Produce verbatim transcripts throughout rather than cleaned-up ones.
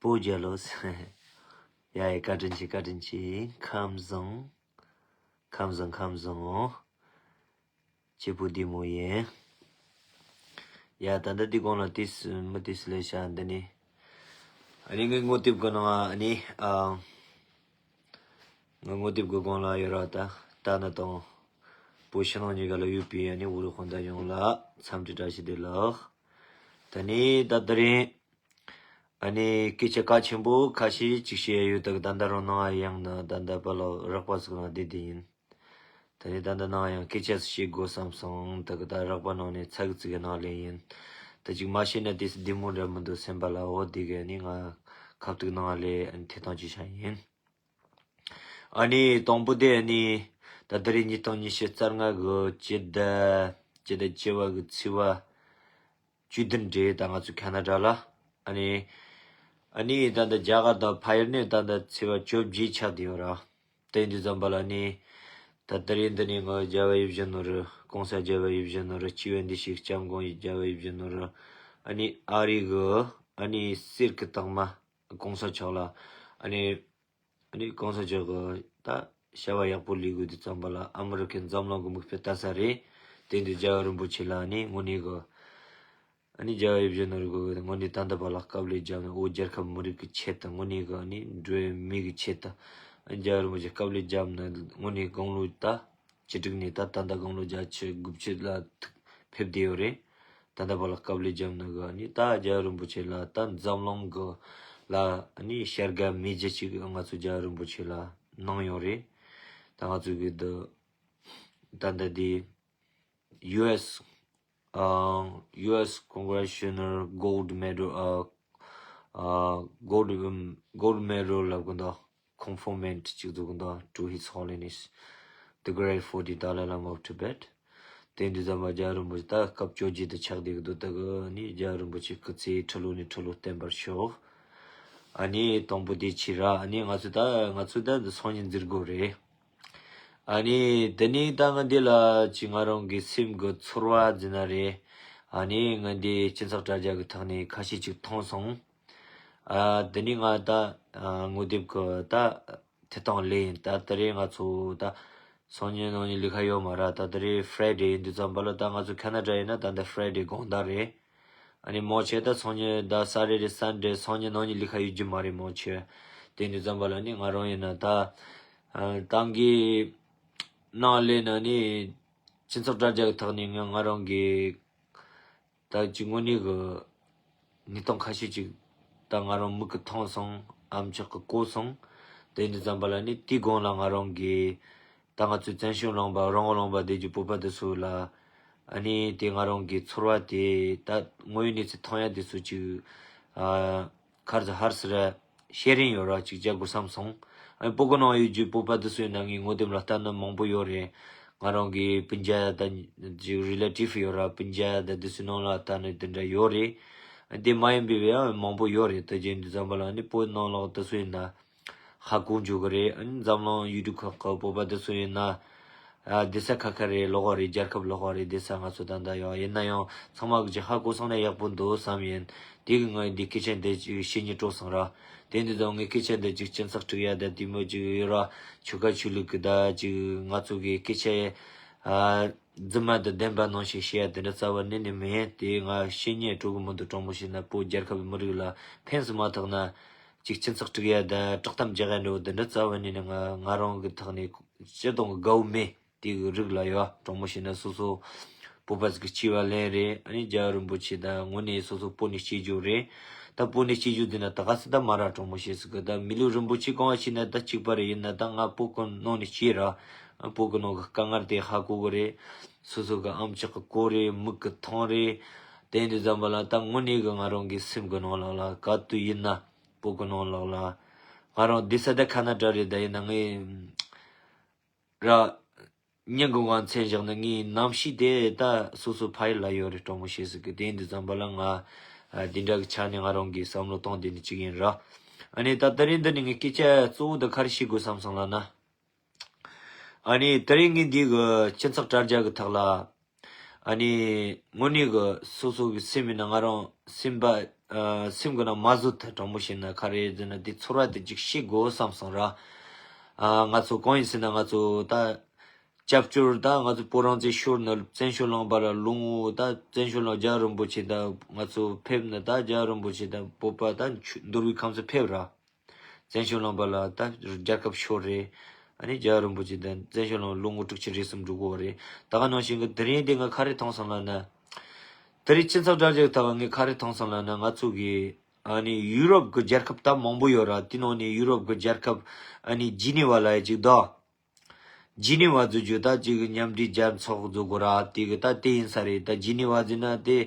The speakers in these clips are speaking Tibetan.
པོ་རྒྱལ་ལོ། ཡ་ཡ། བཀའ་དྲིན་ཆེ། བཀའ་དྲིན་ཆེ། ཁམས་བཟང་། ཁམས་བཟང་། ཁམས་བཟང་། སྐྱིད་པོ་བདེ་མོ་ཡིན། ཡ། ད་ལྟ་འདི་གོང་ལ་ཏིས་མི་ཏིས་ལས་བྱ་འདི་ནི། ཨ་ནི་ངའི་ངོ་དེབ་གི་ནང་ཨ་ནི་ཨ། ངའི་ངོ་དེབ་གི་གོང་ལ་ཡོད་ར། ད་ད་ནི་དང་། བོད་ཕྱི་ནང་གཉིས་ཀ་ལ་ཡོད་པའི་ཨ་ནི་བོད་རིགས་སྤུན་ཟླ་ཡོངས་ལ་འཚམས་འདྲི་བཀྲ་ཤིས་བདེ་ལེགས། ད་ནི་ད་དེ་རིང་། ཨ་ནི་སྐད་ཆ་གལ་ཆེན་པོ་ཁ་ཤས་ཅིག་བཤད་ཡོད། ད་གི་ད་ལྟ་རང་ནང་ཡང་ན་ད་ལྟ་པ་ལ་རགས་པ་ཟིག་ལ་བསྡད་དེ་ཡིན། ད་ནི་ད་ལྟ་ནང་ཡང་སྐད་ཆ་ཟིག་བཤད་དགོས་བསམ་སོང་། ད་གི་ད་རགས་པ་ནང་ནས་ཚིག་ཅིག་གི་ནང་ལས་ཡིན། ད་ཅིག་མ་བཤད་ན་དེ་སི་བདེ་མོ་འདྲ་མི་འདུག་སེམས་པ་ལ། འོ་དེ་གི་ཨ་ནི་ང་ཁ་ཐུག་ནང་ལས་ཨ་ནི་ཐེ་གཏོང་ཅིག་བྱ་ཡིན། ཨ་ནི་དང་པོ་དེ་ཨ་ནི་ད་ད་རེས་ཉིས་སྟོང་ཉི་ཤུ་རྩ་ལྔ་གི་སྤྱི་ཟླ་སྤྱི་ཟླ་བཅུ་པ་གི་ཚེས་པ་བཅུ་བདུན་རེད། ད་ང་ཚོ་ཁ་ན་ཌ་ལ། ཨ་ནི་ཨ་ནི་ད་ལྟ་རྒྱ་གར་དང་ཕ་ཡུལ་ནས་ད་ལྟ་ཚེས་པ་བཅོ་བརྒྱད་ཆགས་བསྡད་ཡོད་ར། དེ་འདི་ཙམ་པ་ལ་ནི་ད་ད་རེས་འདི་ནས་ང་རྒྱལ་བ་ཡིད་བཞིན་ནོར་བུ། གོང་ས་རྒྱལ་བ་ཡིད་བཞིན་ནོར་བུ། སྤྱི་བོའི་བདེ་གཤེགས་སྐྱབས་མགོན་རྒྱལ་བ་ཡིད་བཞིན་ནོར་བུ། ཨ་ནི་ཨ་རི་གི་ཨ་ནི་གསེར་གི་རྟགས་མ་གོང་ས་མཆོག་ལ། ཨ་ནི་ཨ་ནི་གོང་ས་མཆོག་གི་ད་བྱ་བ་ཡག་པོ་ལས་དགོས་དུས་ཙམ་པ་ལ་ཨ་མི་རི་ཀའི་འཛམ་གླིང་གི་མིག་དཔེ་ལྟ་ས་རེད། དེ་འདི་རྒྱལ་བ་རིན་པོ་ཆེ་ལ་ཨ་ནི་དངོས་གནས་གི་ཨ་ནི་རྒྱལ་བ་ཡིད་བཞིན་ནོར་བུ་གི་དངོས་གནས་ད་ལྟ་བར་ལ་དཀའ་ལས་བརྒྱབ་ནས། འོ་རྒྱལ་ཁབ་མི་རིགས་ཀྱི་ཆེད་དུ། དངོས་གནས་གི་ཨ་ནི་འགྲོ་བའི་མི་གི་ཆེད་དུ་ཨ་ནི་རྒྱལ་བ་རིན་པོ་ཆེ་དཀའ་ལས་བརྒྱབ་ནས། དངོས་གནས་དགུང་ལོ་ད་བཅུ་དྲུག་ནས་ད་ད་ལྟ་དགུང་ལོ་བརྒྱད་ཅུ་དགུ་བཅུ་ལ་ཐུག་ཕེབས་བསྡད་ཡོད་རེད། ད་ལྟ་བར་ལ་དཀའ་ལས་བརྒྱབ་ནི་གི་ཨ་ནི་ད་རྒྱལ་བ་རིན་པོ་ཆེ་ལ་ད་འཛམ་གླིང་གི་ལ་ཨ་ནི་བྱ་དགའ་མི་རྒྱུ་ཅིག་ང་ཚོ་རྒྱལ་བ་རིན་པོ་ཆེ་ལ་གནང་ཡོད་རེད། ད་ང་ཚོ་གི་འདི་ད་ལྟ་འདི་ཡུ་ཨེས་ཨ་ཡུ་ཨེས་Congressional Gold Medal ཨ་ཨ་Gold Gold Medal ལབ་གི་འདུག Conferment ཅིག་འདུག་གི་འདུག To His Holiness the Great Forty Dalai Lama of Tibet། དེ་འདི་ཙམ་པ་རྒྱལ་བ་རིན་པོ་ཆེ་ད་སྐབས་བཅོ་བརྒྱད་དུ་ཆགས་བསྡད་ཀྱི་འདུག་ད་གི་ཨ་ནི་རྒྱལ་བ་རིན་པོ་ཆེ་སྐུ་ཚེ་ཁྲི་ལོ་ནས་ཁྲི་ལོ་བརྟན་པར་ཤོག་ཨ་ནི་དང་པོ་དེ་ཕྱིར་ར། ཨ་ནི་ང་ཚོ་ད་ང་ཚོ་ད་འདི་སང་ཉིན་འཛིན་དགོས་རེད། ཨ་ནི་དེ་ནས་ད་ང་འདི་ལ་ཅིག་ང་རང་གི་སེམས་ཀྱི་ཚོར་བ་ཟེར་ན་རེད། ཨ་ནི་ང་འདི་སྤྱི་ཚོགས་དྲ་རྒྱ་གི་ཐོག་ནས་ཁ་ཤས་ཅིག་མཐོང་སོང་། ཨ་དེ་ནས་ང་ད་ཨ་ངོ་དེབ་ཀྱི་ད་ཐད་གཏོང་ལས་ཡིན། ད་དེ་རིང་ང་ཚོ་ད་སང་ཉིན་གནངས་ཉིན་ལས་ཀ་ཡོད་མ་རེད། ད་དེ་རིང་Friday ཡིན་དུས་ཙམ་པ་ལ། ད་ང་ཚོ་ཁ་ན་ཌ་ཡིན་ན་ད་ལྟ་Friday དགོང་དག་རེད། ཨ་ནི་མང་ཆེ་ད་སང་ཉིན་ད་Saturday Sunday སང་ཉིན་གནངས་ཉིན་ལས་ཀ་ཡོད་རྒྱུ་མ་རེད་མང་ཆེ། དེ་འདི་ཙམ་པ་ལ་ནི་ང་རང་ཡིན་ན་ད་ཨ་ཏང་གི་ནང་ལས་ན་ནི་སྤྱི་ཚོགས་དྲ་རྒྱ་གི་ཐོག་ནས་ང་ང་རང་གི་ད་ཅིག་དངོས་གནས་གི་གནས་སྟངས་ཁ་ཤས་ཅིག་ད་ང་རང་མིག་གིས་མཐོང་སོང་། ཨ་མཆོག་གིས་གོ་སོང་། དེ་འདི་ཙམ་པ་ལ་ནི་དེའི་སྒང་ལ་ང་རང་གི་ད་ང་ཚོའི་བཙན་བྱོལ་ལུང་པ་རོང་བོ་ལུང་པ་བསྡད་རྒྱུ་བོད་པ་དེ་ཚོ་ལ་ཨ་ནི་དེ་ང་རང་གི་ཚོར་བ་དེ་ད་དངོས་ཡོད་གནས་ཚུལ་མཐོང་ཡ་དེ་ཚོ་ཅིག་ཨ་ག་རེ་ཟེར་ཧར་སི་ར་ཤེར་རིང་ཡོད་ར་ཅིག་བྱ་དགོས་བསམ་སོང་། ཨ་ནི་བོད་གི་ནང་ཡོད་རྒྱུ་བོད་པ་དེ་ཚོ་ཡིན་ན་ངའི་ངོ་དེབ་ལ་ལྟ་ནི་མང་པོ་ཡོད་རེད། ང་རང་གི་སྤུན་ཀྱག་དང་ཅིག་relative ཡོད་ར། སྤུན་ཀྱག་དང་དེ་ཚོའི་ནང་ལ་ལྟ་ནི་དེ་འདྲ་ཡོད་རེད། ཨ་དེ་མ་ཡིན་པའི་ཡང་མང་པོ་ཡོད་རེད། དེ་བྱས་འདི་ཙམ་པ་ལ་ནི་བོད་ནང་ལོགས་དེ་ཚོ་ཡིན་ན་ཧ་གོ་འཇུག་གི་རེད། ཨ་ནི་འཛམ་གླིང་ཡུལ་གྲུ་ཁག་གི་བོད་པ་དེ་ཚོ་ཡིན་ན་ ཨ་བསྡད་ས་ཁ་ཁ་རེད། ལོགས་ཀ་རེད། རྒྱལ་ཁབ་ལོགས་ཀ་རེད། བསྡད་ས་ང་ཚོ་ད་ལྟ་ཡོད། ཡིན་ན་ཡང་ཚང་མ་གི་ཧ་གོ་སོང་ན་ཡག་པོ་འདུག་བསམ་ཡིན། དེ་གི་ངས་འདི་སྐད་ཆ་འདི་ཅིག་བཤད་སྙིང་བྲོ་སོང་ར། དེ་འདི་ཚོ་ངས་སྐད་ཆ་འདི་ཅིག་སྤྱི་ཚོགས་སྒྲིག་ཡ་ད་དེ་མོ་ཅིག་ཡོད་ར། ཆོལ་ཁ་ཆོས་ལུགས་གི་ད་ཅིག་ང་ཚོ་གི་སྐད་ཆ་ཨ་རྫུན་མ་དང་བདེན་པ་ནང་བཞིན་བཤད་ཡ་དེ་འདྲ་རྩ་བ་ནས་ནས་མེད། དེ་ང་བཤད་སྙིང་བྲོ་གི་མི་འདུག་དྲང་མོ་བཤད་ན་བོད་རྒྱལ་ཁབ་མི་རིགས་ལ་ཕན་སུ་མ་ཐོགས་ན། ཅིག་སྤྱི་ཚོགས་སྒྲིག་ཡ་ད་དཀྲོག་གཏམ་རྒྱག་ཡ་འདྲ་བོ་དེ་འདྲ་རྩ་བ་ནས་ནས་ང་ང་རང་གི་ཐོག་ནས་སྤྱིར་བཏང་གི་དགའ་བོ་མེད། དེ་གི་རིགས་ལ་ཡོད། དྲང་མོ་བཤད་ན་སོ་སོ་བོད་པ་ཟིག་གི་སྐྱེ་བ་ལེན་རེད། ཨ་ནི་རྒྱལ་བ་རིན་པོ་ཆེ་ད་དངོས་གནས་སོ་སོ་བོད་ནས་སྐྱེས་རྒྱུ་རེད། ད་བོད་ནས་སྐྱེས་རྒྱུ་དེ་ན་ད་ག་སི་ད་མ་ར། དྲང་མོ་བཤད་ཟིག་གི་ད་མི་ལུས་རིན་པོ་ཆེ་གང་བ་ཤེས་ན་ད་གཅིག་པ་རེད། ཡིན་ན་ད་ང་བོད་གི་ནང་ནས་སྐྱེས་ར། བོད་གི་ནང་གི་དཀའ་ངལ་དེ་ཧ་གོ་གི་རེད། སོ་སོ་གི་ཨམ་ཅོག་གི་གོ་རེད། མིག་གི་མཐོང་རེད། དེ་འདི་ཙམ་པ་ལ་ད་དངོས་གནས་གི་ང་རང་གི་སེམས་གི་ནང་ལོགས་ལ་ག་དུས་ཡིན་ན་བོད་གི་ནང་ལོགས་ལ་ང་རང་བསྡད་ས་ད་ཁ་ན་ཌ་རེད། ད་ཡིན་ན་ངས་ར། སྙིང་གི་དབང་མཚན་བཞག་ན་ངའི་རྣམ་ཤེས་དེ་ད་སོ་སོ་ཕ་ཡུལ་ལ་ཡོད་རེད། དྲང་མོ་བཤད་ཟིག་གི་དེ་འདི་ཙམ་པ་ལ་ང་ཨ་འདི་འདྲ་གི་ཆ་ནས་ང་རང་གི་བསམ་བློ་གཏོང་དེ་ནི་གཅིག་ཡིན་ར། ཨ་ནི་ད་དེ་རིང་འདི་ནས་ངས་སྐད་ཆ་གཙོ་བོ་འདི་ག་རེ་བཤད་དགོས་བསམ་སོང་ལབ་ན། ཨ་ནི་དེ་རིང་ངས་འདི་གི་སྤྱི་ཚོགས་དྲ་རྒྱ་གི་ཐོག་ལ། ཨ་ནི་དངོས་གནས་གི་སོ་སོ་གི་སེམས་ཡིན་ན་ང་རང་སེམས་པ་ཨ་སེམས་གི་ནང་མ་བཟོད་ཐལ། དྲང་མོ་བཤད་ན་ག་རེ་ཟེར་ན་འདི་ཚོར་བ་དེ་ཅིག་བཤད་དགོས་བསམ་སོང་ར། ཨ་ང་ཚོ་གང་ཡིན་ཟེར་ན་ང་ཚོ་ད་སྐྱབས་བཅོལ་ད་ང་ཚོ་བོད་རང་བཙན་ཤོར་ནས་བཙན་བྱོལ་ལུང་པ་ལ་ལོ་ངོ་ད་བཙན་བྱོལ་ལུང་རྒྱལ་བ་རིན་པོ་ཆེ་ད་ང་ཚོ་ཕེབས་ནས་ད་རྒྱལ་བ་རིན་པོ་ཆེ་ད་བོད་པ་ད་འདུལ་བའི་ཁམས་སུ་ཕེབས་ར། བཙན་བྱོལ་ལུང་པ་ལ་ད་རྒྱལ་ཁབ་ཤོར་རེད། ཨ་ནི་རྒྱལ་བ་རིན་པོ་ཆེ་དང་བཙན་བྱོལ་ལུང་ལོ་ངོ་དྲུག་ཅུ་རེ་གསུམ་འགྲོ་གི་ཡོད་རེད། ད་ག་ནང་བཞིན་གི་དེ་རིང་དེ་ང་ག་རེ་མཐོང་སོང་ལབ་ན། དེ་རིང་སྤྱི་ཚོགས་དྲ་རྒྱ་ཐོག་ངས་ག་རེ་མཐོང་སོང་ལབ་ན། ང་ཚོ་གི་ཨ་ནི་ཡུ་རོབ་གི་རྒྱལ་ཁབ་ད་མང་པོ་ཡོད་ར། དེ་ནང་ནས་ཡུ་རོབ་གི་རྒྱལ་ཁབ་ཨ་ནི་ཇི་ནི་ཝ་ལབ་ཡ་ཅིག་འདུག་ཇི་ནི་ཝ་བཟོ་རྒྱུ་ད་ཅིག་མཉམ་འབྲེལ་རྒྱལ་ཚོགས་བཟོ་དགོས་ར། དེ་གི་ད་དེ་ཡིན་ས་རེད། ད་ཇི་ནི་ཝ་ཟེར་ན་དེ་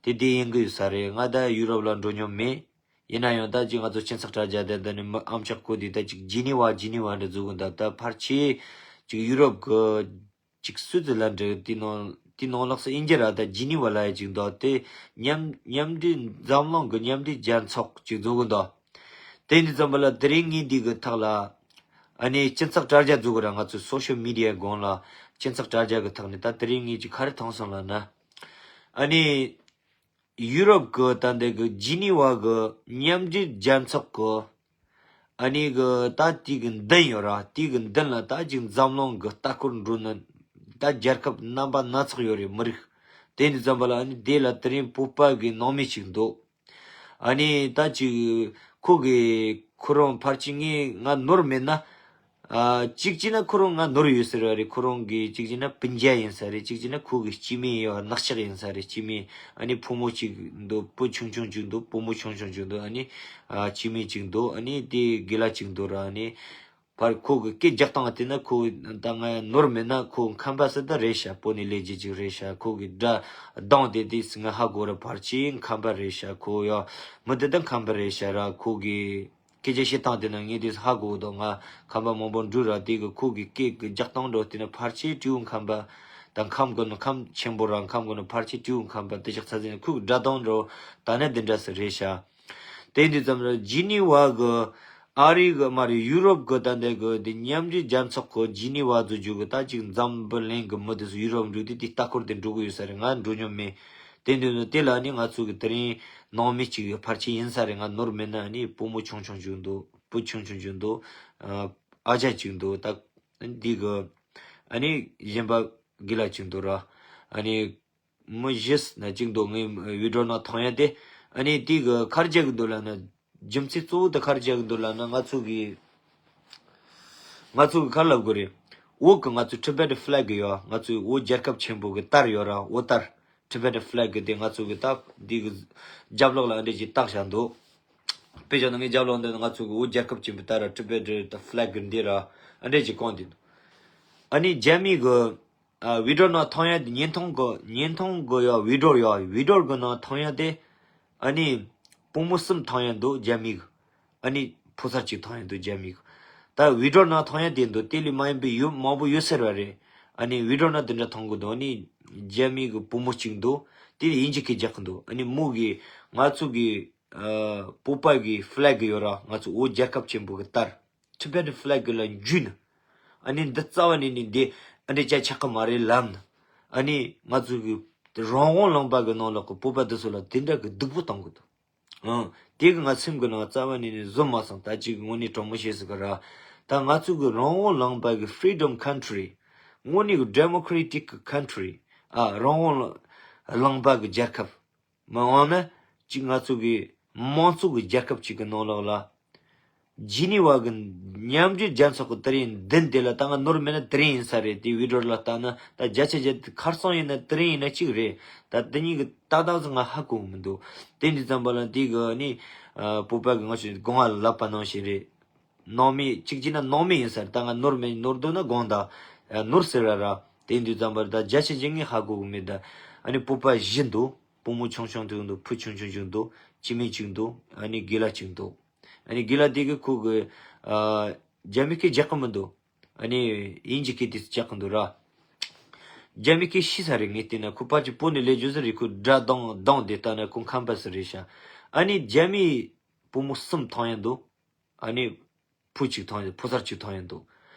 དེ་དེ་ཡིན་གི་ཡོད་ས་རེད། ང་ད་ཡུ་རོབ་ལ་འགྲོ་མྱོང་མེད། ཡིན་ན་ཡང་ད་ཅིག་ང་ཚོ་སྤྱི་ཚོགས་དྲ་རྒྱ་དེ་འདི་ནི་མི་ཨམ་ཅོག་གོ་དེ་ད་ཅིག་ཇི་ནི་ཝ་ཇི་ནི་ཝ་འདྲ་བཟོ་གི་འདུག་ད་ཕལ་ཆེར་ཅིག་ཡུ་རོབ་གི་ཅིག་སུའི་ཙི་ལན་འདྲ་དེ་ནང་དེ་ནང་ལོགས་སུ་ཨིན་ཇི་ར་ད་ཇི་ནི་ཝ་ལབ་ཡ་ཅིག་འདུག་དེ་མཉམ་མཉམ་འབྲེལ་འཛམ་གླིང་གི་མཉམ་འབྲེལ་རྒྱལ་ཚོགས་ཅིག་བཟོ་གི་འདུག་དེ་འདི་ཙམ་པ་ལ་དེ་རིང་ངས་འདི་གི་ཐག་ལ་ཨ་ནི་སྤྱི་ཚོགས་དྲ་རྒྱ་བཟོ་གི་ར། ང་ཚོའི་སོ་ཤལ་མི་ཌི་ཡའི་སྒང་ལ་སྤྱི་ཚོགས་དྲ་རྒྱ་གི་ཐོག་ནས་ད་དེ་རིང་ངས་ཅིག་ག་རེ་མཐོང་སོང་ལབ་ན། ཨ་ནི་ཡུ་རོབ་གི་ད་འདི་གི་ཇི་ནི་ཝ་གི་མཉམ་འབྲེལ་རྒྱལ་ཚོགས་གི་ཨ་ནི་གི་ད་དེ་གི་མདུན་ཡོད་ར། དེ་གི་མདུན་ལ་ད་ཅིག་འཛམ་གླིང་གི་ལྟ་སྐོར་འགྲོ་ནི་ད་རྒྱལ་ཁབ་རྣམ་པ་སྣ་ཚོགས་ཡོད་རེད། མི་རིགས་དེ་འདི་ཙམ་པ་ལ་ཨ་ནི་དེ་ལ་དེ་རིང་བོད་པ་གི་ནང་མི་ཞིག་འདུག་ཨ་ནི་ད་ཅིག་ཁོ་གི་ཁོ་རང་ཕལ་ཆེར་ངས་ང་ནོར་མེད་ན། ཨ་གཅིག་བྱས་ན་ཁོ་རང་ང་ནོར་ཡོད་ཟེར་བ་རེད། ཁོ་རང་གི་གཅིག་བྱས་ན་སྤུན་ཀྱག་ཡིན་ས་རེད། གཅིག་བྱས་ན་ཁོ་གི་སྐྱེ་དམན་ཡོད་ནག་ཅག་ཡིན་ས་རེད། སྐྱེ་དམན་ཨ་ནི་བུ་མོ་གཅིག་འདུག་བུ་ཆུང་ཆུང་གཅིག་འདུག་བུ་མོ་ཆུང་ཆུང་གཅིག་འདུག་ཨ་ནི་ཨ་སྐྱེ་དམན་གཅིག་འདུག་ཨ་ནི་དེ་དགེ་ལགས་གཅིག་འདུག་ར། ཨ་ནི་ཕར་ཁོ་གི་སྐད་རྒྱག་སྟངས་དེ་ན་ཁོ་ད་ང་ནོར་མེད་ན་ཁོ་ཁམས་པ་ཟེར་ད་རེད་ཤག་བོད་ནས་སླེབས་རྒྱུ་ཅིག་རེད་ཤག་ཁོ་གི་སྒྲ་གདངས་དེ་དེ་ང་ཧ་གོ་ར། ཕལ་ཆེར་ཁམས་པ་རེད་ཤག་ཁོ་ཡ་མི་དེ་ད་ཁམས་པ་རེད་ཤག་ར། ཁོ་གི་སྐད་ཆ་བཤད་སྟངས་དེ་ན་ངས་དེ་ཧ་གོ་འདུག་ང་ཁམས་པ་མང་པོ་འགྲོ་ར། དེ་གི་ཁོ་གི་སྐད་གི་རྒྱག་སྟངས་འགྲོ་དེ་ན་ཕལ་ཆེར་སྤྲེའུ་ཁམས་པ་དང་ཁམས་གི་ནི་ཁམས་ཆེན་པོ་ར། ཁམས་གི་ནི་ཕལ་ཆེར་སྤྲེའུ་ཁམས་པ་དེ་ཞག་ཚ་ཟིན་ཁོ་གི་སྒྲ་གདངས་འགྲོ་ད་ནི་འདི་འདྲ་སེ་རེད་ཤག་དེ་འདི་ཙམ་ར། ཇི་ནི་ཝ་གི་ཨ་རི་གི་མ་རེད། ཡུ་རོབ་གི་ད་འདི་གི་དེ་མཉམ་འབྲེལ་རྒྱལ་ཚོགས་གི་ཇི་ནི་ཝ་བཟོ་རྒྱུ་གི་ད་ཅིག་འཛམ་བུ་གླིང་གི་མི་དེ་ཚོ་ཡུ་རོབ་འགྲོ་དུས་དེ་ལྟ་སྐོར་དེ་འགྲོ་གི་ཡོད་ས་རེད། ང་འགྲོ་མྱོང་མེད། དེ་འདི་ནི་དེ་ལ་ནི་ང་ཚོ་གི་དེ་རིང་ནང་མི་གཅིག་ཕལ་ཆེར་ཡིན་ས་རེད། ང་ནོར་མེད་ན་ནི་བུ་མོ་ཆུང་ཆུང་གཅིག་འདུག་བུ་ཆུང་ཆུང་གཅིག་འདུག་ཨ་ཅག་གཅིག་འདུག་ད་འདི་གི་ཨ་ནི་གཞན་པ་དགེ་ལགས་གཅིག་འདུག་ར། ཨ་ནི་མི་བཞི་ན་གཅིག་འདུག་ངའི་བི་ཌི་ཡོ་ནང་མཐོང་ཡ་དེ། ཨ་ནི་དེ་གི་ག་རེ་བྱེད་གི་འདུག་ལབ་ན། རྒྱུ་མཚན་གཙོ་བོ་དེ་ག་རེ་བྱེད་གི་འདུག་ལབ་ན། ང་ཚོ་གི་ང་ཚོ་གི་ག་རེ་ལབ་དགོས་རེད། འོག་གི་ང་ཚོ་ཊི་བེ་ཊི་ཕི་ལེག་གི་ཡོད། ང་ཚོའི་བོད་རྒྱལ་ཁབ་ཆེན་པོ་གི་དར་ཡོད་ར། བོད་དར། ཊི་བེ་ཊི་ཕི་ལེག་གི་དེ་ང་ཚོ་གི་ད་འདི་གི་རྒྱབ་ལོགས་ལ་ཨ་འདྲས་ཅིག་བཏགས་བཞག་འདུག་དཔེ་བཞག་ན་ངའི་རྒྱབ་ལོགས་འདི་ང་ཚོ་གི་བོད་རྒྱལ་ཁབ་ཆེན་པོའི་དར་ར། ཊི་བེ་ཊི་ཕི་ལེག་གི་འདི་ར་ཨ་འདྲས་ཅིག་བསྐོར་འདུག་ཨ་ནི་རྒྱ་མི་གི་ཨ་བི་ཌི་ཡོ་ནང་མཐོང་ཡ་དེ། བརྙན་ཐུང་གི་བརྙན་ཐུང་གི་ཡ་བི་ཌི་ཡོ་ཡ་བི་ཌི་ཡོ་གི་ནང་མཐོང་ཡ་དེ། ཨ་ནི་སྤུན་མོ་གསུམ་མཐོང་ཡ་འདུག་རྒྱ་མི་གི་ཨ་ནི་ཕོ་གསར་གཅིག་མཐོང་ཡ་འདུག་རྒྱ་མི་གི་ད་བི་ཌི་ཡོ་ནང་མཐོང་ཡ་དེ་འདུག་དེ་ལས་མ་ཡིན་པའི་ཡོད་མང་པོ་ཡོད་ཟེར་བ་རེད། ཨ་ནི་བི་ཌི་ཡོ་ནང་དེ་འདྲ་མཐོང་གི་འདུག་ཨ་ནི་རྒྱ་མི་གི་སྤུན་མོ་གཅིག་འདུག་དེ་ནི་དབྱིན་ཇི་སྐད་རྒྱག་གི་འདུག་ཨ་ནི་མོ་གི་ང་ཚོ་གི་ཨ་བོད་པ་གི་ཕི་ལེག་གི་ཡོད་ར། ང་ཚོ་བོད་རྒྱལ་ཁབ་ཆེན་པོ་གི་དར། ཊི་བེ་ཊི་ཕི་ལེག་གི་ལ་འཇུས་ནས། ཨ་ནི་འདི་རྩ་བ་ནས་ནི་འདི་ ཨ་འདྲ་བྱ་ཆགས་ཀྱི་མ་རེད་ལབ་ན། ཨ་ནི་ང་ཚོ་གི་རང་དབང་ལུང་པ་གི་ནང་ལོགས་ཀྱི་བོད་པ་འདི་ཚོ་ལ་དེ་འདྲ་གི་སྡུག་པོ་གཏོང་གི་འདུག་ཨང་། དེ་གི་ང་སེམས་གི་ནང་རྩ་བ་ནས་ནས་བཟོ་མ་སོང་། ད་ཅིག་དངོས་གནས་དྲང་མོ་བཤད་ཟིག་གི་ར། ད་ང་ཚོ་གི་རང་དབང་ལུང་པ་གི་freedom country། དངོས་གནས་གི་democratic country། ཨ་རང་དབང་ལུང་པ་གི་རྒྱལ་ཁབ། མ་འོངས་ན་ཅིག་ང་ཚོ་གི་དམངས་གཙོ་གི་རྒྱལ་ཁབ་ཅིག་གི་ནང་ལོགས་ལ། ཇི་ནི་ཝ་གི་མཉམ་འབྲེལ་རྒྱལ་ཚོགས་ཀྱི་དེ་རིང་མདུན་དེ་ལ་ད་ང་ནོར་མེད་ན་དེ་རིང་ཡིན་ས་རེད། དེ་བི་ཌི་ཡོ་ལ་ལྟ་ན་ད་བརྒྱ་ཆ་བརྒྱ་དེ་ཁར་སང་ཡིན་ན་དེ་རིང་ཡིན་ན་གཅིག་རེད། ད་དེ་གཉིས་ཀྱི་ཏག་ཏག་ཙམ་ང་ཧ་གོ་གི་མི་འདུག་དེ་འདི་ཙམ་པ་ལ་དེ་གི་ནི་ཨ་བོད་པ་གི་ང་ཚོ་སྒོ་ང་ལབ་པ་ནང་བཞིན་རེད། ནང་མི་གཅིག་བྱས་ན་ནང་མི་ཡིན་ས་རེད། ད་ང་ནོར་མེད་ནོར་འདུག་ན་དགོངས་དག་ཨ་ནོར་ཟེར་ར་ར། དེ་འདི་ཙམ་པ་ལ་ད་བརྒྱ་ཆ་བརྒྱ་ངས་ཧ་གོ་གི་མེད། ད་ཨ་ནི་བོད་པ་བཞི་འདུག་བུ་མོ་ཆུང་ཆུང་དེ་འདུག་ཕྲུ་ཆུང་ཆུང་ཅིག་འདུག་སྐྱེ་དམན་ཅིག་འདུག་ཨ་ནི་རྒན་ལགས་ཅིག་འདུག་ཨ་ནི་རྒན་ལགས་དེ་གི་ཁོ་གི་ཨ་རྒྱ་མི་སྐད་རྒྱག་གི་མི་འདུག་ཨ་ནི་དབྱིན་ཇི་སྐད་དེ་རྒྱག་གི་འདུག་ར། རྒྱ་མི་སྐད་ཤེས་ས་རེད། ངས་བལྟས་ན་ཁོ་ཕར་ཅིག་བོད་ནས་སླེབས་རྒྱུ་ཟེར་རེད། ཁོ་སྒྲ་གདངས་གདངས་དེ་ལྟ་ན་ཁོ་ཁམས་པ་ཟིག་རེད་ཤག་ཨ་ནི་རྒྱ་མི་བུ་མོ་གསུམ་ཐང་ཡང་འདུག་ཨ་ནི་བུ་གཅིག་ཐང་ཡང་ཕོ་གསར་གཅིག་ཐང་ཡང་འདུག་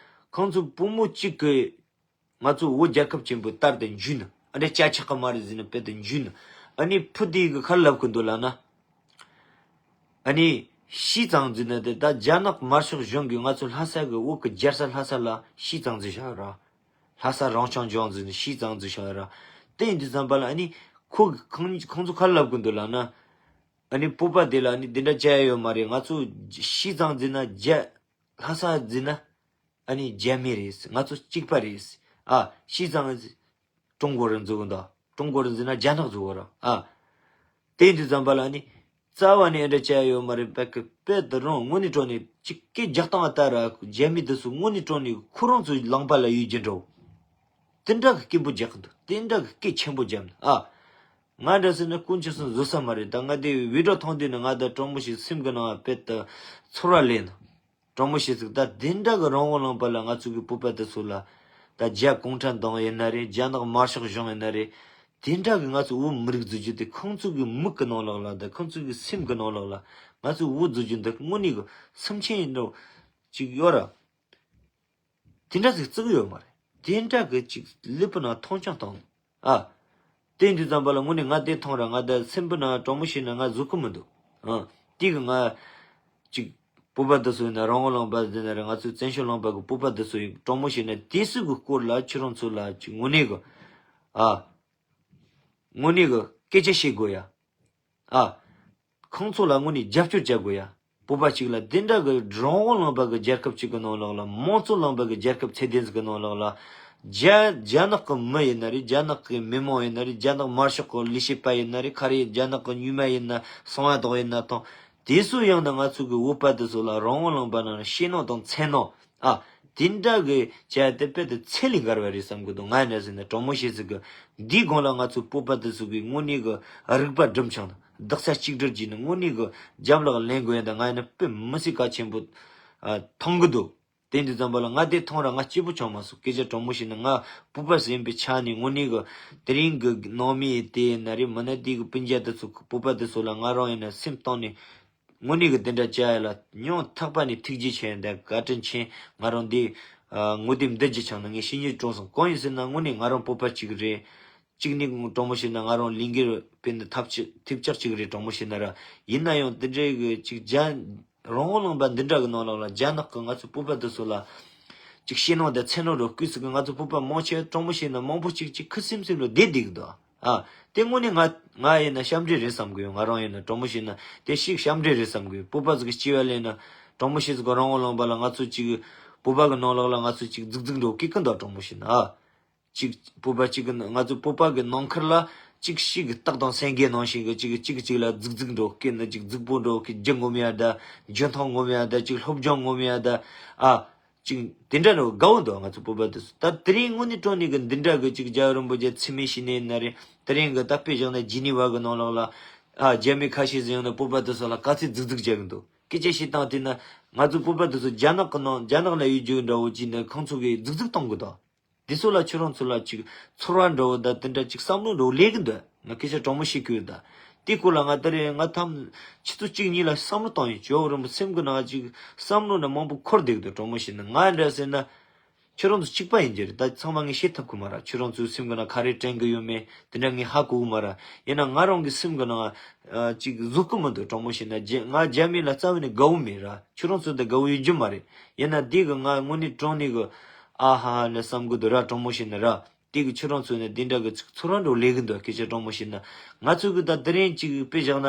ཁོང་ཚོ་བུ་མོ་གཅིག་གི་ང་ཚོ་བོད་རྒྱལ་ཁབ་ཆེན་པོའི་ལྟར་དུ་འཇུས་ན། ཨ་འདྲ་ཅག་ཆག་གི་མ་རེད་ཟེར་ན་དཔེ་དུ་འཇུས་ན། ཨ་ནི་བུ་དེ་གི་ཁར་ལབ་གི་འདུག་ལབ་ན། ཨ་ནི་ཤི་ཙང་འཛུལ་ན་དེ་ད་རྒྱ་ནག་དམར་ཤོག་གཞུང་གིས་ང་ཚོ་ལྷ་ས་གི་བོད་གི་རྒྱལ་ས་ལྷ་ས་ལ་ཤི་ཙང་འཛུལ་བཞག་ར། ལྷ་ས་རང་སྐྱོང་ལྗོངས་འཛུལ་ནས་ཤི་ཙང་འཛུལ་བཞག་ར། དེ་ཡིན་དུས་ཙམ་པ་ལ་ཨ་ནི་ཁོ་གི་ཁོང་ཁོང་ཚོ་ཁར་ལབ་གི་འདུག་ལབ་ན། ཨ་ནི་བོད་པ་དེ་ལ་ཨ་ནི་འདི་འདྲ་བྱ་ཡ་ཡོད་མ་རེད། ང་ཚོ་ཤི་ཙང་འཛུལ་ན་རྒྱ་ལྷ་ས་འཛུལ་ན། ཨ་ནི་རྒྱ་མི་རེད། ང་ཚོ་གཅིག་པ་རེད། ཨ་ཤི་ཙང་ཀྲུང་གོ་རུ་འཛུལ་གི་འདུག་ཀྲུང་གོ་རུ་འཛུལ་ན་རྒྱ་ནག་འཛུལ་གི་རེད། ཨ་དེ་དུས་ཙམ་པ་ལ་ནི་རྩ་བ་ནས་འདྲ་བྱ་ཡོད་མ་རེད། བོད་ཀྱི་དཔེ་དེ་རང་དངོས་གནས་དྲང་གནས་ཅིག་སྐད་རྒྱག་སྟངས་ལྟར་ར་རྒྱ་མི་དེ་ཚོ་དངོས་གནས་དྲང་གནས་ཁོ་རང་ཚོའི་ལུང་པ་ལ་ཡོད་རྒྱུ་འདྲ་བོ། དེ་འདྲ་གི་སྐད་འབོད་རྒྱག་གི་འདུག་དེ་འདྲ་གི་སྐད་ཆེན་པོ་བརྒྱབ་ནས་ཨ། ང་འདྲ་ཟེར་ན་དཀོན་མཆོག་གསུམ་བཟོད་ས་མ་རེད། ད་ང་དེ་བི་ཌི་ཡོ་མཐོང་དུས་ནི་ང་ད་དྲང་མོ་ཞིག་སེམས་གི་ནང་དཔེ་དེ་ཚོར་བ་ལེན་ནས། དྲང་མོ་བཤད་ཚིག་ད་དེ་འདྲ་གི་རང་དབང་ལུང་པ་ལ་ང་ཚོ་གི་བོད་པ་དེ་ཚོ་ལ། ད་རྒྱ་གུང་ཁྲན་ཏང་ཡིན་ན་རེད། རྒྱ་ནག་དམར་ཤོག་གཞུང་ཡིན་ན་རེད། དེ་འདྲ་གི་ང་ཚོ་བོད་མི་རིགས་འཛུགས་རྒྱུ་དེ་ཁོང་ཚོ་གི་མིག་གི་ནང་ལོགས་ལ། ད་ཁོང་ཚོ་གི་སེམས་གི་ནང་ལོགས་ལ་ང་ཚོ་བོད་འཛུགས་རྒྱུ་འདི་དངོས་གནས་གི་སེམས་ཅན་ཡིན་འགྲོ་ཅིག་ཡོད་ར། དེ་འདྲ་ཟིག་བརྩི་གི་ཡོད་མ་རེད། དེ་འདྲ་གི་ཅིག་ལུས་པོ་ནང་མཐོང་ཆུང་བཏང་། ཨ། དེ་འདི་ཙམ་པ་ལ་དངོས་གནས་ང་དེ་མཐོང་ར་ང་ད་སེམས་པོ་ནང་དྲང་མོ་བཤད་ན་ང་བཟོད་གི་མི་འདུག་ཨ། དེ་གི་ང་ཅིག་བོད་པ་འདི་ཚོ་ཡིན་ན་རང་དབང་ལུང་པ་འདི་ན་རེད། ང་ཚོའི་བཙན་བྱོལ་ལུང་པ་གི་བོད་པ་འདི་ཚོ་ཡིན་དྲང་མོ་བཤད་ན་དེ་ཚོ་གི་སྐོར་ལ་ཁྱེད་རང་ཚོ་ལ་ཅིག་དངོས་གནས་གི། ཨ། དངོས་གནས་གི་སྐད་ཆ་བཤད་དགོས་ཡ། ཨ། ཁོང་ཚོ་ལ་དངོས་གནས་རྒྱབ་སྐྱོར་བྱ་དགོས་ཡ། བོད་པ་ཅིག་ལ་དེ་འདྲ་གི་རང་དབང་ལུང་པ་གི་རྒྱལ་ཁབ་ཅིག་གི་ནང་ལོགས་ལ། དམངས་གཙོ་ལུང་པ་གི་རྒྱལ་ཁབ་ཚད་ལྡན་ཟིག་གི་ནང་ལོགས་ལ། རྒྱ་རྒྱ་ནག་གི་མི་ཡིན་ན་རེད། རྒྱ་ནག་གི་མི་མང་ཡིན་ན་རེད། རྒྱ་ནག་དམར་ཤོག་གི་ལས་བྱེད་པ་ཡིན་ན་རེད། ག་རེ་རྒྱ་ནག་གི་ཉུལ་མ་ཡིན་ན་གསང་བ་དག་ཡིན་ན་ཐང་། དེ་ཚོ་ཡང་ན་ང་ཚོ་གི་བོད་པ་དེ་ཚོ་ལ་རང་དབང་ལུང་པ་ནང་ལ་ཤེས་ནོ་དང་ཚད་ནོ། ཨ། དེ་འདྲ་གི་བྱ་དེ་དཔེ་དེ་ཚད་ལས་འགལ་བ་རེད་བསམ་གི་འདུག་ང་ཡིན་ན་ཟེར་ན་དྲང་མོ་བཤད་ཟིག་གི། འདིའི་སྒང་ལ་ང་ཚོ་བོད་པ་དེ་ཚོ་གི་དངོས་གནས་གི་རིག་པ་སྒྲིམ་ཆང་དང་རྡོག་རྩ་གཅིག་སྒྲིལ་གྱིས་ནི་དངོས་གནས་གི་རྒྱབ་ལོགས་ལེན་དགོས་ཡ། ད་ང་ཡིན་ན་དཔེ་མི་སྲིད་གལ་ཆེན་པོ་ཨ་མཐོང་གི་འདུག་དེ་འདི་ཙམ་པ་ལ་ང་དེ་མཐོང་ར་ང་སྐྱིད་པོ་བྱུང་མ་སོང་། སྐད་ཆ་དྲང་མོ་བཤད་ན་ང་བོད་པ་ཟིག་ཡིན་པའི་ཆ་ནས་དངོས་གནས་གི་དེ་རིང་གི་ནང་མི་དེ་ཡིན་ན་རེད། མིན་ན་དེ་གི་སྤུན་ཀྱག་དེ་ཚོ་བོད་པ་དེ་ཚོ་ལ་ང་རང་ཡིན་ན་སེམས་གཏིང་ནས། དངོས་གནས་ཀྱི་དེ་འདྲ་བྱ་ཡ་ལ་སྙིང་ཐག་པ་ནས་ཐུགས་རྗེ་ཆེ་དང་བཀའ་དྲིན་ཆེ། ང་རང་འདི་ཨ་ངོ་དེབ་འདི་བརྒྱུད་བྱུང་ན་ངས་བཤེས་གཉེན་བཀྲོངས་སོང་། གང་ཡིན་ཟེར་ན་དངོས་གནས་ང་རང་བོད་པ་གཅིག་རེད། གཅིག་ནས་དྲང་མོ་བཤད་ན་ང་རང་ལས་འགུལ་སྤེལ་ནི་ཐབས་ཅི་ཐེབས་ཆག་གཅིག་རེད། དྲང་མོ་བཤད་ན་ར། ཡིན་ན་ཡང་དེ་འདྲའི་གི་གཅིག་རྒྱ་རང་དབང་ལུང་པ་འདི་འདྲ་གི་ནང་ལོགས་ལ་རྒྱ་ནག་གི་ང་ཚོ་བོད་པ་འདི་ཚོ་ལ་གཅིག་ཤེས་ནོ་དང་ཚད་ནོ་རོ་བརྐུས་ཟིག་གི། ང་ཚོ་བོད་པ་མང་ཆེ་དྲང་མོ་བཤད་ན་མང་པོ་གཅིག་གཅིག་ཁུ་སིམ་སིམ་རུ་བསྡད་བསྡད་གི་འདུག་ཨ། དེ་དངོས་གནས་ང་ང་ཡིན་ན་སྐྱབས་འགྲོ་རེད་བསམ་གི་ཡོད། ང་རང་ཡིན་ན་དྲང་མོ་བཤད་ན་དེ་ཞིག་སྐྱབས་འགྲོ་རེད་བསམ་གི་ཡོད། བོད་པ་ཟིག་གི་སྐྱེ་བ་ལེན་ན་དྲང་མོ་བཤད་ཟིག་གི་རང་དབང་ལུང་པ་ལ་ང་ཚོ་གཅིག་བོད་པ་གི་ནང་ལོགས་ལ་ང་ཚོ་གཅིག་རྫིག་རྫིག་འགྲོ་གི་གི་འདུག་དྲང་མོ་བཤད་ན་ཨ། གཅིག་བོད་པ་གཅིག་གི་ང་ཚོ་བོད་པ་གི་ནང་ཁུལ་ལ་གཅིག་ཞིག་གི་སྟག་དང་སེང་གེ་ནང་བཞིན་གི་གཅིག་གཅིག་གཅིག་ལ་རྫིག་རྫིག་འགྲོ་གི་ན་གཅིག་རྫིག་པོ་འགྲོ་གི་རྒྱུ་ངོམ་ཡ་ད་རྒྱུ་མཐོང་ངོམ་ཡ་ད་གཅིག་སློབ་སྦྱོང་ངོམ་ཡ་ད་ཨ། ཅིག་དེ་འདྲ་རུ་དགའ་བོ་འདུག་ང་ཚོ་བོད་པ་དེ་ཚོ་ད་དེ་རིང་དངོས་གནས་དྲང་གནས་ཀྱི་འདི་འདྲ་གི་ཅིག་རྒྱལ་བ་རིན་པོ་ཆེ་མཚན་སྨད་བྱས་ནས་ཡིན་ན་རེད། དེ་རིང་གི་ད་དཔེ་བཞག་ན་ཇི་ནི་ཝ་གི་ནང་ལོགས་ལ་ཨ་རྒྱ་མི་ཁ་ཤས་ཟིག་ཡོང་ནས་བོད་པ་དེ་ཚོ་ལ་ག་ཚོད་རྫིག་རྫིག་བྱེད་གི་འདུག་སྐད་ཆ་བཤད་སྟངས་དེ་ན་ང་ཚོ་བོད་པ་དེ་ཚོ་རྒྱ་ནག་གི་ནང་རྒྱ་ནག་ལ་ཡོད་རྒྱུ་འདྲ་བོ་ཅིག་ནས་ཁོང་ཚོ་གིས་རྫིག་རྫིག་གཏོང་གི་འདུག་དེ་ཚོ་ལ་ཁྱོད་རང་ཚོ་ལ་ཅིག་ཚོར་བ་འདྲ་བོ་ད་དེ་འདྲ་ཅིག་བསམ་བློ་འདྲ་བོ་སླེབས་གི་འདུག་ང་སྐད་ཆ་དྲང་མོ་བཤད་གི་ཡོད་ད། དེ་སྐོར་ལ་ང་ད་རེས་ང་ཐམ་ཆུ་ཚོད་གཅིག་གཉིས་ལ་བསམ་བློ་བཏང་ཡིན། ཇོ་བོ་རིན་པོ་སེམས་གི་ནང་ཅིག་བསམ་བློ་ནི་མང་པོ་འཁོར་བསྡད་གི་འདུག་དྲང་མོ་བཤད་ན་ང་འདྲ་ཟེར་ན། ཁྱོད་རང་ཚོ་གཅིག་པ་ཡིན་གྱི་རེད། ད་ཚང་མ་ངས་བཤད་ཐུབ་གི་མ་རེད། ཁྱོད་རང་ཚོའི་སེམས་གི་ནང་ག་རེ་དྲན་གི་ཡོད་མེད་དེ་འདྲ་ངས་ཧ་གོ་གི་མ་རེད། ཡིན་ན་ང་རང་གི་སེམས་གི་ནང་ཨ་ཅིག་བཟོད་གི་མི་འདུག་དྲང་མོ་བཤད་ན། རྒྱ་ང་རྒྱ་མི་ལ་རྩ་བ་ནས་དགའ་བོ་མེད་ར། ཁྱོད་རང་ཚོ་དང་དགའ་བོ་ཡོད་རྒྱུ་མ་རེད། ཡིན་ན་དེ་གི་ང་དངོས་གནས་དྲང་གནས་གི་ཨ་ཧ་ཧ་ནས་བསམ་གི་འདུག་ར། དྲང་མོ་བཤད་ན་ར། དེ་གི་ཁྱོད་རང་ཚོ་ནས་དེ་འདྲ་གི་ཚིག་ཚོར་བ་འགྲོ་ལས་གི་འདུག་སྐད་ཆ་དྲང་མོ་བཤད་ན། ང་ཚོ་གི་ད་དེ་རིང་ཅིག་དཔེ་བཞག་ན།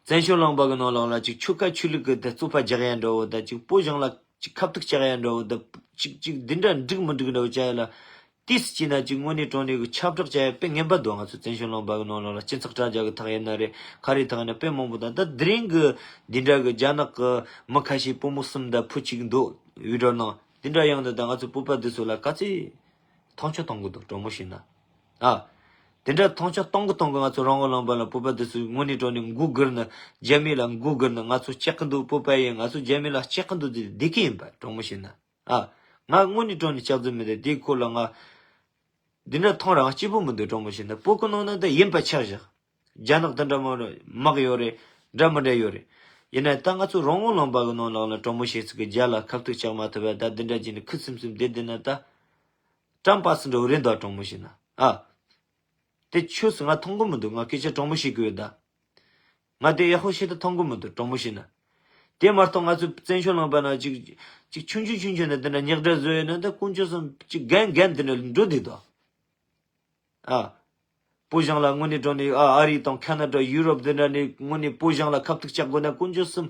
བཙན་བྱོལ་ལུང་པ་གི་ནང་ལོགས་ལ་ཅིག་ཆོལ་ཁ་ཆོས་ལུགས་ཀྱི་དེ་རྩོད་པ་རྒྱག་ཡ་འདྲ་བོ་དང་། ཅིག་བོད་གཞུང་ལ་ཅིག་ཁ་གཏུག་རྒྱག་ཡ་འདྲ་བོ་དང་། ཅིག་ཅིག་འདི་འདྲ་འགྲིག་མི་འགྲིག་འདྲ་བོ་བྱ་ཡ་ལ། ཏིས་ཅི་ན་ཅིག་དངོས་གནས་དྲང་གནས་ཀྱི་ཁྱབ་བསྒྲགས་བྱ་ཡ་དཔེ་ངན་པ་འདུག་ང་ཚོ་བཙན་བྱོལ་ལུང་པ་གི་ནང་ལོགས་ལ་སྤྱི་ཚོགས་དྲ་རྒྱ་གི་ཐོག་ཡིན་ན་རེད། ག་རེ་ཐོག་ཡིན་ན་དཔེ་མང་པོ་དང་། ད་དེ་རིང་གི་འདི་འདྲ་གི་རྒྱ་ནག་གི་མི་ཁ་ཤས་བུ་མོ་གསུམ་དང་བུ་གཅིག་འདུག་ཡུལ་གྲུ་ནང་། འདི་འདྲ་ཡོང་དུས་ད་ང་ཚོ་བོད་པ་འདི་ཚོ་ལ་ག་ཚོད་མཐོང་ཆུང་གཏོང་གི་འདུག་དྲང་མོ་བཤད་ན། ཨ། དེ་འདྲ་མཐོང་ཆུང་གཏོང་གི་གཏོང་གི་ང་ཚོ་རང་དབང་ལུང་པ་ལ་བོད་པ་དེ་ཚོས་དངོས་གནས་དྲང་གནས་མགོ་སྒུར་ནས། རྒྱ་མི་ལ་མགོ་སྒུར་ནས། ང་ཚོ་སྐྱག་གི་འདུག་བོད་པ་ཡིན། ང་ཚོ་རྒྱ་མི་ལ་སྐྱག་གི་འདུག་དེ་བདེ་སྐྱིད་ཡིན་པ་དྲང་མོ་བཤད་ན། ཨ། ང་དངོས་གནས་དྲང་གནས་སྐྱག་རྫུན་མི་འདུག་དེའི་སྐོར་ལ་ང་འདི་འདྲ་མཐོང་ར་ང་སྐྱིད་པོ་མི་འདུག་དྲང་མོ་བཤད་ན། བོད་གི་ནང་ན་ད་ཡིན་པ་ཆགས་བཞག་རྒྱ་ནག་དེ་འདྲ་མོ་དམག་ཡོད་རེད། འདྲ་མི་འདྲ་ཡོད་རེད། ཡིན་ན་ད་ང་ཚོ་རང་དབང་ལུང་པ་གི་ནང་ལོགས་ལ་དྲང་མོ་བཤད་ཚིག་གི་རྒྱ་ལ་ཁ་གཏུག་རྒྱག་མ་ཐུབ་པ་ད་འདི་འདྲ་བྱས་ནས་ཁུ་སིམ་སིམ་བསྡད་བསྡད་ན་ད། བཀྲམ་པ་སུ་འགྲོ་རེད་འདུག་དྲང་མོ་བཤད་ན། ཨ། དེ་ཆོས་སུ་ང་མཐོང་གི་མི་འདུག་ང་སྐད་ཆ་དྲང་མོ་བཤད་གི་ཡོད་ད། ང་དེ་ཡག་པོ་བཤད་དུ་མཐོང་གི་མི་འདུག་དྲང་མོ་བཤད་ན། དེ་མ་གཏོགས་ང་ཚོ་བཙན་བྱོལ་ལུང་པ་ན་ཅིག་ཅིག་ཆུང་ཆུང་ཆུང་ཆུང་ནས་དེ་འདྲ་ཉག་དྲ་བཟོས་ཡོད་ན་ད་དཀོན་མཆོག་གསུམ་ཅིག་རྒན་རྒན་དེ་འདྲ་འགྲོ་བསྡད་དོ། ཨ། བོད་གཞུང་ལ་དངོས་གནས་དྲང་གནས། ཨ། ཨ་རི་དང་ཁ་ན་ཌ། ཡུ་རོབ་དེ་འདྲ་ནས་དངོས་གནས་བོད་གཞུང་ལ་ཁ་གཏུག་རྒྱག་དགོས་ན་དཀོན་མཆོག་གསུམ།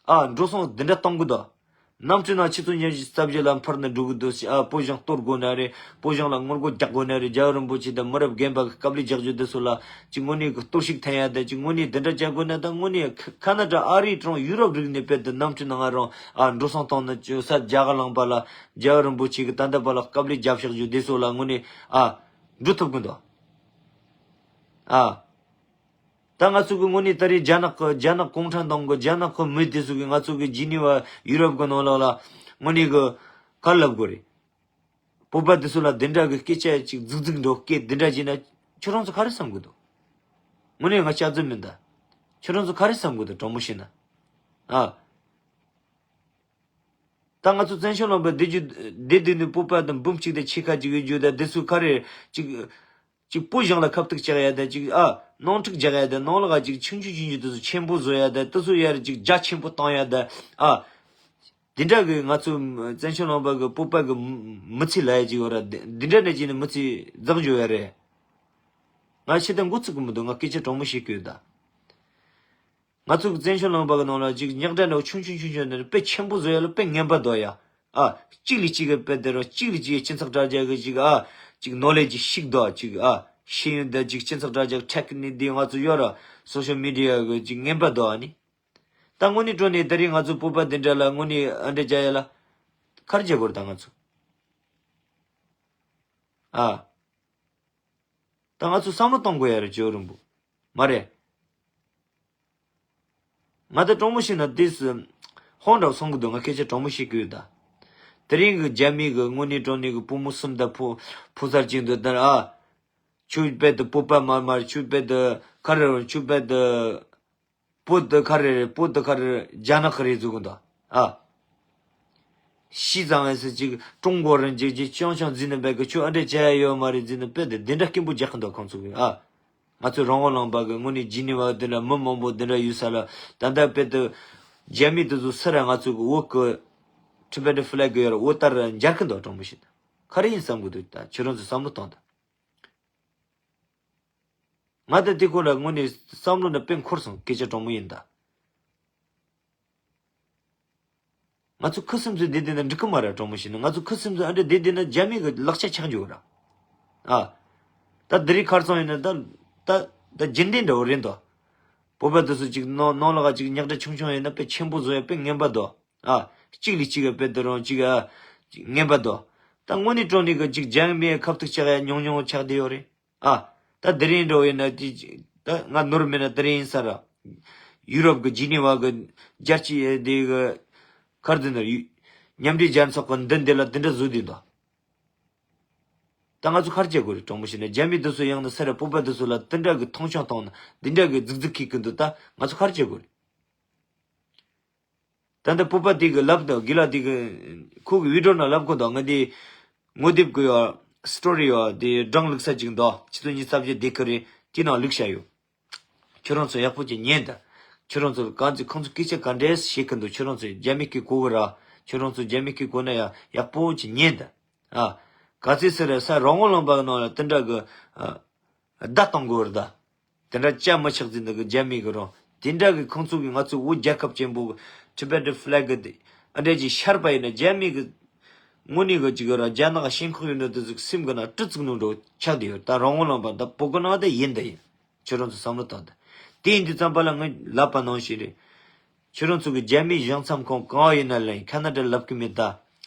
ཨ། འགྲོ་སོང་དེ་འདྲ་གཏོང་གི་འདུག་གནམ་གྲུ་ནང་ཆུ་ཚོད་ཉི་ཤུ་རྩ་བཞི་ལ་འཕུར་ནས་འགྲོ་གི་འདུག་ཟེར། ཨ། བོད་གཞུང་གཏོར་དགོས་ན་རེད། བོད་གཞུང་ལ་ངོ་རྒོལ་རྒྱག་དགོས་ན་རེད། རྒྱལ་བ་རིན་པོ་ཆེ་དང་མི་རབས་རྒན་པ་གི་དཀའ་ལས་རྒྱག་རྒྱུ་དེ་ཚོ་ལ་ཅིག་དངོས་གནས་ཀྱི་གཏོར་བཤིག་འཐེན་ཡ་དང་། ཅིག་དངོས་གནས་དེ་འདྲ་བྱ་དགོས་ན་ད་དངོས་གནས་ཁ་ན་ཌ། ཨ་རི། གྲོང་ཡུ་རོབ་རིགས་ནས་དཔེ་དེ་གནམ་གྲུ་ནང་ང་རང་། ཨ། འགྲོ་སོང་བཏང་ནས་བཅོལ་ས་རྒྱ་གར་ལུང་པ་ལ་རྒྱལ་བ་རིན་པོ་ཆེ་གི་ད་ལྟ་བར་ལ་དཀའ་ལས་རྒྱབ་བཞག་རྒྱུ་དེ་ཚོ་ལ་དངོས་གནས། ཨ། འགྲོ་ཐུབ་ཀྱི་འདུག་ཨ། ད་ང་ཚོ་གི་དངོས་གནས་ད་རེས་རྒྱ་ནག་གི་རྒྱ་ནག་གུང་ཁྲན་ཏང་གི་རྒྱ་ནག་གི་མི་དེ་ཚོ་གིས་ང་ཚོ་གི་ཇི་ནི་ཝ་ཡུ་རོབ་གི་ནང་ལོགས་ལ་དངོས་གནས་གི་ག་རེ་ལབ་དགོས་རེད། བོད་པ་དེ་ཚོ་ལ་དེ་འདྲ་གི་སྐད་ཆ་ཅིག་རྫིག་རྫིག་འགྲོ་སྐད་དེ་འདྲ་བྱས་ན་ཁྱོད་རང་ཚོ་ག་རེ་བསམ་གི་འདུག་དངོས་གནས་ང་སྐྱག་རྫུན་མིན་ད། ཁྱོད་རང་ཚོ་ག་རེ་བསམ་གི་འདུག་དྲང་མོ་བཤད་ན། ཨ། ད་ང་ཚོ་བཙན་བྱོལ་ལུང་པ་བསྡད་རྒྱུ་བསྡད་བསྡད་ནས་བོད་པ་དང་འབུམ་གཅིག་དང་ཕྱེད་ཀ་ཅིག་ཡོད་རྒྱུ་ད། དེ་ཚོ་ག་རེ་ཅིག་ཅིག་བོད་གཞུང་ལ་ཁ་གཏུག་རྒྱག་ཡ་ད། ཅིག་ཨ། ནང་འཁྲུག་རྒྱག་ཡ་ད། ནང་ལོགས་ཅིག་ཆུང་ཆུང་ཆུང་ཆུང་དེ་ཚོ་ཆེན་པོ་བཟོ་ཡ་ད། དེ་ཚོ་ཡར་ཅིག་རྒྱ་ཆེན་པོ་བཏང་ཡ་ད། ཨ། དེ་འདྲ་གི་ང་ཚོ་བཙན་བྱོལ་ལུང་པ་གི་བོད་པ་གི་མི་ཚེ་ལ་ཡ་ཅིག་ཡོད་ར། དེ་འདྲ་ནས་ཅིག་ནི་མི་ཚེ་འཛེག་འཇོག་ཡ་རེད། ང་ཤི་ད་འགོ་ཚུགས་གི་མི་འདུག་ང་སྐད་ཆ་དྲང་མོ་བཤད་གི་ཡོད་ད། ང་ཚོ་གི་བཙན་བྱོལ་ལུང་པ་གི་ནང་ལ་ཅིག་ཉག་དྲ་འདྲ་བོ་ཆུང་ཆུང་ཆུང་ཆུང་ནས་དཔེ་ཆེན་པོ་བཟོ་ཡ་ལ་དཔེ་ངན་པ་འདུག་ཡ། ཨ། གཅིག་ལས་གཅིག་གི་དཔེ་དེ་རུ་གཅིག་ལས་གཅིག་གི་སྤྱི་ཚོགས་དྲ་རྒྱ་གི་ཅིག་ཨ། ཅིག་ནོ་ལེ་ཇི་ཞིག་འདུག་ཅིག་ཨ། ཤེས་ཡོན་དང་ཅིག་སྤྱི་ཚོགས་དྲ་རྒྱ་ཊེག་ནི་འདི་ང་ཚོ་ཡོད་ར། སོ་ཤལ་མི་ཌི་ཡ་གི་ཅིག་ངན་པ་འདུག་ཨ་ནི། ད་དངོས་གནས་དྲང་གནས་ད་རེས་ང་ཚོ་བོད་པ་འདི་འདྲ་ལ་དངོས་གནས་ཨ་འདྲ་བྱ་ཡ་ལ་ག་རེ་བྱེད་དགོས་རེད་ད་ང་ཚོ། ཨ། ད་ང་ཚོ་བསམ་བློ་གཏོང་དགོས་ཡ་རེད། ཇོ་རིན་པོ། མ་རེད། ང་ད་དྲང་མོ་བཤད་ན་དེ་སུ་ཧོན་འདྲ་བོ་སོང་གི་འདུག་ང་སྐད་ཆ་དྲང་མོ་བཤད་གི་ཡོད་ད། དེ་རིང་གི་རྒྱ་མི་གི་དངོས་གནས་དྲང་གནས་གི་བུ་མོ་གསུམ་དང་ཕོ་ཕོ་གསར་གཅིག་འདུག་ད། ཨ། ཁྱོད་དཔེ་དེ་བོད་པ་མ་མ་རེད། ཁྱོད་དཔེ་དེ་ག་རེ་རེད། ཁྱོད་དཔེ་དེ་བོད་དེ་ག་རེ་རེད། བོད་དེ་ག་རེ་རེད། རྒྱ་ནག་གི་རེད་ཟེར་གི་འདུག་ཨ། ཤི་ཙང་ཨེ་སི་ཅིག་ཀྲུང་གོ་རེད་ཅིག་ཅིག་ཅང་ཅང་ཟེར་ནས་དཔེ་གི་ཁྱོད་ཨ་འདྲ་བྱས་ཡ་ཡོད་མ་རེད་ཟེར་ནས་དཔེ་དེ་དེ་འདྲ་སྐད་འབོད་རྒྱག་གི་འདུག་ཁོང་ཚོ་གི། ཨ། ང་ཚོའི་རང་དབང་ལུང་པ་གི་དངོས་གནས་ཇི་ནི་ཝ་དེ་འདྲ་མི་མང་པོ་དེ་འདྲ་ཡོད་ས་ལ། ད་ལྟ་དཔེ་དེ་རྒྱ་མི་དེ་ཚོ་སུ་ར་ང་ཚོ་གི་བོད་གི་ཊི་བེ་ཊན་ཕི་ལེག་གི་ཡོད་ར། བོད་ལྟར་འཇར་གི་འདུག་དྲང་མོ་བཤད་ན། ག་རེ་ཡིན་བསམ་གི་འདུག་ད་ཁྱོད་རང་ཚོ་བསམ་བློ་གཏོང་ད། ང་ད་དེ་སྐོར་ལ་དངོས་གནས་བསམ་བློ་ནི་དཔེ་འཁོར་སོང་། སྐད་ཆ་དྲང་མོ་ཡིན་ད། ང་ཚོ་ཁུ་སིམ་སིམ་བསྡད་བསྡད་ན་འགྲིག་གི་མ་རེད། དྲང་མོ་བཤད་ན་ང་ཚོ་ཁུ་སིམ་སིམ་ཨ་འདྲ་བསྡད་བསྡད་ན་རྒྱ་མི་གི་ལག་ཆ་ཆགས་འགྱོ་ར། ཨ། ད་དེ་རིང་ཁར་སང་ཡིན་ན་ད་ད་ད་རྒྱུན་ལྡན་འདྲ་བོ་རེད་འདུག་བོད་པ་དེ་ཚོ་ཅིག་ནང་ནང་ལོགས་ཅིག་ཉག་དྲ་ཆུང་ཆུང་ཡིན་ན་དཔེ་ཆེན་པོ་བཟོ་ཡ་དཔེ་ངན་པ་འདུག་ཨ། གཅིག་ལས་གཅིག་གི་དཔེ་དེ་རང་ཅིག་ཨ། ཅིག་ངན་པ་འདུག་ད་དངོས་གནས་དྲང་གནས་གི་ཅིག་རྒྱ་མིའི་ཁ་ཐུག་ཆགས་ཡ་ཉུང་ཉུང་ཆགས་བསྡད་ཡོད་རེད། ཨ། ད་དེ་རིང་འགྲོ་ཡིན་ན་དེ་ད་ང་ནོར་མེད་ན་དེ་རིང་ཡིན་ས་ར། ཡུ་རོབ་གི་ཇི་ནི་ཝ་གི་རྒྱལ་སྤྱི་དེ་གི་གར་དུ་ན་ཡུ་མཉམ་འབྲེལ་རྒྱལ་ཚོགས་གི་མདུན་དེ་ལ་དེ་འདྲ་བཟོས་བསྡད་འདུག་ད་ང་ཚོ་ག་རེ་བྱེད་དགོས་རེད། དྲང་མོ་བཤད་ན་རྒྱ་མི་དེ་ཚོ་ཡང་ན་སུ་ར་བོད་པ་དེ་ཚོ་ལ་དེ་འདྲ་གི་མཐོང་ཆུང་བཏང་ན་དེ་འདྲ་གི་རྫིག་རྫིག་ཁེག་གི་འདུག་ད་ང་ཚོ་ག་རེ་བྱེད་དགོས་རེད། ད་ལྟ་སྤོབས་པ་དེ་གི་ལབ་དང་དགེ་ལགས་དེ་གི་ཁོ་གི་བི་ཌིའོ་ནང་ལབ་གོ་དང་ང་དེ་ངོ་དེབ་གི་ཡོད་སི་ཊོ་རི་ཡོད་དེ་སྒྲུང་བླུགས་ས་ཅིག་འདུག་ཆུ་ཚོད་ཉི་ཤུ་རྩ་བརྒྱད་དེ་ཁ་རེད་དེ་ནང་བླུགས་བཞག་ཡོད། ཁྱོད་རང་ཚོ་ཡག་པོ་ཅིག་ཉན་ད། ཁྱོད་རང་ཚོ་གང་ཚེ་ཁོང་ཚོ་སྐད་ཆ་ག་འདྲས་བཤད་གི་འདུག་ཁྱོད་རང་ཚོ་རྒྱ་མི་སྐད་གོ་གི་ར། ཁྱོད་རང་ཚོ་རྒྱ་མི་སྐད་གོ་ན་ཡ་ཡག་པོ་ཅིག་ཉན་ད། ཨ། ག་ཚོད་ཟེར་ར་ས་རང་དབང་ལུང་པ་གི་ནང་ལ་དེ་འདྲ་གི་ཨ། བརྡ་གཏོང་དགོས་རེད་ད། དེ་འདྲ་བྱ་མི་ཆོག་ཟེར་འདུག་གི་རྒྱ་མི་གི་རང་དེ་འདྲ་གི་ཁོང་ཚོ་གི་ང་ཚོ་བོད་རྒྱལ་ཁབ་ཆེན་པོ་Tibetan flag་གི་དེ་ཨ་འདྲ་ཅིག་ཤར་བ་ཡིན་ན་རྒྱ་མི་གི་དངོས་གནས་གི་ཅིག་གི་ར་རྒྱ་ནག་ཞེན་ཁོག་ཡོད་ནོ་དེ་ཚོ་སེམས་གི་ནང་སྤྲུ་ཚིག་ནོ་འགྲོ་ཆགས་བསྡད་ཡོད་ད། རང་དབང་ལུང་པ་ད་བོད་གི་ནང་དེ་ཡིན་ད་ཡིན། ཁྱོད་རང་ཚོ་བསམ་བློ་བཏང་དང་། དེ་ཡིན་དུས་ཙམ་པ་ལ་ངས་ལབ་པ་ནང་བཞིན་རེད། ཁྱོད་རང་ཚོ་གི་རྒྱ་མིའི་གཞུང་ཚབ་ཁང་གང་ཡིན་ན་ལ་ཡིན་ཁ་ན་ཌ་ལབ་གི་མེད་ད།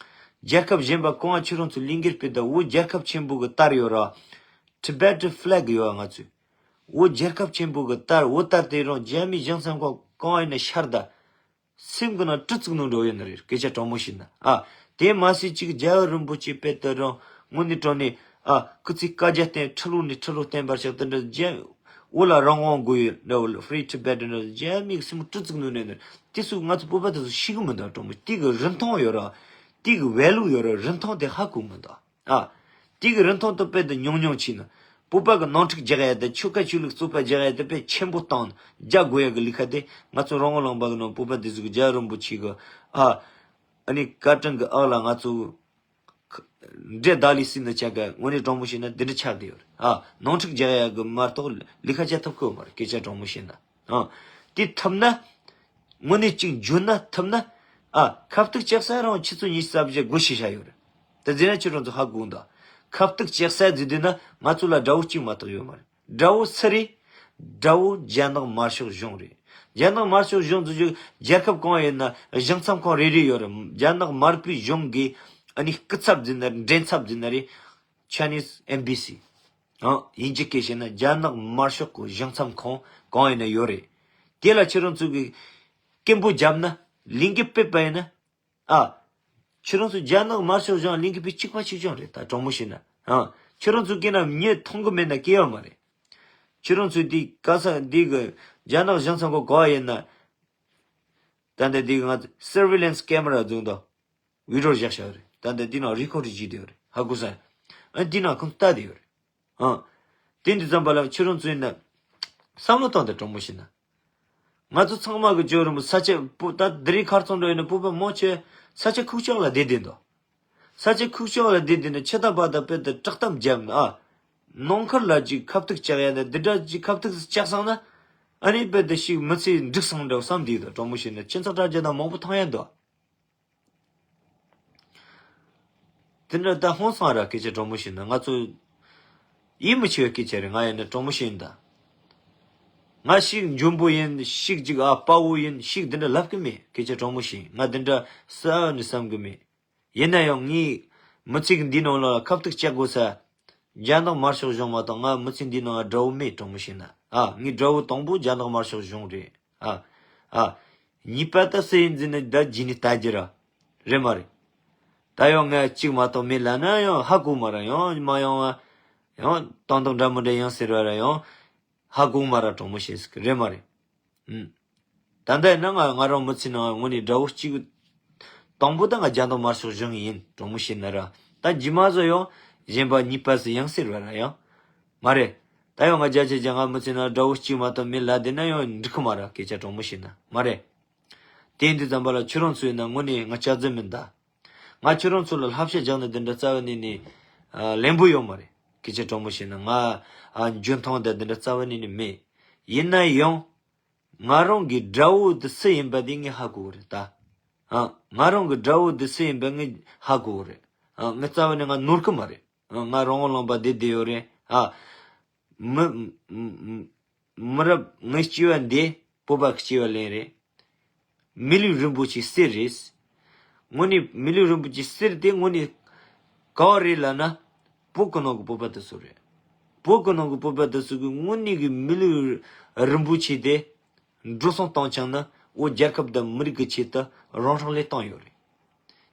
རྒྱལ་ཁབ་གཞན་པ་གང་ཁྱོད་རང་ཚོ་ལས་འགུལ་སྤེལ་ད་བོད་རྒྱལ་ཁབ་ཆེན་པོ་གི་དར་ཡོད་ར། Tibetan flag་ཡོད་ང་ཚོས། བོད་རྒྱལ་ཁབ་ཆེན་པོ་གི་དར་བོད་དར་དེ་རང་རྒྱ་མིའི་གཞུང་ཚབ་ཁང་གང་ཡིན་ན་ཤར་ད། སེམས་གི་ནང་སྤྲུ་ཚིག་ནང་འགྲོ་ཡོད་ནི་རེད་སྐད་ཆ་དྲང་མོ་བཤད་ན། ཨ། དེ་མ་ཟད་ཅིག་རྒྱལ་བ་རིན་པོ་ཆེ་དཔེ་ལྟར་རང་དངོས་གནས་དྲང་གནས་ཨ་སྐུ་ཚེ་བསྐལ་བརྒྱར་བརྟན་ཁྲི་ལོ་ནས་ཁྲི་ལོ་བརྟན་པར་ཤོག་དེ་འདྲ་རྒྱལ་བོད་ལ་རང་དབང་དགོས་ཡོད་འདྲ་བོ་Free Tibet་འདྲ་རྒྱལ་མིའི་སེམས་སྤྲུ་ཚིག་ནང་ནས་ནི་དེ་ཚོ་ང་ཚོ་བོད་པ་དེ་ཚོ་ཤེས་གི་མི་འདུག་དྲང་མོ་དེ་གི་རིན་ཐང་ཡོད་ར་དེ་གི་ཝེ་ལུ་ཡོད་ར་རིན་ཐང་དེ་ཧ་གོ་མི་འདུག་ཨ། དེ་གི་རིན་ཐང་དུ་དཔེ་དེ་ཉུང་ཉུང་ཕྱིན་ན། བོད་པ་གི་ནང་འཁྲུག་རྒྱག་ཡ་དེ་ཆོལ་ཁ་ཆོས་ལུགས་གཙོས་པ་རྒྱག་ཡ་དེ་དཔེ་ཆེན་པོ་བཏང་རྒྱག་དགོས་ཡ་གི་ལས་ཀ་དེ་ང་ཚོ་རང་དབང་ལུང་པ་གི་ནང་བོད་པ་དེ་ཚོ་གི་རྒྱལ་བ་རིན་པོ་ཆེ་གི་ཨ། ཨ་ནི་བཀའ་དྲིན་གི་འོག་ལ་ང་ཚོ་འདྲེ་བདག་ལས་སྲིད་ནི་ཆགས་གི་དངོས་གནས་དྲང་པོ་བཤད་ན་འདི་འདྲ་ཆགས་བསྡད་ཡོད་རེད་ཨ། ནང་འཁྲུག་རྒྱག་ཡ་གི་མ་གཏོགས་ལས་ཀ་བྱེད་ཐུབ་གི་ཡོད་མ་རེད་སྐད་ཆ་དྲང་མོ་བཤད་ན། ཨ། དེ་ཐུབ་ན། དངོས་གནས་གཅིག་འཇོན་ན་ཐུབ་ན། ཨ། ཁ་གཏུག་ལྕགས་སྲེག་རང་ཆུ་ཚོད་ཉི་ཤུ་རྩ་བརྒྱད་སྒོ་ཕྱེ་བཞག་ཡོད་རེད། དེ་ཟེར་ན་ཁྱོད་རང་ཚོ་ཧ་གོ་འདུག་ཁ་གཏུག་ལྕགས་སྲེག་ཟེར་དུས་ན་ང་ཚོ་ལ་དགྲ་བོ་གཅིག་མ་གཏོགས་ཡོད་མ་རེད། དགྲ་བོ་སུ་རེད། དགྲ་བོ་རྒྱ་ནག་དམར་ཤོག་གཞུང་རེད། རྒྱ་ནག་དམར་ཤོག་གཞུང་ཚོ་རྒྱལ་ཁབ་གང་ཡིན་ན་གཞུང་ཚབ་ཁང་རེ་རེ་ཡོད་རེད། རྒྱ་ནག་དམར་པོའི་གཞུང་གི་ཨ་ནི་སྐུ་ཚབ་ཟེར་ན་མགྲིན་ཚབ་ཟེར་ན་རེད། Chinese Embassy། ཨང་། དབྱིན་ཇི་སྐད་བཤད་ན་རྒྱ་ནག་དམར་ཤོག་གི་གཞུང་ཚབ་ཁང་གང་ཡིན་ན་ཡོད་རེད། དེ་ལ་ཁྱེད་རང་ཚོ་གི་སྐད་འབོད་བརྒྱབ་ན་ལིང་གི་ཕེབས་པ་ཡིན་ན། ཨ། ཁྱེད་རང་ཚོ་རྒྱ་ནག་དམར་ཤོག་གཞུང་ལིང་གི་ཕེབས་གཅིག་པ་གཅིག་རྐྱང་རེད་ད་དྲང་མོ་བཤད་ན། ཨ། ཁྱེད་རང་ཚོ་སྐད་ན་མྱི་མཐོང་གི་མེད་ན་སྐད་ཡོད་མ་རེད། ཁྱེད་རང་ཚོ་དེ་ག་ས་འདི་གི་རྒྱ་ནག་གཞུང་ཚབ་ཁང་གང་ཡིན་ན། ད་ལྟ་འདི་གི་ང་ཚོ་surveillance camera་བཟུང་དང་། བི་ཌིའོ་བཞག་བཞག་རེད། ད་ལྟ་འདི་ནང་རི་ཁོར་ཌི་བྱས་བསྡད་ཡོད་རེད། ཧ་གོ་ས། ཨ་འདི་ནང་ཁོང་ལྟ་བསྡད་ཡོད་རེད། ཨ། དེ་འདི་ཙམ་པ་ལ་ཁྱེད་རང་ཚོ་ཡིན་ན། བསམ་བློ་བཏང་སྟེ་དྲང་མོ་བཤད་ན། ང་ཚོ་ཚང་མ་གི་ཇོ་རིན་པོ་ས་ཆ་པོ་ད་འདི་རིགས་ཁར་ཚང་འགྲོ་ཡིན་ན་བོད་པ་མང་ཆེ་ས་ཆ་ཁུག་ཀྱོག་ལ་བསྡད་བསྡད་འདུག་ས་ཆ་ཁུག་ཀྱོག་ལ་བསྡད་བསྡད་ན་ཆུ་དང་བ་དང་དཔེ་དེ་བཀྲག་གཏམ་བརྒྱབ་ན་ཨ། ནང་ཁུལ་ལ་ཅིག་ཁ་གཏུག་བཅག་ཡ་ན་འདི་འདྲ་ཅིག་ཁ་གཏུག་བཅག་སོང་ན། ཨ་ནི་དཔེ་དེ་ཞིག་མི་ཚེ་འགྲིག་སོང་འདྲ་བསམ་བསྡད་འདུག་དྲང་མོ་བཤད་ན་ཁྱེད་ཚོ་དྲ་རྒྱ་དང་མང་པོ་མཐོང་ཡ་འདུག་དེ་འདྲ་ད་ཧོན་སང་ར་སྐད་ཆ་དྲང་མོ་བཤད་ན་ང་ཚོ་ཡིད་མི་ཆེས་པའི་སྐད་ཆ་རེད། ང་ཡིན་ན་དྲང་མོ་བཤད་ཡིན་ད། ང་ཞིག་འཇོན་པོ་ཡིན་ཞིག་ཅིག་ཨ་དཔའ་བོ་ཡིན་ཞིག་འདི་འདྲ་ལབ་གི་མེད། སྐད་ཆ་དྲང་མོ་བཤད་ཡིན། ང་འདི་འདྲ་ས་ནས་བསམ་གི་མེད། ཡིན་ན་ཡང་ངའི་མི་ཚེ་གི་འདི་ནང་ལ་ཁ་གཏུག་བཅག་དགོས་ས། རྒྱ་ནག་དམར་ཤོག་གཞུང་མ་གཏོགས་ང་མི་ཚེ་འདི་ནང་ལ་དགྲ་བོ་མེད། དྲང་མོ་བཤད་ན་ཨ་ངའི་དགྲ་བོ་དང་པོ་རྒྱ་ནག་དམར་ཤོག་གཞུང་རེད། ཨ། ཨ། གཉིས་པ་ད་སུ་ཡིན་ཟེར་ན་ད་རྗེས་ནས་ལྟ་རྒྱུ་ར། རེད་མ་རེད། ད་ཡང་ང་གཅིག་མ་གཏོགས་མེད་ལབ་ན་ཡང་ཧ་གོ་མ་ར་ཡང་མ་ཡང་བ། ཡང་དོན་དག་འདྲ་མི་འདྲ་ཡང་ཟེར་བ་ར་ཡང་། ཧ་གོ་མ་ར་དྲང་མོ་བཤད་ཟིག་རེད་མ་རེད། ཨུམ། ད་ལྟ་ཡིན་ན་ང་ང་རང་མི་ཚེ་ནང་དངོས་གནས་དགྲ་བོ་གཅིག་དང་པོ་ད་ང་རྒྱ་ནག་དམར་ཤོག་གཞུང་ཡིན་དྲང་མོ་བཤད་ན་ར། ད་རྗེས་མ་བཟོ་ཡང་གཞན་པ་གཉིས་པ་སུ་ཡང་ཟེར་བ་ར་ཡང་། མ་རེད། ད་ཡང་ང་རྒྱ་ཆེ་རྒྱ་ང་མི་ཚེ་ནང་དགྲ་བོ་གཅིག་མ་གཏོགས་མེད་ལབ་བསྡད་ན་ཡང་འགྲིག་གི་མ་ར་སྐད་ཆ་དྲང་མོ་བཤད་ན་མ་རེད། དེ་འདི་ཙམ་པ་ལ་ཁྱོད་རང་ཚོའི་ནང་དངོས་གནས་ང་སྐྱག་རྫུན་མིན་ད། ང་ཁྱོད་རང་ཚོ་ལ་བསླབ་བྱ་རྒྱག་ནི་འདི་འདྲ་རྩ་བ་ནས་ནས་ཨ། ལན་པོ་ཡོད་མ་རེད། སྐད་ཆ་དྲང་མོ་བཤད་ན་ང་ཨ། འཇོན་ཐང་འདི་འདི་འདྲ་རྩ་བ་ནས་ནས་མེད། ཡིན་ན་ཡང་། ང་རང་གི་དགྲ་བོ་འདི་སུ་ཡིན་པ་འདི་ངས་ཧ་གོ་གི་རེད་ད། ཨ། ང་རང་གི་དགྲ་བོ་འདི་སུ་ཡིན་པ་ངས་ཧ་གོ་གི་རེད། ཨ། ངས་རྩ་བ་ནས་ང་ནོར་གི་མ་རེད། ཨ། ང་རང་དབང་ལུང་པ་བསྡད་བསྡད་ཡོད་རེད། ཨ། མི། མི། མི་རབས་ངའི་སྐྱེ་བ་འདི་བོད་པ་གི་སྐྱེ་བ་ལེན་རེད། མི་ལུས་རིན་པོ་ཆེ་གསེར་རེད། དངོས་གནས་མི་ལུས་རིན་པོ་ཆེ་གསེར་དེ་དངོས་གནས་ག་བ་རེད་ལབ་ན། བོད་ཀྱི་ནང་གི་བོད་པ་དེ་ཚོ་རེད། བོད་ཀྱི་ནང་གི་བོད་པ་དེ་ཚོ་གི་དངོས་གནས་ཀྱི་མི་ལུས་རིན་པོ་ཆེ་དེ་འགྲོ་སོང་བཏང་ཆང་ན་བོད་རྒྱལ་ཁབ་དང་མི་རིགས་ཀྱི་ཆེད་དུ་རང་སྲོག་བློས་བཏང་ཡོད་རེད།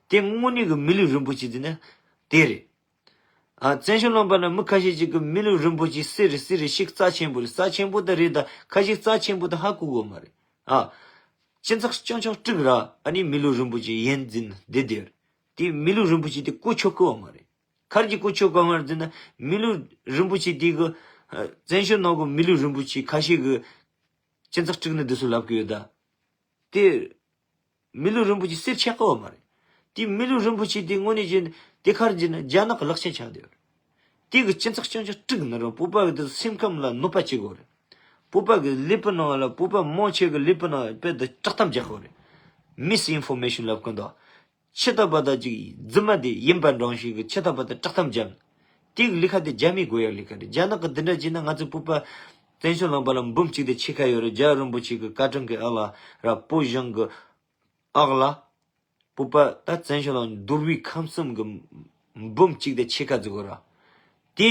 དེ་དངོས་གནས་ཀྱི་མི་ལུས་རིན་པོ་ཆེ་དེ་ནི་དེ་རེད། ཨ། བཙན་བྱོལ་ལུང་པ་ན་མི་ཁ་ཤས་ཅིག་གི་མི་ལུས་རིན་པོ་ཆེ་གསེར་རེད་གསེར་རེད་ཞིག་རྩ་ཆེན་པོ་རེད། རྩ་ཆེན་པོ་དེ་རེད་ད་ཁ་ཤས་རྩ་ཆེན་པོ་དེ་ཧ་གོ་གི་མ་རེད། ཨ། སྤྱི་ཚོགས་རྐྱང་ཆོག་དྲུག་ར་ཨ་ནི་མི་ལུས་རིན་པོ་ཆེ་ཡན་འཛིན་བསྡད་དེ་ཡོད། དེ་མི་ལུས་རིན་པོ་ཆེ་དེ་གོ་ཆོད་གི་བ་མ་རེད། ག་རེ་གོ་ཆོད་གི་བ་མ་རེད་ཟེར་ན། མི་ལུས་རིན་པོ་ཆེ་དེ་གི་བཙན་བྱོལ་ནང་གི་མི་ལུས་རིན་པོ་ཆེ་ཁ་ཤས་གི་སྤྱི་ཚོགས་དྲུག་ནི་འདི་ཚོ་ལབ་གི་ཡོད་ད། དེ་མི་ལུས་རིན་པོ་ཆེ་གསེར་ཆགས་གི་བ་མ་རེད། དེ་མི་ལུས་རིན་པོ་ཆེ་དེ་དངོས་གནས་ཀྱི་དེ་ག་རེ་ཟེར་ན་རྒྱ་ནག་གི་ལག་ཆ་ཆགས་བསྡད་ཡོད་རེད། དེ་གི་སྤྱི་ཚོགས་རྐྱང་ཆོག་དྲུག་ནི་རང་བོད་པ་གི་དེ་སེམས་ཁམས་ལ་གནོད་པ་བྱེད་གི་ཡོད་རེད། བོད་པ་གི་ཀླད་པའི་ནང་ལ་བོད་པ་མང་ཆེ་གི་ཀླད་པའི་ནང་དཔེ་དེ་བཀྲག་གཏམ་རྒྱག་གི་ཡོད་རེད། མིས་ཨིན་ཕོར་མེ་ཤན་ལབ་གི་འདུག་ཇི་ལྟ་བ་དང་ཅིག་རྫུན་མ་དེ་ཡིན་པ་འདྲ་ཞིག་གི་ཇི་ལྟ་བ་དང་བཀྲག་གཏམ་བརྒྱབ། དེ་གི་ལས་ཀ་དེ་རྒྱ་མིས་དགོས་ཡག་ལས་ཀ་རེད། རྒྱ་ནག་གི་འདི་འདྲ་བྱས་ན་ང་ཚོ་བོད་པ་བཙན་བྱོལ་ལུང་པ་ལ་འབུམ་གཅིག་དང་ཕྱེད་ཀ་ཡོད་རེད། རྒྱལ་བ་རིན་པོ་ཆེ་གི་བཀའ་དྲིན་གི་ཨ་ལ་ར་བོད་གཞུང་གི་ཨག་ལ་བོད་པ་ད་བཙན་བྱོལ་ལ་འདུལ་བའི་ཁམས་གསུམ་གི་འབུམ་གཅིག་དང་ཕྱེད་ཀ་ཟིག་གོ་ར། དེ་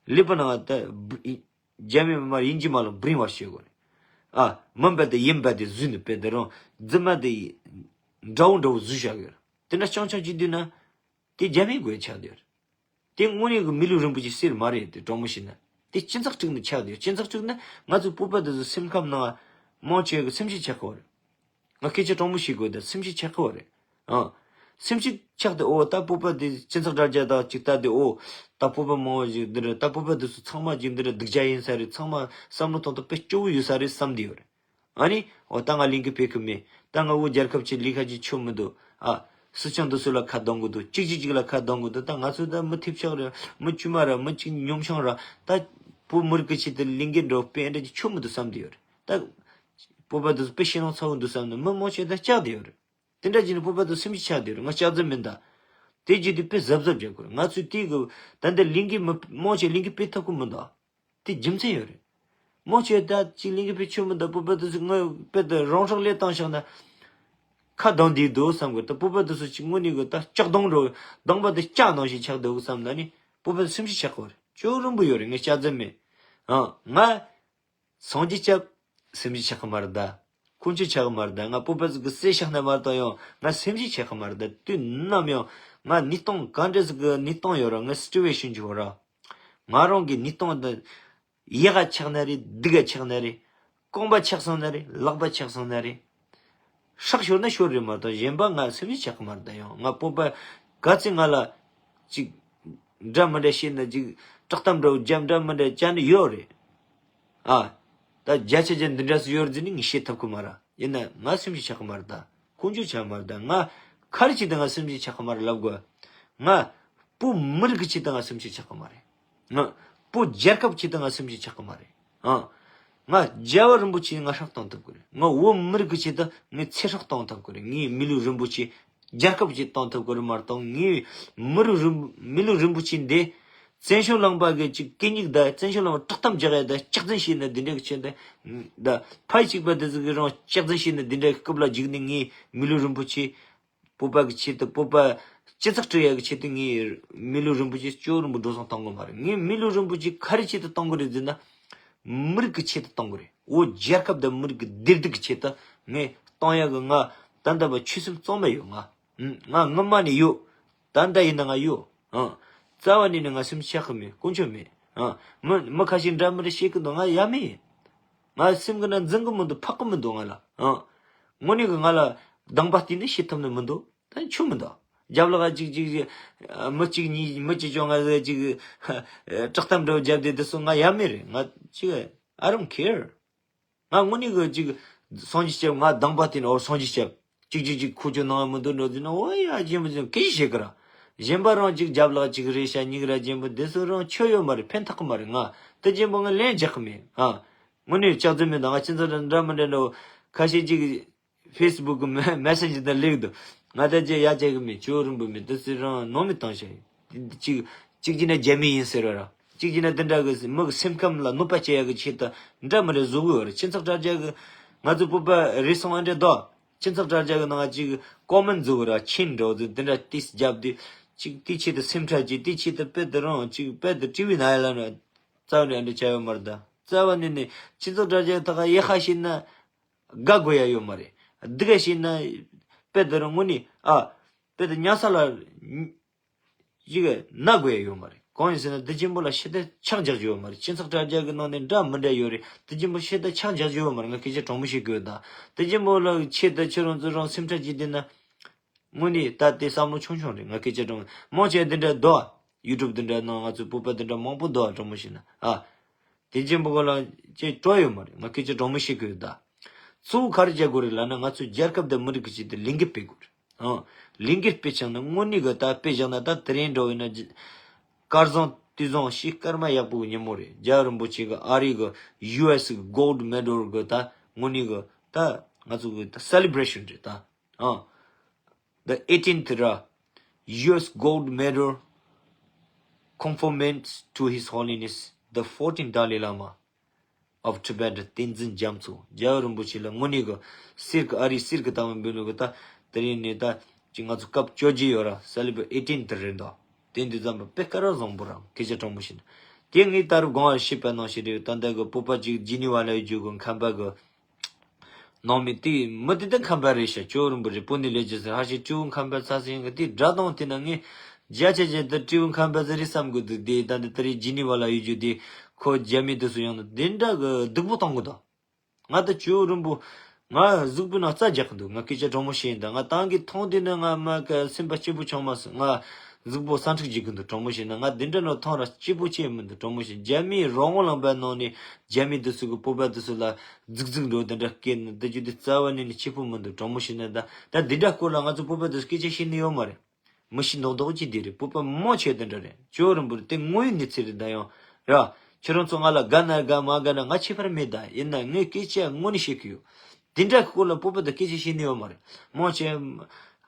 ལས་པ་ནང་ད་རྒྱ་མི་མ་ཡིན་གྱི་མ་ལ་བྲིན་བར་བྱེད་དགོས་རེད། ཨ་མིན་པ་དེ་ཡིན་པ་དེ་བཟོས་ནས་དཔེ་དེ་རང་རྫུན་མ་དེ་འདྲ་བོ་འདྲ་བོ་བཟོས་བཞག་ཡོད་རེད། དེ་འདྲ་རྐྱང་རྐྱང་བྱེད་དུས་ན་དེ་རྒྱ་མིའི་དགོས་ཆགས་དེ་རེད། དེ་དངོས་གནས་ཀྱི་མི་ལུས་རིན་པོ་ཆེ་གསེར་མ་རེད། དེ་དྲང་མོ་བཤད་ན་དེ་སྤྱི་ཚོགས་དྲུག་ནས་ཆགས་དེ་སྤྱི་ཚོགས་དྲུག་ན་ང་ཚོ་བོད་པ་དེ་ཚོ་སེམས་ཁམས་ནང་མང་ཆེ་གི་སེམས་ཤེས་ཆགས་གོ་རེད། ང་སྐད་ཆ་དྲང་མོ་བཤད་དགོས་ད་སེམས་ཤེས་ཆགས་གོ་རེད། ཨང་། སེམས་ཤེས་ཆགས་ཏེ་ཨོ་ད་བོད་པ་དེ་སྤྱི་ཚོགས་དྲ་རྒྱ་དང་ཅིག་ལྟ་དེ་ཨོ་ད་བོད་པ་མང་བ་ཞིག་འདི་རེད། ད་བོད་པ་དེ་ཚོ་ཚང་མ་ཅིག་འདི་རེད། སྡུག་ཅག་ཡིན་ས་རེད། ཚང་མ་བསམ་བློ་གཏོང་སྟངས་དཔེ་སྐྱོ་བོ་ཡོད་ས་རེད་བསམ་དེ་ཡོད་རེད། ཨ་ནི་ཨོ་ད་ང་ལིང་གི་ཕེབས་གི་མེད། ད་ང་བོད་རྒྱལ་ཁབ་ཀྱི་ལས་ཁ་ཅིག་ཆོད་མི་འདུག་ཨ་སྲིད་སྐྱོང་དེ་ཚོ་ལ་ཁ་གདང་གི་འདུག་ཅིག་ཅིག་ཅིག་ལ་ཁ་གདང་གི་འདུག་ད་ང་ཚོ་ད་མི་ཐེབས་ཆག་རེད། མི་དཀྱུས་མ་རེད། མི་ཅིག་ཉམ་ཆུང་རེད། ད་བོད་མི་རིགས་ཀྱི་ཆེད་དུ་ལས་འགན་འགྲོ་དཔེ་འདྲ་ཅིག་ཆོད་མི་འདུག་བསམ་དེ་ཡོད་རེད། ད་བོད་པ་དེ་ཚོ་དཔེ་ཞེད་སྣང་ཚ་བོ་འདུག་བསམ་ནས་མི་མང་ཆེ་ད་སྐྲག་དེ་ཡོད་རེད། དེ་འདྲ་བྱས་ནས་བོད་པ་ཚོ་སེམས་ཤུགས་ཆག་དེ་རེད། ང་སྐྲག་རྫུན་མིན་ད། དེ་རྗེས་དུས་དཔེ་གཟབ་གཟབ་བྱེད་དགོས་རེད། ང་ཚོས་དེའི་གི་ད་འདི་ལིང་གི་མི་མང་ཆེ་ལིང་གི་དཔེ་ཐབས་ཀྱི་མི་འདུག་དེ་རྒྱུ་མཚན་ཡོད་རེད། མང་ཆེ་ད་ཅིག་ལིང་གི་དཔེ་ཆོད་མི་འདུག་བོད་པ་ཚོ་ང་དཔེ་ད་རང་སྲོག་ལས་བཏང་བཞག་ན་ཁ་གདངས་བསྡད་འདུག་བསམ་གི་ད་བོད་པ་དེ་ཚོ་ཅིག་དངོས་གནས་གི་ད་ལྕགས་གདོང་རུ་གདངས་པ་དེ་ལྕགས་ནང་བཞིན་ཆགས་འདུག་བསམ་ན་ནི་བོད་པ་ཚོ་སེམས་ཤུགས་ཆག་གི་རེད། ཅོ་རིང་པོ་ཡོད་རེད། ངས་སྐྲག་རྫུན་མིན། ཨ་ང་། སངས་རྒྱས་སྐྱབས། སེམས་ཤུགས་ཆག་གི་མ་རེད་ད། ཀུན་སྤྱོད་ཆག་གི་མ་རེད་ད། ང་བོད་པ་ཟིག་གི་སྲས་ཆགས་ན་མ་གཏོགས་ཡང་ང་སེམས་ཤུགས་ཆག་གི་མ་རེད་ད། དུས་ནམ་ཡང་ང་གནས་སྟངས་ག་འདྲ་ཟིག་གི་གནས་སྟངས་ཡོད་ར། ང་སི་ཊུ་ཨེ་ཤན་ཅིག་ཡོད་ར། ང་རང་གི་གནས་སྟངས་འདི་ཡག་ག་ཆགས་ན་རེད། སྡུག་ག་ཆགས་ན་རེད། རྐང་པ་ཆག་སོང་ན་རེད། ལག་པ་ཆག་སོང་ན་རེད། སྲོག་ཤོར་ན་ཤོར་རེད་མ་གཏོགས་གཞན་པ་ང་སེམས་ཤུགས་ཆག་གི་མ་རེད་ད། ཡང་ང་བོད་པ་ག་ཚོད་ང་ལ་ཅིག་འདྲ་མི་འདྲ་བཤད་ན་ཅིག་བཀྲག་གཏམ་འདྲ་བོ་རྒྱབ་འདྲ་མི་འདྲ་བྱས་ནས་ཡོད་རེད། ཨ། ད་བརྒྱ་ཆ་བརྒྱ་འདི་འདྲ་སུ་ཡོད་རེད་ཟེར་ནས་ངས་བཤད་ཐུབ་གི་མ་རེད། ཡིན་ན་ང་སེམས་ཤུགས་ཆག་གི་མ་རེད་ད། ཀུན་སྤྱོད་ཆག་གི་མ་རེད་ད། ང་ག་རེ་བྱས་ཏེ་ང་སེམས་ཤུགས་ཆག་གི་མ་རེད་ལབ་དགོས། ང་བོད་མི་རིགས་ཀྱི་ཆེད་དུ་ང་སེམས་ཤུགས་ཆག་གི་མ་རེད། ང་བོད་རྒྱལ་ཁབ་ཆེད་དུ་ང་སེམས་ཤུགས་ཆག་གི་མ་རེད། ཨ། ང་རྒྱལ་བ་རིན་པོ་ཆེ་ང་སྲོག་གཏོང་ཐུབ་ཀྱི་རེད། ང་བོད་མི་རིགས་ཀྱི་ཆེད་དུ་ངས་ཚེ་སྲོག་གཏོང་ཐུབ་ཀྱི་རེད། ངའི་མི་ལུས་རིན་པོ་ཆེ་རྒྱལ་ཁབ་ཀྱིས་གཏོང་ཐུབ་ཀྱི་རེད་མ་གཏོགས་ངའི་མི་རུ་རིན་མི་ལུས་རིན་པོ་ཆེ་འདི་བཙན་བྱོལ་ལུང་པ་གི་ཅིག་གད་སྙིགས་དང་བཙན་བྱོལ་ལུང་པ་བཀྲག་གཏམ་རྒྱག་ཡ་དང་སྐྱག་རྫུན་བཤད་ན་འདི་འདྲ་གི་ཆེད་དུ་དང་ཕ་ཡི་གཅིག་པ་དེ་ཚོ་གི་རང་སྐྱག་རྫུན་བཤད་ན་འདི་འདྲ་གི་རྐུབ་ལ་འཇུག་ནས་ངའི་མི་ལུས་རིན་པོ་ཆེ་བོད་པ་གི་ཆེད་དུ་བོད་པ་སྤྱི་ཚོགས་སྒྲིག་ཡ་གི་ཆེད་དུ་ངའི་མི་ལུས་རིན་པོ་ཆེ་ཅོ་རིན་པོ་འགྲོ་སོང་གཏོང་གི་མ་རེད། ངའི་མི་ལུས་རིན་པོ་ཆེ་ག་རེ་ཆེད་དུ་གཏོང་གི་རེད་ཟེར་ན། མི་རིགས་ཀྱི་ཆེད་དུ་གཏོང་གི་རེད། བོད་རྒྱལ་ཁབ་དང་མི་རིགས་ཀྱི་བདེ་སྡུག་གི་ཆེད་དུ་ངས་གཏོང་ཡག་གི་ང་ད་ལྟ་བར་ཆོད་སེམས་གཙང་མ་ཡོད། ང་ང་སྔོན་མ་ནས་ཡོད། ད་ལྟ་ཡིན་ན་ང་ཡོད། ཨང་། རྩ་བ་ནས་ནས་ང་སེམས་ཤུགས་ཆག་གི་མེད། དཀོན་མཆོག་མེད། ཨང་། མི་མི་ཁ་ཤས་འདྲ་མི་འདྲ་བཤད་གི་འདུག་ང་ཡ་མེད། ང་སེམས་གི་ན་འཛིན་གི་མི་འདུག་ཕོག་གི་མི་འདུག་ང་ལ། ཨང་། དངོས་གནས་གི་ང་ལ་སྡང་པ་བལྟས་ནས་བཤད་ཐུབ་ནི་མི་འདུག་ད་ཆོ་མི་འདུག་རྒྱབ་ལོགས་ཅིག་ཅིག་ཅིག་མི་གཅིག་གཉིས་མི་གཅིག་ཅོ་ང་ཟེར་ཅིག་བཀྲག་གཏམ་འདྲ་བོ་རྒྱབ་དེ་དེ་སོ་ང་ཡ་མེད་རེད། ང་ཅིག I don't care. ང་དངོས་གནས་གི་ཅིག་སངས་རྒྱས་སྐྱབས་ང་སྡང་པ་བལྟས་ནས་ཨོ་སངས་རྒྱས་སྐྱབས་ཅིག་ཅིག་ཅིག་ཁུ་ཅོ་ནང་མི་འདུག་འགྲོ་དུས་ན་ཨོ་ཡ་རྗེན་པོ་ཅིག་སྐད་ཆ་བཤད་གི་ར། གཞན་པ་རང་ཅིག་རྒྱབ་ལོགས་ཅིག་རེད་ཤག་གཉིས་ར་རྗེན་པོ་དེ་སོ་རང་ཆོ་ཡོད་མ་རེད། ཕན་ཐོགས་གི་མ་རེད། ང་དེ་རྗེན་པོ་ང་ལན་རྒྱག་གི་མེད། ཨ། དངོས་གནས་སྐྱག་རྫུན་མེད་ད། ང་ཁྱེད་ཚོ་འདྲ་མི་འདྲ་འདྲ་བོ་ཁ་ཤས་ཅིག་ཕེ་སི་བུག་གི་མེ་མེ་སེ་ཇི་དང་ལེགས་འདུག་ང་ད་ཅི་ཡ་ཅིག་གི་མེད། ཅོ་རིན་པོ་མེད་དུ་སི་རང་ནོར་མེད་བཏང་ཤག་ཅིག་ཅིག་བྱས་ན་རྒྱ་མི་ཡིན་ཟེར་བ་ར། ཅིག་བྱས་ན་དེ་འདྲ་གི་མི་གི་སེམས་ཁམས་ལ་གནོད་པ་བྱེད་ཡ་གི་ཆེད་དུ་འདྲ་མི་རེ་བཟོ་གི་ཡོད་རེད། སྤྱི་ཚོགས་དྲ་རྒྱ་གི་ང་ཚོ་བོད་པ་རེ་ཟུང་ཨ་འདྲེ་དོ། སྤྱི་ཚོགས་དྲ་རྒྱ་གི་ནང་ཅིག་ཀོ་མེན་བཟོ་གི་ར། ཆིན་འགྲོ་དུས་དེ་འདྲ་ཏིས་རྒྱབ་དུས་ཅིག་དེ་ཆེད་དུ་སེམས་ཁྲལ་གྱིས་དེ་ཆེད་དུ་དཔེ་དེ་རང་ཅིག་དཔེ་དེ་ཀྲི་བི་ན་ཡ་ལ་ན་རྩ་བ་ནས་ཨ་འདྲེ་བྱ་ཡོད་མ་རེད་ད། རྩ་བ་ནས་ནས་སྤྱི་ཚོགས་དྲ་རྒྱ་གི་ཐོག་ཁ་ཡག་ཤ་བཤད་ན། དགའ་དགོས་ཡ་ཡོད་མ་རེད། སྡུག་ག་བཤད་ན། དཔེ་དེ་རང་དངོས་གནས་ཨ། དཔེ་དེ་ཉལ་ས་ལ། ཡི་གེ་ན་དགོས་ཡ་ཡོད་མ་རེད། གང་ཡིན་ཟེར་ན་དེ་ཆེན་པོ་ལ་ཤི་ད་ཆག་རྒྱག་རྒྱུ་ཡོད་མ་རེད། སྤྱི་ཚོགས་དྲ་རྒྱ་གི་ནང་ནས་འདྲ་མི་འདྲ་ཡོད་རེད། དེ་ཆེན་པོ་ཤི་ད་ཆག་རྒྱག་རྒྱུ་ཡོད་མ་རེད། ང་སྐད་ཆ་དྲང་མོ་བཤད་དགོས་ད། དེ་ཆེན་པོ་ལ་ཆེད་དུ་ཁྱེད་རང་ཚོ་རང་སེམས་ཁྲལ་བྱེད་དེ་ན། དངོས་གནས་ད་དེ་བསམ་བློ་ཆུང་ཆུང་རེད། ང་སྐད་ཆ་དྲང་མོ་མང་ཆེ་འདི་འདྲ་འདུག་ཡུ་ཊུབ་འདི་འདྲ་ནང་ང་ཚོའི་བོད་པ་འདི་འདྲ་མང་པོ་འདུག་དྲང་མོ་བཤད་ན་ཨ། དེ་ཆེན་པོ་ག་ལ་ཅེས་སྤྲོ་ཡོད་མ་རེད། ང་སྐད་ཆ་དྲང་མོ་བཤད་དགོས་ད། གཙོ་བོ་ག་རེ་བྱ་དགོས་རེད་ལབ་ན། ང་ཚོའི་རྒྱལ་ཁབ་དང་མི་རིགས་ཀྱི་ཆེད་དུ་ལས་འགུལ་སྤེལ་དགོས་རེད། ཨང་། ལས་འགུལ་སྤེལ་ཆགས་ན་དངོས་གནས་གི་ད་དཔེ་བཞག་ན་ད་དེ་རིང་འགྲོ་བས་ན་ཇི། སྐལ་བཟང་དུས་བཟང་ཞིག་སྐར་མ་ཡག་པོ་གི་ཉིན་མོ་རེད། རྒྱལ་བ་རིན་པོ་ཆེ་གི་ཨ་རི་གི་ཡུ་ཨེས་གི་གོལ་ཌི་མེ་ཌལ་གི་ད་དངོས་གནས་གི་ད་ང་ཚོ་གི་ད་སེ་ལི་བྷ་རེ་ཤན་རེད་ད། ཨང་། The eighteenth ར། ཡུ་ཨེས་གོལ་ཌི་མེ་ཌལ་conferment to His Holiness the fourteenth Dalai Lama of Tibet བསྟན་འཛིན་རྒྱ་མཚོ། རྒྱལ་བ་རིན་པོ་ཆེ་ལ་དངོས་གནས་གི་གསེར་གི་ཨ་རིའི་གསེར་གི་རྟགས་མ་འབུལ་ནོ་གི་ད་དེ་རིང་ནས་ད་ཅིག་ང་ཚོ་སྐབས་བཅོ་བརྒྱད་ཡོད་ར། སེ་ལི་བྷ་རེ་ཊི་ཨེ་ཊིན་ཐི་རེད་འདུག་དེ་འདི་ཙམ་པ་དཔེ་སྐལ་བ་བཟང་པོ་ར། སྐད་ཆ་དྲང་མོ་བཤད་ན། དེ་ངས་ད་རུང་དགོངས་པ་བཞེས་པ་ནང་བཞིན་རེད། ད་ལྟ་གི་བོད་པ་ཅིག་ཇི་ནི་ཝ་ལ་ཡོད་རྒྱུ་གི་ཁམས་པ་གི་ནང་མི་དེ་མི་དེ་ད་ཁམས་པ་རེད་ཤག་ཇོ་བོ་རིན་པོ་ཆེ་བོད་ནས་སླེབས་རྒྱུ་ཟེར། ཧ་ཤེ་སྤྲེའུ་ཁམས་པ་ཚ་ཟེར་གི་དེ་སྒྲ་གདངས་དེ་ན་ངས་བརྒྱ་ཆ་བརྒྱ་དེ་སྤྲེའུ་ཁམས་པ་ཟེར་རེད་བསམ་གི་འདུག་དེ་ད་འདི་ད་རེས་ཇི་ནི་ཝ་ལ་ཡོད་རྒྱུ་དེ་ཁོ་རྒྱ་མི་དེ་ཚོ་ཡོང་ནས་དེ་འདྲ་གི་སྡུག་པོ་གཏོང་གི་འདུག་ང་ད་ཇོ་བོ་རིན་པོ་ང་གཟུགས་པོའི་ནང་རྩ་རྒྱག་གི་འདུག་ང་སྐད་ཆ་དྲང་མོ་བཤད་ཡིན་ད། ང་ཏང་གི་མཐོང་དེ་ནི་ང་མ་ཀ་སེམས་པ་སྐྱིད་པོ་བྱུང་མ་སོང་། ང་གཟུགས་པོ་སྲ་མཁྲེགས་བྱེད་གི་འདུག་དྲང་མོ་བཤད་ན། ང་འདི་འདྲ་ནོ་མཐོང་ར་སྐྱིད་པོ་བྱེད་མི་འདུག་དྲང་མོ་བཤད། རྒྱ་མིའི་རང་དབང་ལུང་པའི་ནང་ནས་རྒྱ་མི་དེ་ཚོ་གི་བོད་པ་དེ་ཚོ་ལ་རྫིག་རྫིག་འགྲོ་དེ་འདྲ་སྐད་ནི་དེ་རྒྱུ་དེ་རྩ་བ་ནས་ནི་སྐྱིད་པོ་མི་འདུག་དྲང་མོ་བཤད་ན། ད་ད་འདི་འདྲ་སྐོར་ལ་ང་ཚོ་བོད་པ་དེ་ཚོ་སྐད་ཆ་བཤད་ནི་ཡོད་མ་རེད། མི་ཤི་མདོག་མདོག་ཅིག་དེ་རེད། བོད་པ་མང་ཆེ་དེ་འདྲ་རེད། ཇོ་བོ་རིན་པོ་ཆེ་དེ་དངོས་ཡོད་གནས་ཚུལ་རེད་ད་ཡང་། ར། ཁྱེད་རང་ཚོ་ང་ལ་དགའ་ན་དགའ་མ་དགའ་ན་ང་ཁྱད་པར་མེད་ད། ཡིན་ན་ངས་སྐད་ཆ་དངོས་གནས་བཤད་གི་ཡོད། དེ་འདྲ་གི་སྐོར་ལ་བོད་པ་དང་སྐད་ཆ་བཤད་ནི་ཡོད་མ་རེད། མང་ཆེ་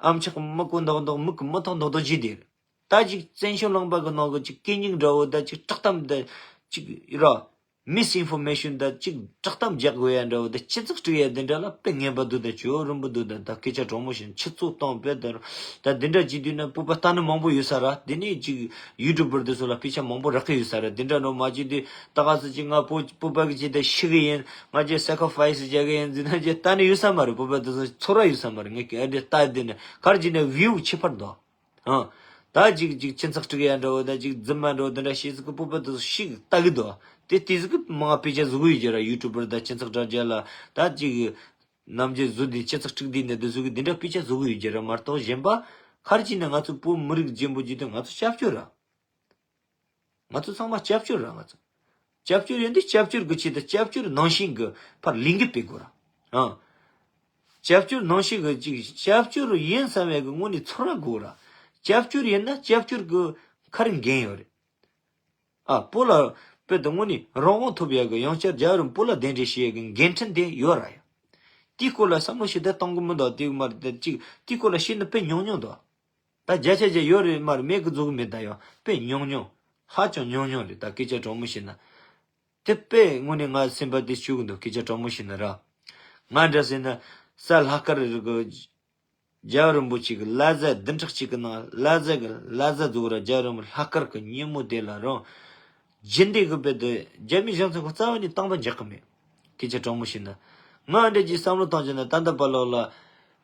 ཨམ་ཆག་མི་གོ་མདོག་མདོག་མིག་གི་མི་ཐོག་མདོག་མདོག་ཅིག་དེ་རེད། ད་ཅིག་བཙན་བྱོལ་ལུང་པ་གི་ནང་གི་ཅིག་སྐད་རྙིང་འདྲ་བོ་ད་ཅིག་བཀྲག་གཏམ་ད་ཅིག་ར། མིས་ཨིན་ཕོར་མེ་ཤོན་དང་ཅིག་བཀྲག་གཏམ་རྒྱག་དགོས་ཡ་འདྲ་བོ་དང་སྤྱི་ཚོགས་དཀྲུག་ཡ་འདི་འདྲ་ལ་དཔེ་ངན་པ་འདུག་དང་ཇོ་བོ་རིན་པོ་འདུག་དང་ད་སྐད་ཆ་དྲང་མོ་བཤད་ཆུ་ཚོད་གཏོང་དཔེ་དང་ད་འདི་འདྲ་བྱེད་དུས་ན་བོད་པ་ལྟ་ནི་མང་པོ་ཡོད་ས་ར། དེ་ནས་ཅིག་ཡུ་ཊུབ་པར་འདི་ཚོ་ལ་དཔེ་ཆ་མང་པོ་རག་གི་ཡོད་ས་ར། འདི་འདྲ་ནོ་མ་བྱེད་དུས་ད་ག་ཚོད་ཅིག་ང་བོད་བོད་པ་གི་ཆེད་དུ་ཤི་གི་ཡིན། ང་ཅིག་སེ་ཁི་རི་ཕའི་སི་རྒྱག་གི་ཡིན་ཟེར་ན་ཅིག་ལྟ་ནི་ཡོད་ས་མ་རེད། བོད་པ་འདི་ཚོ་ཚོར་བ་ཡོད་ས་མ་རེད། ངས་ཨ་འདྲ་ལྟ་དེ་ནས་གར་གྱི་ནས་བིའུ་ཁྱད་པར་འདུག་ཨང་། ད་ཅིག་ཅིག་ཁྱིམ་ཚང་དཀྲུག་ཡ་འདྲ་བོ་དང་ཅིག་རྫུན་མ་འདྲ་བོ་དེ་འདྲ་བཤད་ཟིག་གི་བོད་པ་དེ་ཚོ་ཞིག་ལྟ་གི་འདུག་དེ་དེ་ཟིག་གི་མང་དཔེ་ཆ་བཟོ་གི་ཡོད་ཀྱི་ར། ཡུ་ཊུབ་པར་དང་ཁྱིམ་ཚང་དྲ་རྒྱ་ལ་ད་ཅིག་ནམ་རྒྱུན་བཟོ་དེ་ཁྱིམ་ཚང་དཀྲུག་དེ་ནས་དེ་ཚོ་གི་དེ་འདྲ་དཔེ་ཆ་བཟོ་གི་ཡོད་ཀྱི་ར། མ་གཏོགས་གཞན་པ་ཁར་ཅིག་ནས་ང་ཚོ་བོད་མི་རིགས་རྒྱན་པོ་བརྒྱུད་དེ་ང་ཚོ་སྐྱབས་བཅོལ་ར། ང་ཚོ་ཚང་མ་སྐྱབས་བཅོལ་ར། ང་ཚོ་སྐྱབས་བཅོལ་ཡིན་དུས་སྐྱབས་བཅོལ་གི་ཆེད་དུ་སྐྱབས་བཅོལ་ནང་བཞིན་གི་ཕར་ལས་འགུལ་སྤེལ་དགོས་ར། ཨང་། སྐྱབས་བཅོལ་ནང་བཞིན་གི་ཅིག་སྐྱབས་བཅོལ་ཡིན་བསམ་ཡས་གི་དངོས་གནས་ཚོར་བ་དགོས་ར། སྐྱབས་བཅོལ་ཡིན་ན་སྐྱབས་བཅོལ་གི་ཁ་རི་འགན་ཡོད་རེད། ཨ་བོད་ལ་དཔེ་དེ་དངོས་གནས་རང་དབང་ཐོབ་ཡས་གི་ཡང་བསྐྱར་རྒྱལ་བ་རིན་བོད་ལ་གདན་འདྲེན་བྱེད་ཡས་གི་འགན་འཁྲི་དེ་ཡོད་ར་ཡ། དེའི་སྐོར་ལ་བསམ་བློ་ཞིག་དེ་གཏོང་གི་མི་འདུག་དེ་མར་དེ་ཅིག་དེའི་སྐོར་ལ་བཤད་ནི་དཔེ་ཉུང་ཉུང་འདུག་ད་བརྒྱ་ཆ་བརྒྱ་ཡོད་རེད་མ་རེད་མེད་གི་རྫོགས་གི་མེད་ད་ཡང་དཔེ་ཉུང་ཉུང་། ཧ་ཅང་ཉུང་ཉུང་རེད། ད་སྐད་ཆ་དྲང་མོ་བཤད་ན། དེ་དཔེ་དངོས་གནས་ང་སེམས་པ་དེ་སྐྱོ་གི་འདུག་སྐད་ཆ་དྲང་མོ་བཤད་ན་ར། ང་འདྲ་ཟེར་ན་ས་ལྷག་དཀར་རི་གི་རྒྱལ་བ་རིན་པོ་ཆེ་གི་བླ་གཟའ་བདུན་ཕྲག་གཅིག་གི་ནང་བླ་གཟའ་གི་བླ་གཟའ་རྫོགས་ར་རྒྱལ་བ་རིན་པོ་ལྷག་དཀར་གི་ཉིན་མོ་དེ་ལ་རང་རྒྱུན་ལྡན་གི་དཔེ་དེ་རྒྱ་མི་གཞུང་ཚབ་ཁོ་རྩ་བ་ནས་བཏང་པ་འཇག་གི་མེད། སྐད་ཆ་དྲང་མོ་བཤད་ན། ང་འདྲ་ཅིག་བསམ་བློ་བཏང་བྱས་ན་ད་ལྟ་བར་ལོག་ལ།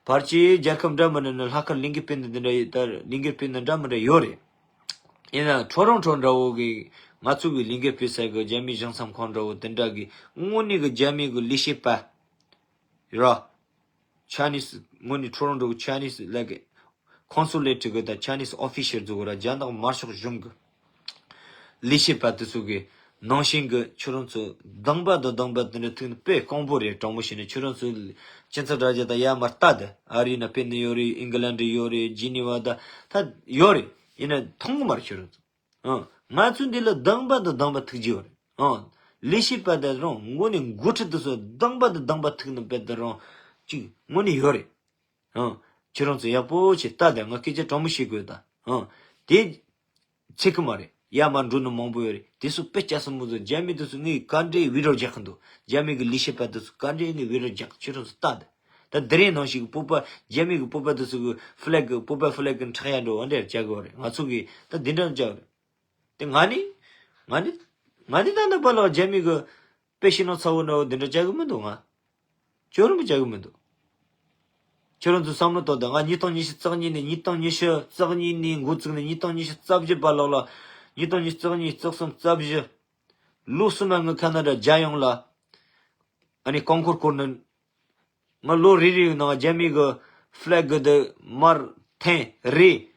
ཕལ་ཆེར་རྒྱལ་ཁབ་འདྲ་མི་འདྲ་ནས་ལྷག་དཀར་ལས་འགུལ་སྤེལ་འདི་འདི་འདྲ་ཡོད་ད་ལས་འགུལ་སྤེལ་འདི་འདྲ་མི་འདྲ་ཡོད་རེད། ཡིན་ན་ཁྲོ་རོང་ཁྲོ་འདྲ་བོ་གི་ང་ཚོ་གི་ལས་འགུལ་སྤེལ་ས་གི་རྒྱ་མིའི་གཞུང་ཚབ་ཁང་འདྲ་བོ་དེ་འདྲ་གི་དངོས་གནས་གི་རྒྱ་མི་གི་ལས་བྱེད་པ་ར། Chinese དངོས་གནས་ཁྲོ་རོང་འདྲ་བོ་Chinese like consulate གི་ད་Chinese official ཚོ་གི་ར་རྒྱ་ནག་དམར་ཤོག་གཞུང་གི་ལས་བྱེད་པ་དེ་ཚོ་གི་ནང་བཞིན་གི་ཁྱོད་རང་ཚོ་སྡང་པ་དང་སྡང་པ་དེ་འདྲ་ཐུག་ནི་དཔེ་དཀོན་པོ་རེད། དྲང་མོ་བཤད་ན་ཁྱོད་རང་ཚོ་སྤྱི་ཚོགས་དྲ་རྒྱ་དང་ཡར་མར་ལྟ་དེ་ཨ་རི་ན་སྤེལ་ནི་ཡོད་རེད། ཨིང་ག་ལན་ཌི་ཡོད་རེད། ཇི་ནི་ཝ་ད་ད་ཡོད་རེད། ཡིན་ན་མཐོང་གི་མ་རེད་ཁྱོད་རང་ཚོ། ཨང་། ང་ཚོ་འདི་ལ་སྡང་པ་དང་སྡང་པ་ཐུག་རྒྱུ་ཡོད་རེད། ཨང་། ལས་བྱེད་པ་དེ་རང་དངོས་གནས་འགོ་ཁྲིད་དེ་ཚོ་སྡང་པ་དང་སྡང་པ་ཐུག་ནི་དཔེ་དེ་རང་ཅིག་དངོས་གནས་ཡོད་རེད། ཨང་། ཁྱེད་རང་ཚོ་ཡག་པོ་བྱས་ལྟ་དང་ང་སྐད་ཆ་དྲང་མོ་བཤད་དགོས་ད། ཨང་། དེ་ཚེ་གི་མ་རེད། ཡར་མར་འགྲོ་ནི་མང་པོ་ཡོད་རེད། དེ་ཚོ་དཔེ་སྐྱ་སེར་མོ་ཚོ་རྒྱ་མི་དེ་ཚོ་ངས་ག་འདྲའི་བི་ཌི་ཡོ་རྒྱག་གི་འདུག་རྒྱ་མི་གི་ལས་བྱེད་པ་དེ་ཚོ་ག་འདྲའི་ངས་བི་ཌི་ཡོ་རྒྱག་ཁྱེད་རང་ཚོ་ལྟ་དང་། ད་དེ་རིང་ནང་བཞིན་གི་བོད་པ་རྒྱ་མི་གི་བོད་པ་དེ་ཚོ་གི་ཕི་ལེག་གི་བོད་པ་ཕི་ལེག་གི་འཁྲབ་ཡ་འགྲོ་བ་འདྲ་རྒྱག་གི་ཡོད་རེད། ང་ཚོ་གི་ད་འདི་འདྲ་རྒྱག་གི་རེད། དེ་ང་ནི། ང་ནི། ང་ནི་ད་ནི་བ་ལག་རྒྱ་མི་གི་དཔེ་ཤེས་ན་ཚ་བོ་འདྲ་བོ་འདི་འདྲ་བྱ་གི་མི་འདུག་ང་། ཁྱོད་རང་གི་བྱ་གི་མི་འདུག་ཁྱོད་རང་ཚོ་བསམ་བློ་གཏོང་དང་། ང་ཉིས་སྟོང་ཉི་ཤུ་རྩ་གཉིས་ནས་ཉིས་སྟོང་ཉི་ཤུ་རྩ་གཉིས་ནས་འགོ་བཙུགས་ནས་ཉིས་སྟོང་ཉི་ཤུ་རྩ་བཞི་བར་ལོག་ལ་ ཉིས་སྟོང་ཉི་ཤུ་རྩ་གཉིས་རྩ་གསུམ་རྩ་བཞི། ལོ་གསུམ་ང་ཁ་ན་ཌ་རྒྱལ་ཡོངས་ལ་ཨ་ནི་ཀོང་ཀོར་སྐོར་ནས། ང་ལོ་རེ་རེའི་ནང་རྒྱ་མི་གི་ཕི་ལེག་གི་དེ་དམར་འཐེན་རེད།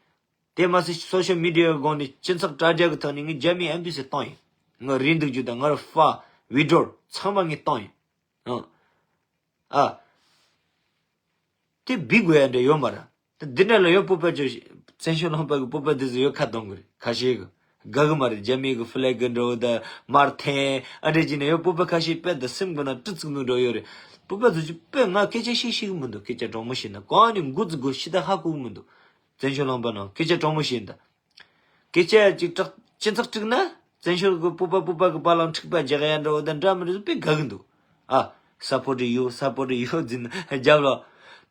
དེ་མ་ཟད་སོ་ཤལ་མི་ཌི་ཡའི་སྒང་ནས་སྤྱི་ཚོགས་དྲ་རྒྱ་གི་ཐོག་ནས་ངས་རྒྱ་མིའི་ཨེམ་བྷེ་སི་བཏང་ཡིན། ང་རེད་འདུག་རྒྱུ་དང་ང་ར་ཧྥ་ཝི་ཌོར་ཚང་མ་ངས་བཏང་ཡིན། ཨང་། ཨ། དེ་འབིག་དགོས་ཡ་འདྲ་ཡོད་མ་རེད། དེ་འདི་འདྲ་ལ་ཡོད་སྤོབས་པ་ཅོ། བཙན་བྱོལ་ལུང་པ་གི་སྤོབས་པ་འདི་ཚོ་ཡོད་ཁ་གཏོང་གི་རེད། ཁ་ཤས་གི་དགའ་གི་མ་རེད། རྒྱ་མི་གི་ཕི་ལེག་གི་འདྲ་བོ་དང་དམར་འཐེན་ཨ་འདྲ་བྱས་ནས་ཡོད། སྤོབས་པ་ཁ་ཤས་དཔེ་དང་སེམས་གི་ནང་དཀྲི་ཚིག་ནོ་འདྲ་ཡོད་རེད། སྤོབས་པ་ཚོ་ཅི་དཔེ་ང་སྐད་ཆ་བཤད་ཤེས་གི་མི་འདུག་སྐད་ཆ་དྲང་མོ་བཤད་ན་གང་ནས་འགོ་ཚུགས་དགོས་ཤེས་ད་ཧ་གོ་གི་མི་འདུག་བཙན་བྱོལ་ལུང་པ་ནང་སྐད་ཆ་དྲང་མོ་བཤད་ན་ད། སྐད་ཆ་ཅིག་དྲག་སྤྱི་ཚོགས་དཀྲུག་ན། བཙན་བྱོལ་གི་སྤོབས་པ་སྤོབས་པ་གི་བ་ལང་འཁྲིག་པ་རྒྱག་ཡ་འདྲ་བོ་དང་འདྲ་མི་འདྲ་དཔེ་དགའ་གི་འདུག་ཨ། སཔོར་ཊི་ཡོད། སཔོར་ཊི་ཡོད་ཟིན་རྒྱབ་ལོ།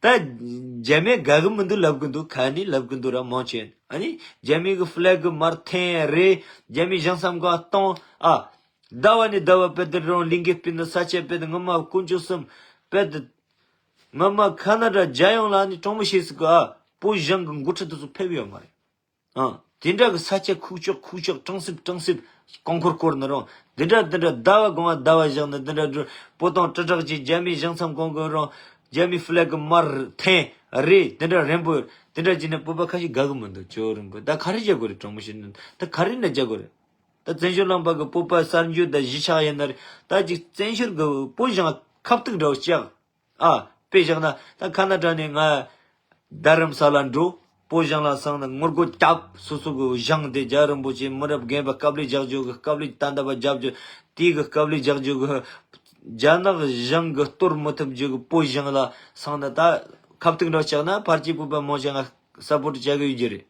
ད་རྒྱ་མི་དགའ་གི་མི་འདུག་ལབ་གི་འདུག་ཁ་ནས་ལབ་གི་འདུག་ར་མང་ཆེ། ཨ་ནི་རྒྱ་མི་གི་ཕི་ལེག་གི་དམར་འཐེན་རེད། རྒྱ་མི་ཞང་སམ་གང་གཏོང་ཨ། ཟླ་བ་ནས་ཟླ་བ་དཔེ་དེ་རང་ལིང་གེ་སྤུན་ནི་ས་ཆ་དཔེ་དེ་ངོ་མ་དཀོན་མཆོག་གསུམ་དཔེ་དེ། ངོ་མ་ཁ་ན་ཌ་རྒྱལ་ཡོངས་ལ་ནི་དྲང་མོ་བཤད་ཟིག་ག་བོད་ཞང་གི་འགོ་ཁྲིད་དེ་ཚོ་ཕེབས་ཡོད་མ་རེད། ཨང་། དེ་འདྲ་གི་ས་ཆ་ཁུག་ཀྱོག་ཁུག་ཀྱོག་གྲང་སིབ་གྲང་སིབ་ཀོང་ཀོར་སྐོར་ནི་རང་། འདི་འདྲ་འདི་འདྲ་ཟླ་བ་གང་བ་ཟླ་བ་བཞག་ནི་འདི་འདྲ་འགྲོ། པོ་ཏང་ཀྲི་ཀྲག་ཅིག་རྒྱ་མི་ཞང་སམ་གང་གི་རང་། རྒྱ་མི་ཕི་ལེག་གི་དམར་འཐེན་རེད། འདི་འདྲ་རན་པོ་འདི་འདྲ་བྱས་ནས་སྤོབས་པ་ཁ་ཤས་དགའ་གི་མི་འདུག་ཇོ་རིན་པོ་ད་ག་རེ་བྱ་དགོས་རེད། དྲང་མོ་བཤད་ན་ད་ག་རེ་ན་བྱ་དགོས་རེད། ད་བཙན་བྱོལ་ལུང་པ་གི་སྤོབས་པ་གསར་འགྱུར་དང་གཞིས་ཆགས་ཡིན་ན་རེད། ད་ཅིག་བཙན་བྱོལ་གི་བོད་ཞང་ཁ་ཐུག་འདྲ་བོ་ལྕགས། ཨ། དཔེ་བཞག་ན་ད་ཁ་ན་ཌ་ནས་ང་རྡ་རམ་ས་ལ་འགྲོ། བོད་ཞང་ལ་སོང་ན་ངོ་རྒོལ་རྒྱབ། སོ་སོ་གི་ཞང་དེ་རྒྱལ་བ་རིན་པོ་ཆེ་མི་རབས་རྒན་པ་དཀའ་ལས་རྒྱག་རྒྱུ་གི་དཀའ་ལས་ད་ལྟ་བ་རྒྱབ་རྒྱུ། དེའི་གི་དཀའ་ལས་རྒྱག་རྒྱུ་གི་རྒྱ་ནག་ཞང་གི་གཏོར་མི་ཐུབ་རྒྱུ་གི་བོད་ཞང་ལ་སོང་ན་ད་ཁ་ཐུག་འདྲ་ལྕགས་ན་ཕར་གྱི་བོད་པ་མང་ཆེ་ང་སཔོར་ཊི་བྱ་གི་ཡོད་རྒྱུ་རེད།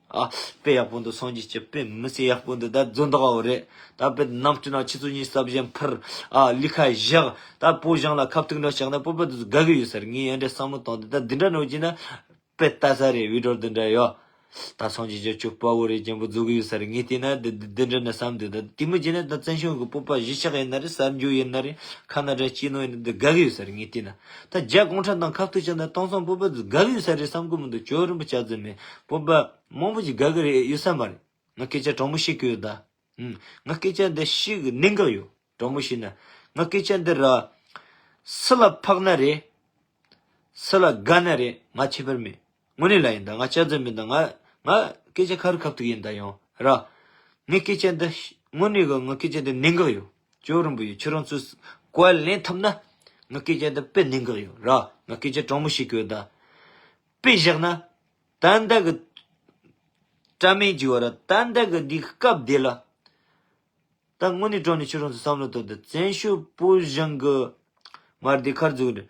ཨ། དཔེ་ཡག་པོ་འདུག་སངས་རྒྱས་ཀྱི་དཔེ་མི་སྲིད་ཡག་པོ་འདུག་ད་རྫོན་བདག་འོ་རེད། ད་དཔེ་གནམ་གྲུ་ནང་ཆུ་ཚོད་གཉིས་རྩ་བཞི་འཕུར། ཨ། ལི་ཁ་བཞག་ད་བོད་ཞང་ལ་ཁ་ཐུག་འདྲ་བཞག་ན་བོད་པ་འདི་ཚོ་དགའ་གི་ཡོད་ས་རེད། ངས་ཡ་འདྲ་བསམ་བློ་བཏང་དུས་ད་འདི་འདྲ་ནོ་བྱས་ན་དཔེ་ལྟ་ས་རེད། བི་ཌིའོ་འདི་འདྲ་ཡོད། ད་སངས་རྒྱས་ཀྱི་ཆོས་དཔའ་བོ་རེད། རྒྱན་པོ་རྫོགས་གི་ཡོད་ས་རེད། ངས་བལྟས་ན་འདི་འདི་འདི་འདྲ་ནི་བསམ་འདུག་ད་དེ་མི་བྱས་ན་ད་བཙན་བྱོལ་གི་བོད་པ་གཞིས་ཆགས་ཡིན་ན་རེད། གསར་འགྱུར་ཡིན་ན་རེད། ཁ་ན་ཌ་སྤྱི་ནོར་ཡིན་ན་འདི་དགའ་གི་ཡོད་ས་རེད། ངས་བལྟས་ན་ད་རྒྱ་གུང་ཁྲན་ཏང་ཁ་ཐུག་བྱས་ན་དེང་སང་བོད་པ་ཚོ་དགའ་གི་ཡོད་ས་རེད་བསམ་གི་མི་འདུག་ཇོ་རིན་པོ་ཆེ་ཙམ་མིན་བོད་པ་མང་པོ་ཞིག་དགའ་གི་རེད་ཡོད་ས་མ་རེད། ང་སྐད་ཆ་དྲང་མོ་བཤད་གི་ཡོད་ད། ཨུམ། ང་སྐད་ཆ་འདི་བཤད་གི་གནད་འགག་ཡོད། དྲང་མོ་བཤད་ན། ང་སྐད་ཆ་འདི་ར། སུ་ལ་ཕག་ན་རེད། སུ་ལ་དགའ་ན་རེད། ང་ཁྱད་པར་མེད། དངོས་གནས་ལ་ཡིན་ད། ང་ཅག་ཙམ་མིན་ད། ང་ང་སྐད་ཆ་ཁ་རུ་ཁ་ཐུག་ཡིན་ད་ཡང་ར། ངའི་སྐད་ཆ་འདི་དངོས་གནས་གི་ང་སྐད་ཆ་འདི་གནད་འགག་ཡོད། ཇོ་རིན་པོ་ཡོད། ཁྱོད་རང་ཚོས་གོ་བ་ལེན་ཐུབ་ན། ང་སྐད་ཆ་འདི་དཔེ་གནད་འགག་ཡོད་ར། ང་སྐད་ཆ་དྲང་མོ་བཤད་གི་ཡོད་ད། དཔེ་བཞག་ན། ད་ལྟ་གི་དྲ་མིག་ཅིག་ཡོད་ར། ད་ལྟ་གི་འདི་སྐབས་འདི་ལ། ད་དངོས་གནས་དྲང་གནས་ཁྱོད་རང་ཚོ་བསམ་བློ་བཏང་སྟེ། བཙན་བྱོལ་བོད་ཞང་གི་མར་འདི་ཁར་འཛུགས་རེད།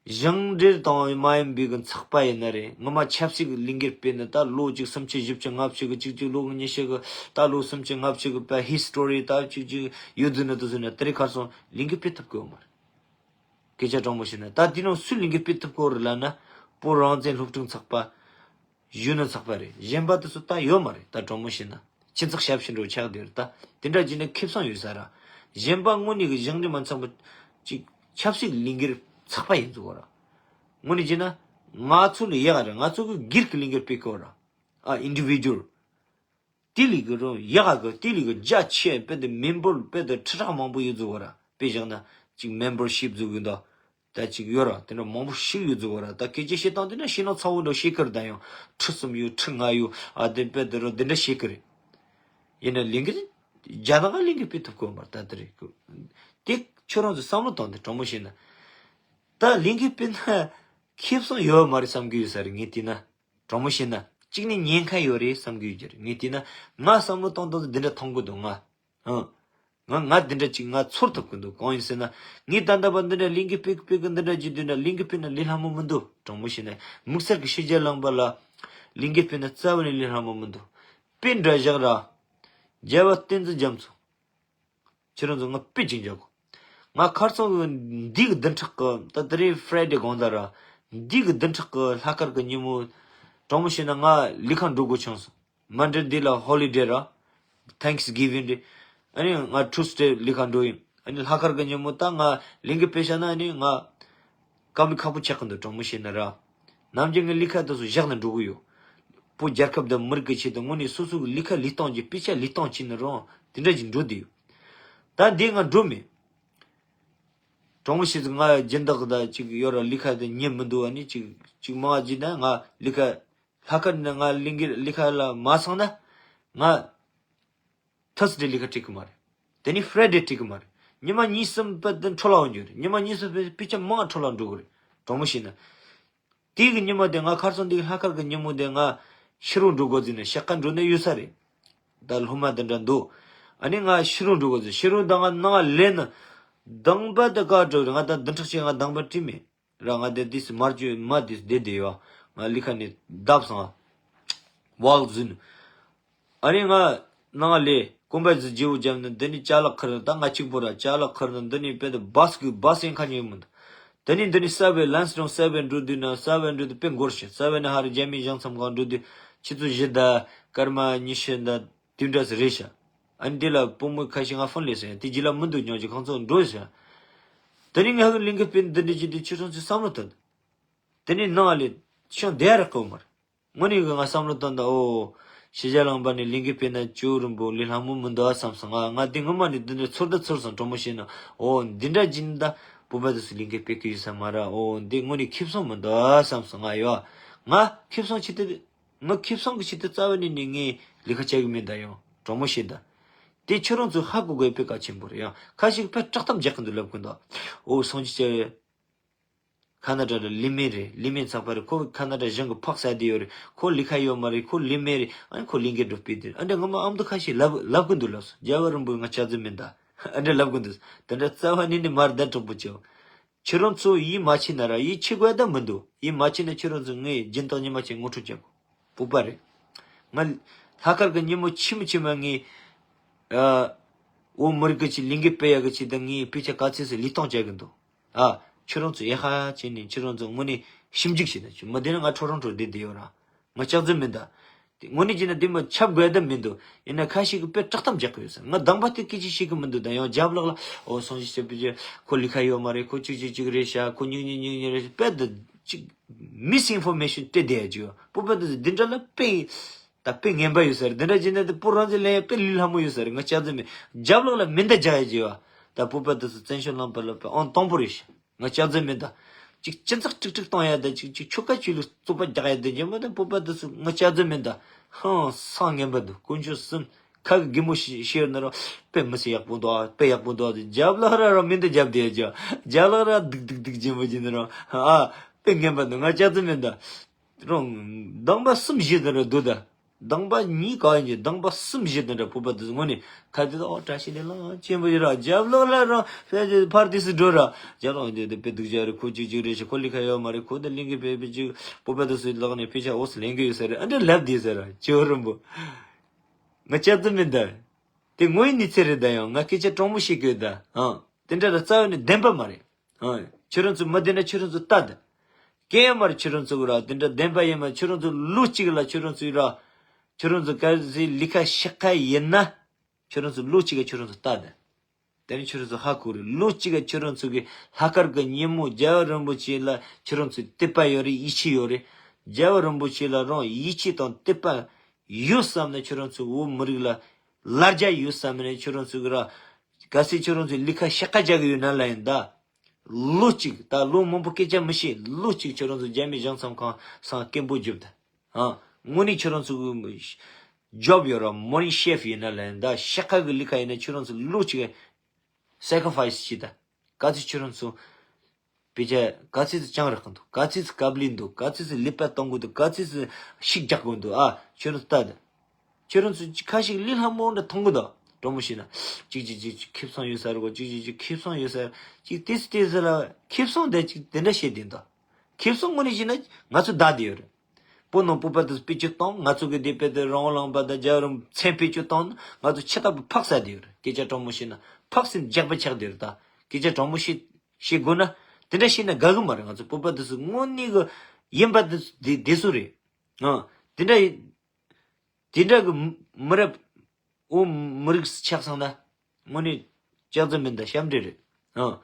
ཞང་འབྲེལ་དང་མ་ཡིན་པའི་གི་ཚོགས་པ་ཡིན་ན་རེད། ངོ་མ་ཆབ་སྲིད་ཀྱི་ལས་འགུལ་སྤེལ་ནས་ད་ལོ་གཅིག་སུམ་ཅུ་བཞི་བཅུ་ལྔ་བཅུ་གི་གཅིག་གཅིག་ལོ་ཉི་ཤུ་གི་ད་ལོ་སུམ་ཅུ་ལྔ་བཅུ་གི་པ་ཧི་སི་ཊོ་རི་ད་གཅིག་གཅིག་ཡོད་རྫུ་ན་དུ་ཟེར་ན་དེ་རིང་ཁར་སོང་ལས་འགུལ་སྤེལ་ཐུབ་གི་ཡོད་མ་རེད། སྐད་ཆ་དྲང་མོ་བཤད་ན་ད་དེ་ནང་སུས་ལས་འགུལ་སྤེལ་ཐུབ་གི་ཡོད་རེད་ལབ་ན། བོད་རང་བཙན་སློབ་ཕྲུག་ཚོགས་པ། གཞོན་ནུ་ཚོགས་པ་རེད། གཞན་པ་དེ་ཚོ་ད་ཡོད་མ་རེད། ད་དྲང་མོ་བཤད་ན་སྤྱི་ཚོགས་ཞབས་ཕྱི་འགྲོ་ཆགས་བསྡད་རེད། ད་དེ་འདྲ་བྱས་ན་ཁེ་བཟང་ཡོད་ས་ར། གཞན་པ་དངོས་གནས་ཀྱི་ཞང་འབྲེལ་མ་ཚོགས་པ་ཅིག་ཆབ་སྲིད་ལས་འགུལ་ཚོགས་པ་ཡིན་ཚུལ་བ་ར། དངོས་གནས་བྱས་ན་ང་ཚོ་ལས་ཡག་རེད། ང་ཚོ་གི་སྒེར་གྱི་ལས་འགུལ་སྤེལ་གི་ཡོད་ར། ཨ། ཨིན་ཌི་བི་ཌུ་ཨལ། དེ་ལས་ཀྱི་རུ་ཡག་གི་དེ་ལས་ཀྱི་རྒྱ་ཆེ་དཔེ་དེ་མེམ་བར་དཔེ་དེ་ཁྲི་ཕྲག་མང་པོ་ཡོད་ཚུལ་བ་ར། དཔེ་བཞག་ན་ཅིག་མེམ་བར་ཤིབ་བཟོ་གི་འདུག་ད་ཅིག་ཡོད་ར། དེ་འདྲ་མང་པོ་ཞིག་ཡོད་ཚུལ་བ་ར། ད་སྐད་ཆ་བཤད་སྟངས་དེ་འདྲ་ཤེས་ན་ཚ་བོ་འདྲ་བཤད་ཀྱི་རེད། ད་ཡང་ཁྲི་གསུམ་ཡོད། ཁྲི་ལྔ་ཡོད། ཨ། དེ་དཔེ་དེ་རུ་དེ་འདྲ་བཤད་ཀྱི་རེད། ཡིན་ན་ལས་འགུལ་རྒྱ་ནག་ལས་འགུལ་སྤེལ་ཐུབ་ཀྱི་ཡོད་མ་རེད། ད་དེ་རེད་ཀྱི། དེ་ཁྱོད་རང་ཚོ་བསམ་བློ་བཏང་སྟེ་དྲང་མོ་བཤད་ན། ད་ལས་འགུལ་སྤེལ་ན་ཁེ་བཟང་ཡོད་མ་རེད་བསམ་གྱི་ཡོད་ས་རེད། ངས་བལྟས་ན། དྲང་མོ་བཤད་ན་གཅིག་ནས་ཉེན་ཁ་ཡོད་རེད་བསམ་གྱི་ཡོད་ཀྱི་རེད། ངས་བལྟས་ན་ང་བསམ་བློ་གཏོང་སྟངས་འདི་འདྲ་མཐོང་གི་འདུག་ང་། ཨང་། ང་ང་འདི་འདྲ་ཅིག་ང་ཚོར་ཐུབ་ཀྱི་འདུག་གང་ཡིན་ཟེར་ན། ངས་ད་ལྟ་བར་འདི་འདྲ་ལས་འགུལ་སྤེལ་གི་སྤེལ་གི་འདི་འདྲ་བྱེད་དུས་ན་ལས་འགུལ་སྤེལ་ན་ལས་སླ་མོ་མི་འདུག་དྲང་མོ་བཤད་ན་དམིགས་བསལ་གྱི་ཕྱི་རྒྱལ་ལུང་པ་ལ་ལས་འགུལ་སྤེལ་ན་རྩ་བ་ནས་ལས་སླ་མོ་མི་འདུག་དཔེ་འདྲ་བཞག་ར། རྒྱལ་བ་བསྟན་འཛིན་རྒྱ་མཚོ། ཁྱེད་རང་ཚོ་ང་དཔེ་ཅིག་འཇོག་གོ། ང་ཁར་སང་གི་འདི་གི་བདུན་ཕྲག་གི་ད་དེ་རིང་ཕ་རའི་ཌེ་དགོང་དག་ར། འདི་གི་བདུན་ཕྲག་གི་ལྷག་དཀར་གི་ཉིན་མོ། དྲང་མོ་བཤད་ན་ང་ལས་ཁང་འགྲོ་དགོས་བྱུང་སོང་། མན་ཌེ་འདི་ལ་ཧོ་ལི་ཌེ་ར། ཐེང་སི་གི་ཝིང་ཌེ། ཨ་ནི་ང་ཊུ་སི་ཌེ་ལས་ཁང་འགྲོ་ཡིན། ཨ་ནི་ལྷག་དཀར་གི་ཉིན་མོ་ད་ང་ལས་འགུལ་སྤེལ་བྱས་ན་ཨ་ནི་ང་སྐབས་ལ་ཁག་པོ་ཆགས་ཀྱི་འདུག་དྲང་མོ་བཤད་ན་ར། ནམ་རྒྱུན་ངའི་ལས་ཀ་དེ་ཚོ་བཞག་ནས་འགྲོ་གི་ཡོད། བོད་རྒྱལ་ཁབ་དང་མི་རིགས་ཀྱི་ཆེད་དུ་དངོས་གནས་སོ་སོ་གི་ལས་ཀ་ལས་སྟངས་ཀྱི་དཔེ་ཆ་ལས་སྟངས་བྱས་ནས་རང་དེ་འདྲ་ཞིག་འགྲོ་བསྡད་ཡོད། ད་འདི་ང་འགྲོ་མེད། གྲོགས་མོ་ཞིག་ང་སྦྱིན་བདག་དང་ཅིག་ཡོད་ར། ལས་ཀ་དེ་ཉན་མི་འདུག་ཨ་ནི་ཅིག་ཅིག་མང་བ་ཅིག་ན་ང་ལས་ཀ་ལྷག་དཀར་ནས་ང་ལས་འགུལ་ལས་ཀ་ལ་མ་སོང་ན་ང་ཐར་སི་ཌེ་ལས་ཀ་འགྲིག་གི་མ་རེད། དེ་ནས་ཕ་རའི་ཌེ་འགྲིག་གི་མ་རེད། ཉི་མ་གཉིས་གསུམ་པ་དེ་འཕྲོ་བརླག་འོང་རྒྱུ་རེད། ཉི་མ་གཉིས་གསུམ་པའི་དཔེ་ཆ་མང་འཕྲོ་བརླག་འགྲོ་གི་རེད། གྲོགས་མོ་ཞིག་ན། དེ་གི་ཉིན་མོ་དེ་ང་ཁ་སང་འདི་ལྷག་དཀར་གི་ཉིན་མོ་དེ་ང་ཕྱི་རུ་འགྲོ་དགོས་ཟེར་ནས་ཤག་ཁ་འགྲོ་ནས་ཡོད་ས་རེད། ད་སློབ་མ་དེ་འདྲ་འདུག་ཨ་ནི་ང་ཕྱི་རུ་འགྲོ་དགོས་ཟེར། ཕྱི་རུ་ད་ང་ནང་ལེན་ན་གདམས་པ་དེ་ག་འགྲོ་རེད། ང་ད་བདུན་ཕྲག་གཅིག་ང་གདམས་པ་བྲིས་མེད་ར། ང་དེ་དུས་སུ་མར་གྱི་མ་དུས་སུ་བསྡད་བསྡད་ཡོད། ང་ལི་ཁ་ནས་བརྡབས་སོང་། ཝལ་ཟིན། ཨ་ནི་ང་ནང་ལས་ཀོན་པ་ཟི་རྗེ་བོ་རྒྱབ་ནས་འདི་ནས་ཅ་ལག་ཁུར་ནས། ད་ང་གཅིག་པོ་ར། ཅ་ལག་ཁུར་ནས་འདི་ནས་དཔེ་དེ་བཱས་གི་བཱས་ཡིན་ཁ་ཉོས་མི་འདུག་དེ་ནས་འདི་ནས་སབ་ཝེ་ལན་སི་ཀྲོང་སབ་ཝེ་འགྲོ་དུས་ན་སབ་ཝེ་འགྲོ་དུས་དཔེ་འགོར་ཞིང་། སབ་ཝེ་ནས་ཧ་རི་རྒྱ་མིའི་ཞང་མཚམས་སྒང་འགྲོ་དུས་ཆུ་ཚོད་བཞི་དང་སྐར་མ་ཉི་ཤུ་དང་དེ་འདྲ་ཟིག་རེད་ཤག་ཨ་ནི་དེ་ལ་བུ་མོ་ཁ་ཤས་ང་ཧྥོན་སླེབས་སོང་། དེ་རྗེས་ལ་མི་འདུག་སྙམ་གྱི་ཁོང་ཚོ་འགྲོ་ཤག་དེ་ནས་ངས་ཧ་གི་ལིང་གི་དཔེ་འདི་འདྲ་བྱེད་དུས་ཁྱོད་རང་ཚོས་བསམ་བློ་ཐོངས། དེ་ནས་ནང་ལས་ཤང་བསྡད་ར་ཁོ་མར། དངོས་གནས་ཀྱི་ང་བསམ་བློ་བཏང་ད། ཨོ། ཕྱི་རྒྱལ་ལངས་པ་ནས་ལིང་གི་དཔེ་ན་ཅུ་རིན་པོ་ལས་སླ་མོ་མི་འདུག་ཨ་བསམ་སོང་ང་། ང་དེ་སྔོན་མ་ནས་འདི་འདྲ་ཚོར་ད་ཚོར་སོང་། གྲོགས་མོ་ཞིག་ན། ཨོ། འདི་འདྲ་ཅིག་ད་བོད་པ་དེ་ཚོ་ལིང་གི་དཔེ་གི་ཡོད་ས་མ་ར། ཨོ། འདི་དངོས་གནས་ཁེ་བཟང་མི་འདུག་ཨ་བསམ་སོང་ང་ཡོ། ང་ཁེ་བཟང་ཆེད་དུ། ང་ཁེ་བཟང་གི་ཆེད་དུ་རྩ་བ་ནས་ནས་ངས་ལས་ཀ་བྱ་གི་མེད་ད་ཡང་། གྲོགས་མོ་ཞིག་ད། དེ་ཁྱོད་རང་ཚོས་ཧ་གོ་དགོས་དཔེ་གལ་ཆེན་པོ་རེད་ཡང་། ཁ་ཤས་དཔེ་སྐྲག་གཏམ་རྒྱག་གི་འདུག་ལབ་གི་འདུག་ཨོ་སངས་རྒྱས་ཀྱི། ཁ་ན་ཌ་ལ་ལི་མེ་རེད། ལི་མེ་ཚགས་པ་རེད། ཁོ་ཁ་ན་ཌ་གཞུང་གི་ཕག་ཟ་དེ་ཡོད་རེད། ཁོ་ལི་ཁ་ཡོད་མ་རེད། ཁོ་ལི་མེ་རེད། ཨ་ནི་ཁོ་ལིང་གེ་འགྲོ་སྤེལ་དེ་རེད། ཨ་འདྲ་ངོ་མ་ཨ་མདོ་ཁ་ཤས་ལབ་ལབ་གི་འདུག་ལབ་སོང་། རྒྱལ་བ་རིན་པོ་ང་ཅག་ཙི་མིན་ད། ཨ་འདྲ་ལབ་གི་འདུག་དེ་འདྲ་རྩ་བ་ནས་ནི་མར་བསྡད་གྲོགས་པོ་ཅིག་ཁྱེད་རང་ཚོ་ཡིད་མ་ཆེས་ན་ར། ཡིད་ཆེས་དགོས་ད་མི་འདུག་ཡིད་མ་ཆེས་ན་ཁྱེད་རང་ཚོ་ངའི་སྦྱིན་བདག་ཉི་མ་ཆེན་ངོ་སྤྲོད་བྱ་དགོས། སྤོབས་པ་རེད། ང་ལྷག་དཀར་གི་ཉིན་མོ་ཆི་མོ་ཆི་མ་ངས། ཨ། འོ་མི་རིགས་ཀྱི་ཆེད་ལིང་གེ་སྤེལ་ཡག་གི་ཆེད་དུ་ངས་དཔེ་ཆ་ག་ཚོད་ཟིག་ལུས་སྟོང་བྱ་གི་འདུག་ཨ། ཁྱོད་རང་ཚོ་ཡ་ཧ་བྱས་ནས་ཁྱོད་རང་ཚོ་དངོས་གནས་ཞིབ་འཇུག་བྱས་ན་ཆོག་མི་བདེན་ན་ང་ཁྲོ་རང་ཁྲོ་བསྡད་བསྡད་ཡོད་ར། ང་ལྕགས་རྫུན་མིན་ད། དེ་དངོས་གནས་བྱས་ན་དེ་མ་ཁྱབ་དགོས་ད་མི་འདུག་ཡིན་ན་ཁ་ཤས་ཀྱིས་དཔེ་སྐྲག་གཏམ་རྒྱག་གི་ཡོད་ས། ང་གདམས་པ་དེ་སྐད་ཆ་བཤད་གི་མི་འདུག་ད་ཡང་རྒྱབ་ལོགས་ལ། ཨོ་སངས་རྒྱས་ཆོས་པའི་ཆོས། ཁོ་ལི་ཁ་ཡོད་མ་རེད། ཁོ་ཅིག་ཅིག་ཅིག་རེད་ཤག་ཁོ་སྙིང་ཉེ་སྙིང་ཉེ་རེད། དཔེ་དེ་ཅིག་མིས་ཨིན་ཕོར་མེ་ཤན་སྤྲད་བསྡད་ཡ་ཅིག་ཡོད། སྤོབས་པ་དེ་འདི་འདྲ་ལ་དཔེ། ད་དཔེ་ངན་པ་ཡོད་ས་རེད། འདི་འདྲ་བྱས་ན་དེ་པོ་རང་ཚོ་ལེན་ཡ་དཔེ་ལུས་སླ་མོ་ཡོད་ས་རེད། ང་ལྕགས་རྫུན་མིན། རྒྱབ་ལོགས་ལ་མེ་མདའ་རྒྱག་ཡ་ཅིག་ཡོད། ད་སྤོབས་པ་དེ་ཚོ་བཙན་བྱོལ་ལངས་པ་ལ་དཔེ་ཨང་དང་པོ་རེད་ཤག་ང་ལྕགས་རྫུན་མིན་ད། ཅིག་སྤྱི་ཚོགས་དཀྲུག་དཀྲུག་གཏོང་ཡ་ད། ཅིག་ཅིག་ཆོལ་ཁ་ཆོས་ལུགས་རྩོད་པ་རྒྱག་ཡ་ད་ཉན་མ་ད། སྤོབས་པ་དེ་ཚོ་ང་ལྕགས་རྫུན་མིན་ད། ཧང་སང་ངན་པ་འདུག་དཀོན་མཆོག་གསུམ་ཁ་གི་གི་མོ་ཤི་ཤེར་ན་རོ། དཔེ་མི་སྲིད་ཡག་པོ་འདུག་དཔེ་ཡག་པོ་འདུག་རྒྱབ་ལོགས་ར་ར་མེ་མདའ་རྒྱབ་བསྡད་ཡ་ཅིག་རྒྱབ་ལོགས་ར་སྡུག་སྡུག་སྡུག་ཅན་པོ་ཅིག་ན་རོ། ཨ། དཔེ་ངན་པ་འདུག་ང་ལྕགས་རྫུན་མིན་ད། རང་གདམས་པ་གསུམ་བཞི་དེ་འདྲ་འདུག་ད། གདམས་པ་གཉིས་ག་ཡིན་གྱི་གདམས་པ་གསུམ་བཞི་དེ་འདྲ་སྤོབས་པ་དེ་ཚོ་དངོས་གནས་ཁ་དེ་ད་ཨོ་བཀྲ་ཤིས་བདེ་ལེགས་ཅན་པོ་ཡོད་ར། རྒྱབ་ལོགས་ལ་རང་ཕར་དུས་སུ་འགྲོ་ར། རྒྱབ་ལོགས་འདི་དེ་དཔེ་སྡུག་ཅག་རེད། ཁོ་ཅིག་ཅིག་རེད་ཤག་ཁོ་ལི་ཁ་ཡོད་མ་རེད། ཁོ་དེ་གླིང་གི་དཔེ་དཔེ་ཅིག་སྤོབས་པ་དེ་ཚོའི་ལག་ནས་དཔེ་ཆ་འོ་སི་ལེན་གི་ཡོད་ས་རེད། ཨ་འདྲ་ལབ་བསྡད་ས་ར། ཇོ་རིན་པོ། ང་ལྕགས་རྫུན་མིན་ད། དེ་དངོས་ཡོད་གནས་ཚུལ་རེད་ད། ཡང་ང་སྐད་ཆ་དྲང་མོ་བཤད་གི་ཡོད་ད། ཨང་། དེ་འདྲ་ལ་རྩ་བ་ནས་བདེན་པ་མ་རེད། ཨང་། ཁྱོད་རང་ཚོ་མི་བདེན་ན་ཁྱོད་རང་ཚོ་ལྟ་ད། སྐད་ཡོད་མ་རེད། ཁྱོད་རང་ཚོ་གི་ར་དེ་འདྲ་བདེན་པ་ཡིན་མ། ཁྱོད་རང་ཚོ་ལོ་གཅིག་ལ་ཁྱོད་རང་ཚོའི་ར། ཁྱོད་རང་ཚོ་གལ་སྲིད་ལས་ཀ་ཤག་ཁ་ཡིན་ན། ཁྱོད་རང་ཚོ་ལོ་གཅིག་ག་ཁྱོད་རང་ཚོ་ལྟ་ད། དེ་ནས་ཁྱོད་རང་ཚོ་ཧ་གོ་རེད། ལོ་གཅིག་ག་ཁྱོད་རང་ཚོ་གི་ལྷག་དཀར་གི་ཉིན་མོ་རྒྱལ་བ་རིན་པོ་ཆེ་ལ་ཁྱོད་རང་ཚོ་དད་པ་ཡོད་རེད། ཡིད་ཆེས་ཡོད་རེད། རྒྱལ་བ་རིན་པོ་ཆེ་ལ་རང་ཡིད་ཆེས་དང་དད་པ་ཡོད་བསམ་ན་ཁྱོད་རང་ཚོ་བོད་མི་རིགས་ལ་ལ་རྒྱ་ཡོད་བསམ་ནས་ཁྱོད་རང་ཚོ་གི་ར། གལ་སྲིད་ཁྱོད་རང་ཚོས་ལས་ཀ་ཤག་ཁ་རྒྱག་གི་ཡོད་ན་ལ་ཡིན་ད། ལོ་གཅིག་ད་ལོ་མང་པོ་སྐད་ཆ་མི་བཤད། ལོ་གཅིག་ཁྱོད་རང་ཚོ་རྒྱ་མི་ཞང་མཚམས་ཁང་སང་སྐད་འབོད་རྒྱོབ་ད། ཨ། དངོས་གནས་ཁྱོད་རང་ཚོ་གི་ཇོབ་ཡོད་ར། མོར་ནིང་ཤེཕ་ཡིན་ན་ལ་ཡིན་ད། ཤག་ཁ་གི་ལས་ཀ་ཡིན་ན་ཁྱོད་རང་ཚོ་ལོ་གཅིག་སེ་ཀ་རི་ཕ་ཡི་སི་བྱེད་ད། ག་ཚོད་ཁྱོད་རང་ཚོ་དཔེ་ཆ་ག་ཚོད་ཅིག་སྦྱང་རག་གི་འདུག་ག་ཚོད་ཅིག་དཀའ་ལས་འདུག་ག་ཚོད་ཅིག་ལས་པ་གཏོང་གི་འདུག་ག་ཚོད་ཅིག་ཤུགས་རྒྱག་དགོས་འདུག་ཨ། ཁྱོད་རང་ལྟ་དང་། ཁྱོད་རང་ཚོ་ཁ་ཤས་ལས་སླ་མོ་འདྲ་མཐོང་གི་འདུག་གྲོགས་མོ་ཞིག་ན། ཅིག་ཅིག་ཅིག་ཅིག་ཁེ་བཟང་ཡོད་ས་རེད་གོ། ཅིག་ཅིག་ཅིག་ཁེ་བཟང་ཡོད་ས། ཅིག་ཏེ་སི་ཏེ་སི་ལ་ཁེ་བཟང་དེ་ཅིག་དེ་འདྲ་བཤད་དེ་འདུག་ཁེ་བཟང་དངོས་གནས་བྱས་ན་ང་ཚོ་བདག་དེ་ཡོད་རེད། བོད་ནང་སྤོབས་པ་དེ་སྤེལ་རྒྱུ་བཏང་། ང་ཚོ་གི་དེ་དཔེ་དེ་རང་དབང་ལུང་པ་དང་རྒྱལ་བ་རིན་པོ་ཆེ་མཚན་སྤེལ་རྒྱུ་བཏང་ན་ང་ཚོ་ཆེ་ཐག་པ་ཕག་ས་དེ་ཡོད་རེད། སྐད་ཆ་དྲང་མོ་བཤད་ན་ཕག་སེ་རྒྱག་པ་ཆགས་དེ་ཡོད་རེད། ད་སྐད་ཆ་དྲང་མོ་བཤད་བཤད་དགོས་ན་དེ་འདྲ་བཤད་ན་དགའ་གི་མ་རེད། ང་ཚོ་སྤོབས་པ་དེ་ཚོ་དངོས་གནས་གི་ཡིན་པ་དེ་དེ་དེ་ཚོ་རེད། ཨ། དེ་འདྲ་ཡིན། དེ་འདྲ་གི་མི་རབས་འོ་མི་རིགས་ཆགས་སོང་ན་དངོས་གནས་ལྕགས་རྫུན་མིན་ད། ཞབས་འདྲེན་རེད། ཨ།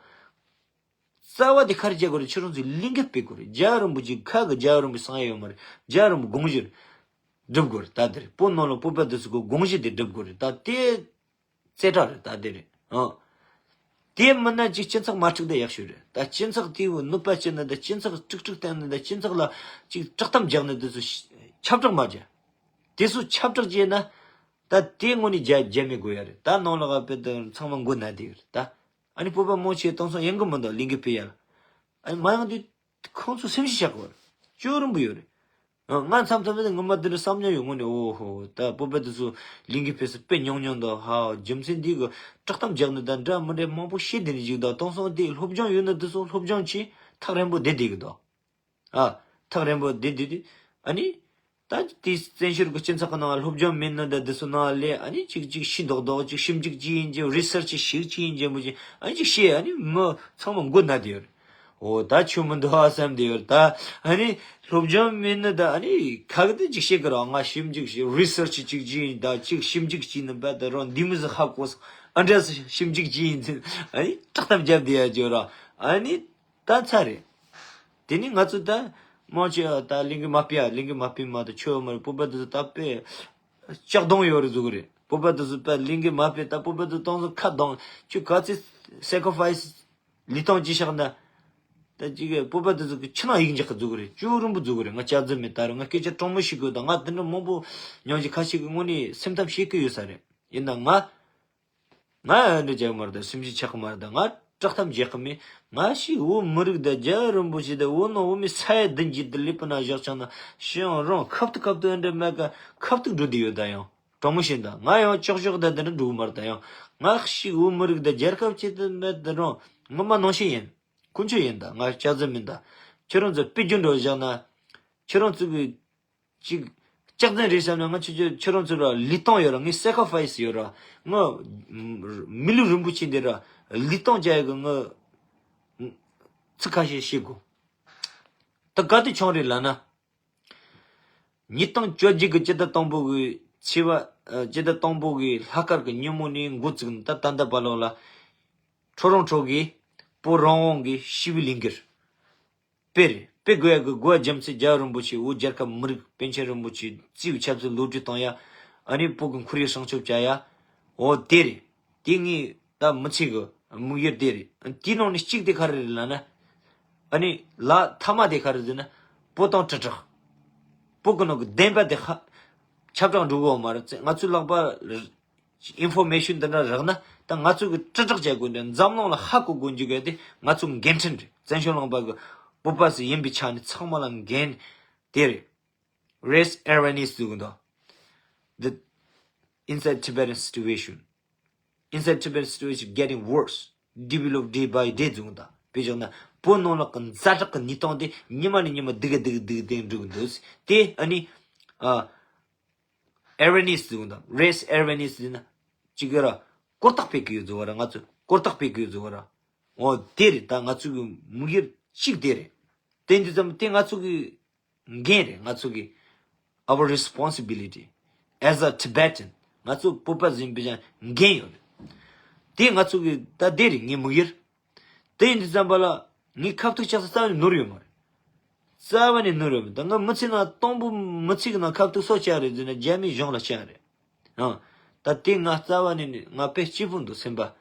རྩ་བ་དེ་ག་རེ་བྱེད་དགོས་རེད། ཁྱོད་རང་ཚོས་ལས་འགུལ་སྤེལ་དགོས་རེད། རྒྱལ་བ་རིན་པོ་ཆེ་ཁ་གི་རྒྱལ་བ་རིན་པོ་ཆེ་གསང་ཡ་ཡོད་མ་རེད། རྒྱལ་བ་རིན་པོ་དགོངས་ཞུ་རེད། སྒྲུབ་དགོས་རེད་ད་དེ་རེད། བོད་ནང་ལ་བོད་པ་དེ་ཚོ་གི་དགོངས་གཞི་དེ་སྒྲུབ་དགོས་རེད་ད། དེ་རྩེ་གྲ་རེད་ད་དེ་རེད་ཨང་། དེ་མིན་ན་ཅིག་སྤྱི་ཚོགས་མ་འཁྲུག་དེ་ཡག་ཤོས་རེད་ད། སྤྱི་ཚོགས་དེ་བོ་ནུས་པ་སྐྱེད་ནི་ད། སྤྱི་ཚོགས་དཀྲུག་དཀྲུག་བཏང་ནི་ད། སྤྱི་ཚོགས་ལ་ཅིག་དཀྲོག་གཏམ་རྒྱག་ནི་དེ་ཚོ་ཤ- ཁྱབ་བསྒྲགས་མ་རྒྱག་དེ་ཚོ་ཁྱབ་བསྒྲགས་བྱས་ན་ད་དེ་དངོས་གནས་རྒྱ་རྒྱ་མི་དགོས་ཡ་རེད་ད། ནང་ལ་ག་དཔེ་དེ་ཚང་མ་མགོ་ན་དེ་ཡོད་རེད་ད། ཨ་ནི་བོད་པ་མང་ཆེ་དེང་སང་ཡོང་གི་མི་འདུག་ལས་འགུལ་སྤེལ་ཡ་ལ། ཨ་ནི་མ་ཡོང་དུས་ཁོང་ཚོ་སེམས་ཤུགས་ཆག་གི་ཡོད་རེད། སྐྱོ་རུང་པོ་ཡོད་རེད། ང་མཚམས་མཚམས་དེ་ངོ་མ་དེ་འདྲ་བསམ་མྱོང་ཡོད། དངོས་གནས་འོ་ཧོ་ད་བོད་པ་དེ་ཚོ་ལས་འགུལ་སྤེལ་ས་དཔེ་ཉུང་ཉུང་འདུག་ཧ། རྒྱུ་མཚན་འདི་གི་དཀྲོག་གཏམ་རྒྱག་ནི་དང་འདྲ་མི་འདྲ་མང་པོ་བཤད་བསྡད་ནི་ཅིག་འདུག་དེང་སང་དེ་སློབ་སྦྱོང་ཡོད་ནི་དེ་ཚོ་སློབ་སྦྱོང་བྱས་ཐག་རིང་པོ་བསྡད་བསྡད་གི་འདུག་ཨ། ཐག་རིང་པོ་བསྡད་བསྡད་དུས་ཨ་ནི། ད་དེ་བཙན་བྱོལ་གྱི་སྤྱི་ཚོགས་ཀྱི་ནང་སློབ་སྦྱོང་མེད་ནི་ད་དེ་ཚོ་ནང་ལས་ཨ་ནི་ཅིག་ཅིག་ཤི་མདོག་མདོག་ཅིག་ཞིབ་འཇུག་ཅིག་ཡིན་གྱི་རི་སར་ཅིག་ཞིག་ཅིག་ཡིན་གྱི་མོ་ཅིག་ཨ་ནི་ཅིག་བཤད་ཨ་ནི་མི་ཚང་མ་མགོ་ན་བསྡད་ཡོད་རེད། འོ་ད་ཆོ་མི་འདུག་ཨ་བསམ་བསྡད་ཡོད་རེད་ད། ཨ་ནི་སློབ་སྦྱོང་མེད་ནི་ད་ཨ་ནི་ཁ་གི་དེ་ཅིག་བཤད་གི་ར། ང་ཞིབ་འཇུག་ཞིག་རི་སར་ཅིག་ཅིག་ཅིག་ཡིན་ད་ཅིག་ཞིབ་འཇུག་ཅིག་ནི་བ་ད་རང་འདི་མི་ཟིག་ཧ་གོ་སོང་ཨ་འདྲ་ཞིབ་འཇུག་ཅིག་ཡིན་ཚེ་ཨ་ནི་དཀྲོག་གཏམ་རྒྱབ་བསྡད་ཡ་ཅིག་ཡོད་ར། ཨ་ནི། ད་ཚར་རེད། དེ་ནི་ང་ཚོ་ད་མང་ཆེ་བ་ད་ལས་འགུལ་མ་སྤེལ་ཡ་ལས་འགུལ་མ་སྤེལ་མ་གཏོགས་ཆོ་མ་རེད། བོད་པ་དེ་ཚོ་ད་དཔེ་ལྕགས་སྡོང་ཡོད་རེད་བཟོ་གི་རེད། བོད་པ་དེ་ཚོ་དཔེ་ལས་འགུལ་མ་སྤེལ་ད་བོད་པ་དེ་དང་ཚོ་ཁ་གདངས་ཁྱོད་ག་ཚོད་སེ་ཀ་ཕའི་སི་ལུས་སྟོང་ཅི་བཞག་ན། ད་ཅིག་བོད་པ་དེ་ཚོ་གི་ཕྱི་ནང་ཡིག་འཇགས་གི་བཟོ་གི་རེད། སྐྱོ་རུང་པོ་བཟོ་གི་རེད། ང་སྐྱག་རྫུན་མེད་ད་རེད། ང་སྐད་ཆ་དྲང་མོ་ཞིག་དགོས་ད། ང་དེ་འདྲ་མང་པོ་མྱོང་རྒྱུ་ཁ་ཤས་ཀྱི་དངོས་གནས་སེམས་གཏམ་བཤད་གི་ཡོད་ས་རེད། ཡིན་ན་ང་། ང་ཨ་འདྲ་རྒྱག་མ་རེད་ད། སེམས་ཤུགས་ཆག་གི་མ་རེད་ད། ང་དཀྲོག་གཏམ་རྒྱག་གི་མེད། ང་ཞིག་བོད་མི་རིགས་ད་རྒྱལ་བ་རིན་པོ་ཆེ་ད་བོད་ནང་བོད་མི་ས་ཡ་བདུན་གྱི་དེ་ལེ་པ་ན་བཞག་ཆགས་ན་ཤི་ཡང་རང་ཁ་ཐུག་ཁ་ཐུག་ཨ་འདྲ་མེད་ཀ་ཁ་ཐུག་འགྲོ་དེ་ཡོད་ད། ཡང་དྲང་མོ་བཤད་ད་ང་ཡང་ཅོག་ཅོག་ད་དེ་འདྲ་འགྲོ་གི་མ་རེད་ད། ཡང་ང་ཞིག་བོད་མི་རིགས་ད་རྒྱལ་ཁབ་ཆེད་དུ་མེད་ད། རང་ངོ་མ་ནང་བཞིན་ཡིན། དཀོན་མཆོག་ཡིན་ད། ང་སྐྱག་རྫུན་མིན་ད། ཁྱེད་རང་ཚོ་དཔེ་རྒྱུན་འགྲོ་བཞག་ན། ཁྱེད་རང་ཚོ་གི་ཅིག་སྐྱག་རྫུན་རེད་བསམ་ན་ང་ཁྱོད་ཁྱོད་ཁྱོད་རང་ཚོ་ར་ལུས་སྟོང་ཡོད་ར། ངའི་སེ་ཀ་ཕའི་སི་ཡོད་ར། ང་མི་ལུས་རིན་པོ་ཆེ་འདི་ར་ལུས་སྟོང་བྱ་ཡི་གི་ང་ཚིག་ཁ་ཤས་བཤད་དགོས། ད་ག་དུས་བྱུང་རེད་ལབ་ན། ཉིས་སྟོང་བཅོ་བརྒྱད་ཀྱི་སྤྱི་ཟླ་དང་པོ་གི་ཕྱི་པ་ཨ། སྤྱི་ཟླ་དང་པོ་གི་ལྷག་དཀར་གྱི་ཉིན་མོ་ནས་འགོ་བཙུགས་ནས་ད་ད་ལྟ་བར་ལོག་ལ། ཁྲོ་རོང་ཁྲོ་གི་བོད་རང་དབང་གི་ཞི་བའི་ལས་འགུལ་སྤེལ་རེད། སྤེལ་དགོས་ཡ་གི་དགོས་པ་རྒྱུ་མཚན་རྒྱལ་བ་རིན་པོ་ཆེ་བོད་རྒྱལ་ཁབ་མི་རིགས་པཎ་ཆེན་རིན་པོ་ཆེ་རྩིས་ཆབ་སྲིད་ལོ་རྒྱུས་བཏང་ཡ། ཨ་ནི་བོད་ཀྱི་ཁོར་ཡུག་སྲུང་སྐྱོབ་བྱ་ཡ། འོ་དེ་རེད། དེ་ངས་ད་མི་ཚེ་གི་དམིགས་ཡུལ་དེ་རེད། དེའི་ནང་ནས་གཅིག་དེ་ག་རེ་རེད་ལབ་ན། ཨ་ནི་ལ་མཐའ་མ་དེ་ག་རེ་ཟེར་ན། བོད་དོན་དྲིལ་བསྒྲགས། བོད་ཀྱི་ནང་གི་བདེན་པ་དེ་ཧ་ཁྱབ་བསྒྲགས་འགྲོ་གི་ཡོད་མ་རེད། ང་ཚོའི་ལག་པ་ཨིན་ཕོར་མེ་ཤོན་འདི་འདྲ་རག་ན་ད་ང་ཚོ་གི་དྲིལ་བསྒྲགས་བྱ་དགོས་འདྲ། འཛམ་གླིང་ལ་ཧ་གོ་དགོས་འཇུག་གི་དེ་ང་ཚོ་འགན་འཁྲི་རེད། བཙན་བྱོལ་ལུང་པ་གི་བོད་པ་ཟིག་ཡིན་པའི་ཆ་ནས་ཚང་མ་ལ་འགན་དེ་རེད། Raise awareness ཟེར་གི་འདུག The inside Tibetan situation. Inside Tibetan situation getting worse. Develop day by day ཟེར་གི་འདུག་དཔེ་བཞག་ན་བོད་ནང་ལོགས་ཀྱི་ཛ་དྲག་གི་གནས་སྟངས་དེ་ཉི་མ་ནས་ཉི་མ་སྡུག་གི་སྡུག་གི་སྡུག་གི་སྡུག་འགྲོ་གི་འདུག་དེ་ཨ་ནི་ཨ། awareness ཟེར་གི་འདུག Raise awareness ཟེར་ན་ཅིག་གི་ར་གོ་རྟོགས་སྤེལ་གི་ཡོད་ཟེར་བ་ར། ང་ཚོ་གོ་རྟོགས་སྤེལ་གི་ཡོད་ཟེར་བ་ར། འོ་དེ་རེད། ད་ང་ཚོ་གི་དམིགས་ཡུལ་གཅིག་དེ་རེད། དེ་འདི་ཙམ་དེ་ང་ཚོ་གི་འགན་རེད། ང་ཚོ་གི་our responsibility as a Tibetan. ང་ཚོ་བོད་པ་ཟིན་པའི་ཀྱང་འགན་ཡོད་རེད། དེ་ང་ཚོ་གི་ད་དེ་རེད་ངའི་དམིགས་ཡུལ། དེ་ཡིན་དུས་ཙམ་པ་ལ་ངའི་ཁ་ཐུག་ཆགས་ས་རྩ་བ་ནས་ནོར་ཡོད་མ་རེད། རྩ་བ་ནས་ནོར་ཡོད་མ་རེད། ད་ང་མི་ཚེ་ནང་དང་པོ་མི་ཚེ་གི་ནང་ཁ་ཐུག་སོ་བཅག་རེད་ཟེར་ན་རྒྱ་མིའི་གཞུང་ལ་བཅག་རེད། ཨང་། ད་དེ་ང་རྩ་བ་ནས་ནི་ང་དཔེ་སྐྱིད་པོ་འདུག་སེམས་པ།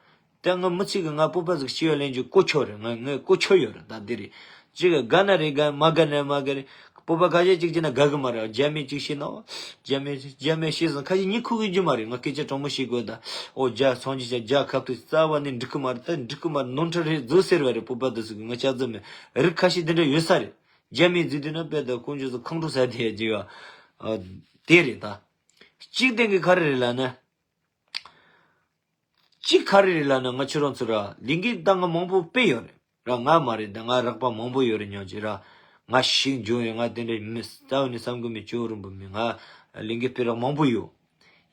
ད་ང་མི་ཚེ་གི་ང་བོད་པ་ཟིག་སྐྱེ་བ་ལེན་རྒྱུ་ཀོ་ཆོད་རེད། ང་ངའི་ཀོ་ཆོད་ཡོད་རེད། ད་འདི་རེད། ཅིག་དགའ་ན་རེད། དགའ་མ་དགའ་ན་མ་དགའ་རེད། བོད་པ་ཁ་ཤས་ཅིག་བྱས་ན་དགའ་གི་མ་རེད། རྒྱ་མི་ཅིག་བྱས་ན་ཨོ་རྒྱ་མི་རྒྱ་མི་ཤེས་སོང་། ཁ་ཤས་ཉིད་ཁུག་གི་རྒྱུ་མ་རེད། ང་སྐད་ཆ་དྲང་མོ་བཤད་དགོས་ད། ཨོ་རྒྱ་སངས་རྒྱས་ཆ་རྒྱ་ཁབ་ཏུ་རྩ་བ་ནས་འགྲིག་གི་མ་རེད། ད་འགྲིག་གི་མ་རེད། ནོར་འཁྲུལ་རེད་བཟོ་ཟེར་བ་རེད། བོད་པ་འདི་ཚོ་གི་ང་ལྕགས་རྫུན་མེད། རིགས་ཁ་ཤས་འདི་འདྲ་ཡོད་ས་རེད། རྒྱ་མི་འཛིན་དུས་ན་དཔེ་ད་ཀོང་ཇོ་ཚོ་ཁོང་ཁྲོ་ཟ་དེ་ཡ་རྒྱུ་ཡ། ཨ། དེ་རེད་ད། གཅིག་དེ་གི་ག་རེ་རེད་ལབ་ན། གཅིག་ག་རེ་རེད་ལབ་ན་ང་ཁྱོད་རང་ཚོ་ར་ལས་འགུལ་ད་ང་མང་པོ་སྤེལ་ཡོད་རེད་ར། ང་མ་རེད་ད། ང་རགས་པ་མང་པོ་ཡོད་རེད་སྙམ་གྱི་ར། ང་ཞིག་འཇོན་ཡོད། ང་དེ་འདྲ་མི་རྩ་བ་ནས་བསམ་གི་མེད། སྐྱོ་རུང་པོ་མེད། ང་ལས་འགུལ་སྤེལ་རག་མང་པོ་ཡོད།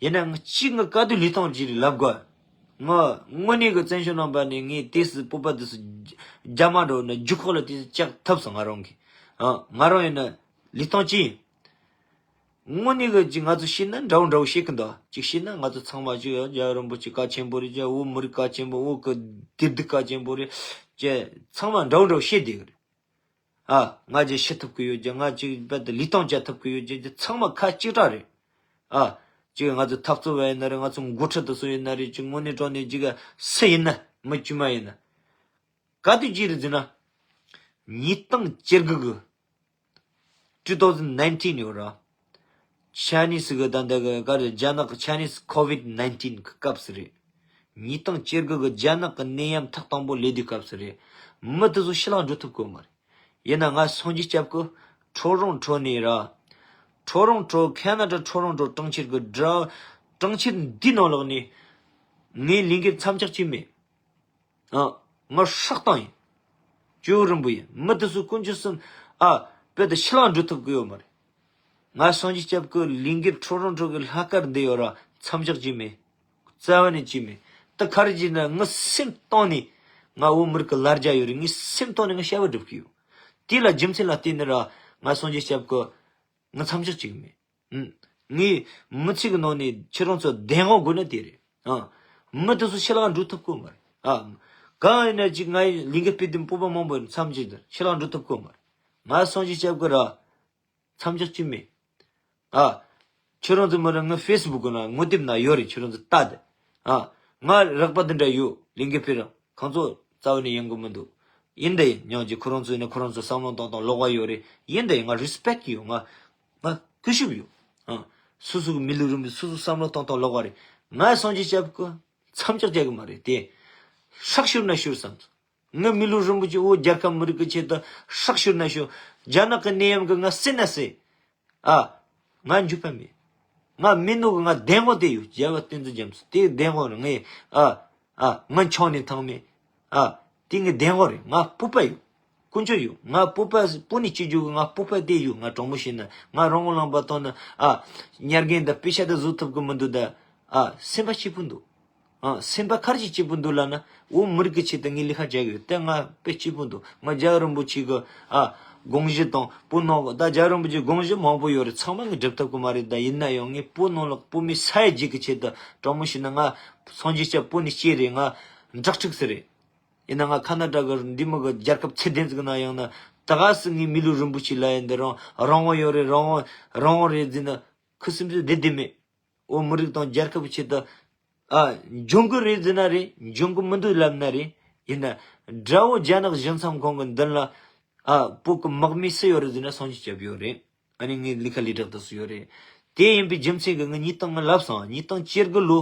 ཡིན་ན་ང་གཅིག་ང་ག་དུས་ལུས་སྟོང་གི་རེད་ལབ་དགོས། ང་དངོས་གནས་གི་བཙན་བྱོལ་ནང་པ་ནས་ངས་དེ་སི་བོད་པ་དེ་སི་རྒྱ་མ་འགྲོ་ན་རྒྱུ་ཁོག་ལ་དེ་སི་བཅག་ཐུབ་སོང་ང་རང་གི། ཨ། ང་རང་ཡིན་ན་ལུས་སྟོང་ཅི་ཡིན། དངོས་གནས་གི་ཅིག་ང་ཚོ་ཤེས་ན་འདྲ་བོ་འདྲ་བོ་ཤེས་ཀི་འདུག་ཅིག་ཤེས་ན་ང་ཚོ་ཚང་མ་ཅིག་རྒྱལ་བ་རིན་པོ་ཆེ་གལ་ཆེན་པོ་རེད། རྒྱལ་བོད་མི་རིགས་གལ་ཆེན་པོ། བོད་ཀྱི་བདེ་སྡུག་གལ་ཆེན་པོ་རེད་ཅེས་ཚང་མ་འདྲ་བོ་འདྲ་བོ་ཤེས་བསྡད་གི་རེད། ཨ། ང་ཅིག་ཤི་ཐུབ་ཀྱི་ཡོད་ཀྱི། ང་ཅིག་རྦད་དེ་ལུས་སྟོང་བཅག་ཐུབ་ཀྱི་ཡོད་ཀྱི། འདི་ཚང་མ་ཁ་གཅིག་གྲགས་རེད། ཨ། ཅིག་ང་ཚོ་འཐབ་རྩོད་པ་ཡིན་ན་རེད། ང་ཚོ་འགོ་ཁྲིད་དེ་ཚོ་ཡིན་ན་རེད། ཅིག་དངོས་གནས་དྲང་གནས་ཅིག་སུ་ཡིན་ན། མི་དཀྱུས་མ་ཡིན་ན། ག་དུས་ཅི་རེད་ཟེར་ན། ཉིས་སྟོང་བཅུ་དགུ་གི two thousand nineteen ཡོད་ར། Chinese གི་ད་ལྟ་གི་ག་རེ། རྒྱ་ནག་གི་Chinese COVID nineteen གི་སྐབས་སུ་རེད། ཉིས་སྟོང་བཅུ་དགུ་གི་རྒྱ་ནག་གི་ནད་ཡམས་ཐེངས་དང་པོ་སླེབས་དུས་སྐབས་སུ་རེད། མི་དེ་ཚོ་ཕྱི་ལོགས་འགྲོ་ཐུབ་ཀྱི་ཡོད་མ་རེད། ཡིན་ན་ང་སངས་རྒྱས་སྐྱབས་ཀྱི་ཁྲོ་རོང་ཁྲོ་ནས་ར། ཁྲོ་རོང་ཁྲོ། ཁ་ན་ཌ་ཁྲོ་རོང་ཁྲོ་གྲོང་ཁྱེར་གི་འདྲ། གྲོང་ཁྱེར་འདི་ནང་ལོགས་ནས་ངའི་ལས་འགུལ་མཚམས་འཇོག་བྱས་མེད། ཨ། ང་སྲོག་བཏང་ཡིན། སྐྱོ་རིང་པོ་ཡིན། མི་དེ་ཚོ་དཀོན་མཆོག་གསུམ། ཨ། རྦད་དེ་ཕྱི་ལོགས་འགྲོ་ཐུབ་ཀྱི་ཡོད་མ་རེད། ང་སངས་རྒྱས་སྐྱབས་ཀྱི་ལས་འགུལ་ཁྲོ་རོང་ཁྲོ་གི་ལྷག་དཀར་འདི་ཡོད་ར། མཚམས་འཇོག་བྱས་མེད། རྩ་བ་ནས་བྱས་མེད། ད་ག་རེ་བྱས་ན་ངའི་སེམས་གཏིང་ནས་ང་བོད་མི་རིགས་ཀྱི་ལ་རྒྱ་ཡོད་རེད། ངའི་སེམས་གཏིང་ནས་ང་བྱ་བ་སྒྲུབ་ཀྱི་ཡོད། དེ་ལ་རྒྱུ་མཚན་ལ་བརྟེན་ནས་ར། ང་སངས་རྒྱས་སྐྱབས་ཀྱི་ང་མཚམས་འཇོག་བྱེད་ཀྱི་མེད། ཨུམ། ངའི་མི་ཚེ་གི་ནང་ནས་ཁྱེད་རང་ཚོ་བདེན་དཔང་དགོས་ན་དེ་རེད། ཨ། མི་དེ་ཚོ་ཕྱི་ལོགས་འགྲོ་ཐུབ་ཀྱི་མ་རེད། ཨ། གང་ཡིན་ན་ཅིག་ང་ཡི་ལས་འགུལ་སྤེལ་དུས་སྤོབས་པ་མང་པོ་ཡོད། མཚམས་འཇོག་དེ་ཕྱི་ལོགས་འགྲོ་ཐུབ་ཀྱི་མ་རེད། ང་སངས་རྒྱས་སྐྱབས་ཀྱི་ར། མཚམས་འཇོག་བྱས་མེད། ཨ། ཁྱེད་རང་ཚོ་མ་རེད། ང་ཕེ་སི་བུག་ན་ངོ་དེབ་ན་ཡོད་རེད། ཁྱེད་རང་ཚོ་ལྟ་དེ། ཨ། ང་རགས་པ་འདི་འདྲ་ཡོད། ལས་འགུལ་སྤེལ་ར། ཁོང་ཚོ་རྩ་བ་ནས་ཡོང་གི་མི་འདུག། ཡིན་ད་ཡིན། ཉག་གཅིག་ཁོ་རང་ཚོ་ཡིན་ན་ཁོ་རང་ཚོ་བསམ་བློ་གཏོང་སྟངས་ལོགས་ཀ་ཡོད་རེད། ཡིན་ད་ཡིན། ང་རི་སི་པེག་ཡོད། ང་ང་གུས་ཞབས་ཡོད། ཨ། སོ་སོ་གི་མི་ལུས་རིན་པོ་སོ་སོ་བསམ་བློ་གཏོང་སྟངས་ལོགས་ཀ་རེད། ང་སངས་རྒྱས་སྐྱབས་ཀྱི་མཚམས་འཇོག་རྒྱག་གི་མ་རེད་དེ། སྲོག་ཤོར་ན་ཤོར་བསམ་སོང་། ངའི་མི་ལུས་རིན་པོ་ཆེ་བོད་རྒྱལ་ཁབ་མི་རིགས་ཀྱི་ཆེད་དུ་སྲོག་ཤོར་ན་ཤོར། རྒྱ་ནག་གི་ནད་ཡམས་ཀྱིས་ང་བསད་ན་བསད། ཨ། ང་འགྱོད་པ་མེད། ང་མི་ནོར་གི། ང་བདེན་དཔང་དེ་ཡོད། རྒྱལ་བ་བསྟན་འཛིན་རྒྱ་མཚོ་དེ་བདེན་དཔང་རེད། ངས། ཨ། ཨ། ང་ཆང་ནས་ཐང་མེད། ཨ། དེ་ངའི་བདེན་དཔང་རེད། ང་སྤོབས་པ་ཡོད། དཀོན་མཆོག་ཡོད། ང་སྤོབས་པ་སྤོ་ནས་སྐྱིད་རྒྱུ་གི། ང་སྤོབས་པ་དེ་ཡོད། ང་དྲང་མོ་བཤད་ན་ང་རང་ངོ་ལངས་པ་དང་ནི། ཨ། ཉར་མཁན་དང་དཔེ་ཆ་དེ་བཟོ་ཐུབ་གི་མི་འདུག་ད། ཨ། སེམས་པ་སྐྱིད་པོ་འདུག། ཨ། སེམས་པ་ག་རེ་ཅིག་སྐྱིད་པོ་འདུག་ལབ་ན། བོད་མི་རིགས་ཀྱི་ཆེད་དུ་ངས་ལས་ཀ་བྱ་གི་ཡོད། དེ་ང་དཔེ་སྐྱིད་པོ་འདུག། ང་རྒྱལ་བ་རིན་པོ་ཆེ་གི། ཨ། དགོངས་གཞི་དང་བོད་ནང་གི། ད་རྒྱལ་བ་རིན་པོ་ཆེའི་དགོངས་གཞི་མང་པོ་ཡོད་རེད། ཚང་མ་ངས་སྒྲུབ་ཐུབ་གི་མ་རེད། ད་ཡིན་ན་ཡང་ངས་བོད་ནང་ལ་བོད་མི་ས་ཡ་བརྒྱད་ཀྱི་ཆེད་དུ། དྲང་མོ་བཤད་ན་ང་སངས་རྒྱས་སྐྱབས་བོད་ནས་སྐྱེས་རེད། ང་ཌོག་ཊར་ཟིག་རེད། ཡིན་ན་ང་ཁ་ན་ཌ་གི་འདི་མོ་གི་རྒྱལ་ཁབ་ཚད་ལྡན་ཟིག་ན་ཡང་ན། ད་ག་སེ་ངའི་མི་ལུས་རིན་པོ་ཆེ་ལབ་ཡ་འདི་རང་རང་དབང་ཡོད་རེད། རང་དབང་རང་དབང་རེད་ཟེར་ན་ཁུ་སིམ་སིམ་བསྡད་བསྡད་མེད། བོད་མི་རིགས་དང་རྒྱལ་ཁབ་ཆེད་དུ། ཨ། འཇོན་གི་རེད་ཟེར་ན་རེད། འཇོན་གི་མི་འདུག་ལབ་ན་རེད། ཡིན་ན་དགྲ་བོ་རྒྱ་ནག་གཞུང་ཚབ་ཁང་གི་མདུན་ལ། ཨ། བོད་ཀྱི་དམག་མི་སུ་ཡོད་རེད་ཟེར་ན་སངས་རྒྱས་སྐྱབས་ཡོད་རེད། ཨ་ནི་ངའི་ལས་ཀ་ལས་གྲྭ་དེ་ཚོ་ཡོད་རེད། དེ་ཡིན་པའི་རྒྱུ་མཚན་གྱིས་ངས་ཉིས་སྟོང་། ང་ལབ་སོང་། ཉིས་སྟོང་བཅུ་དགུ་ལོ་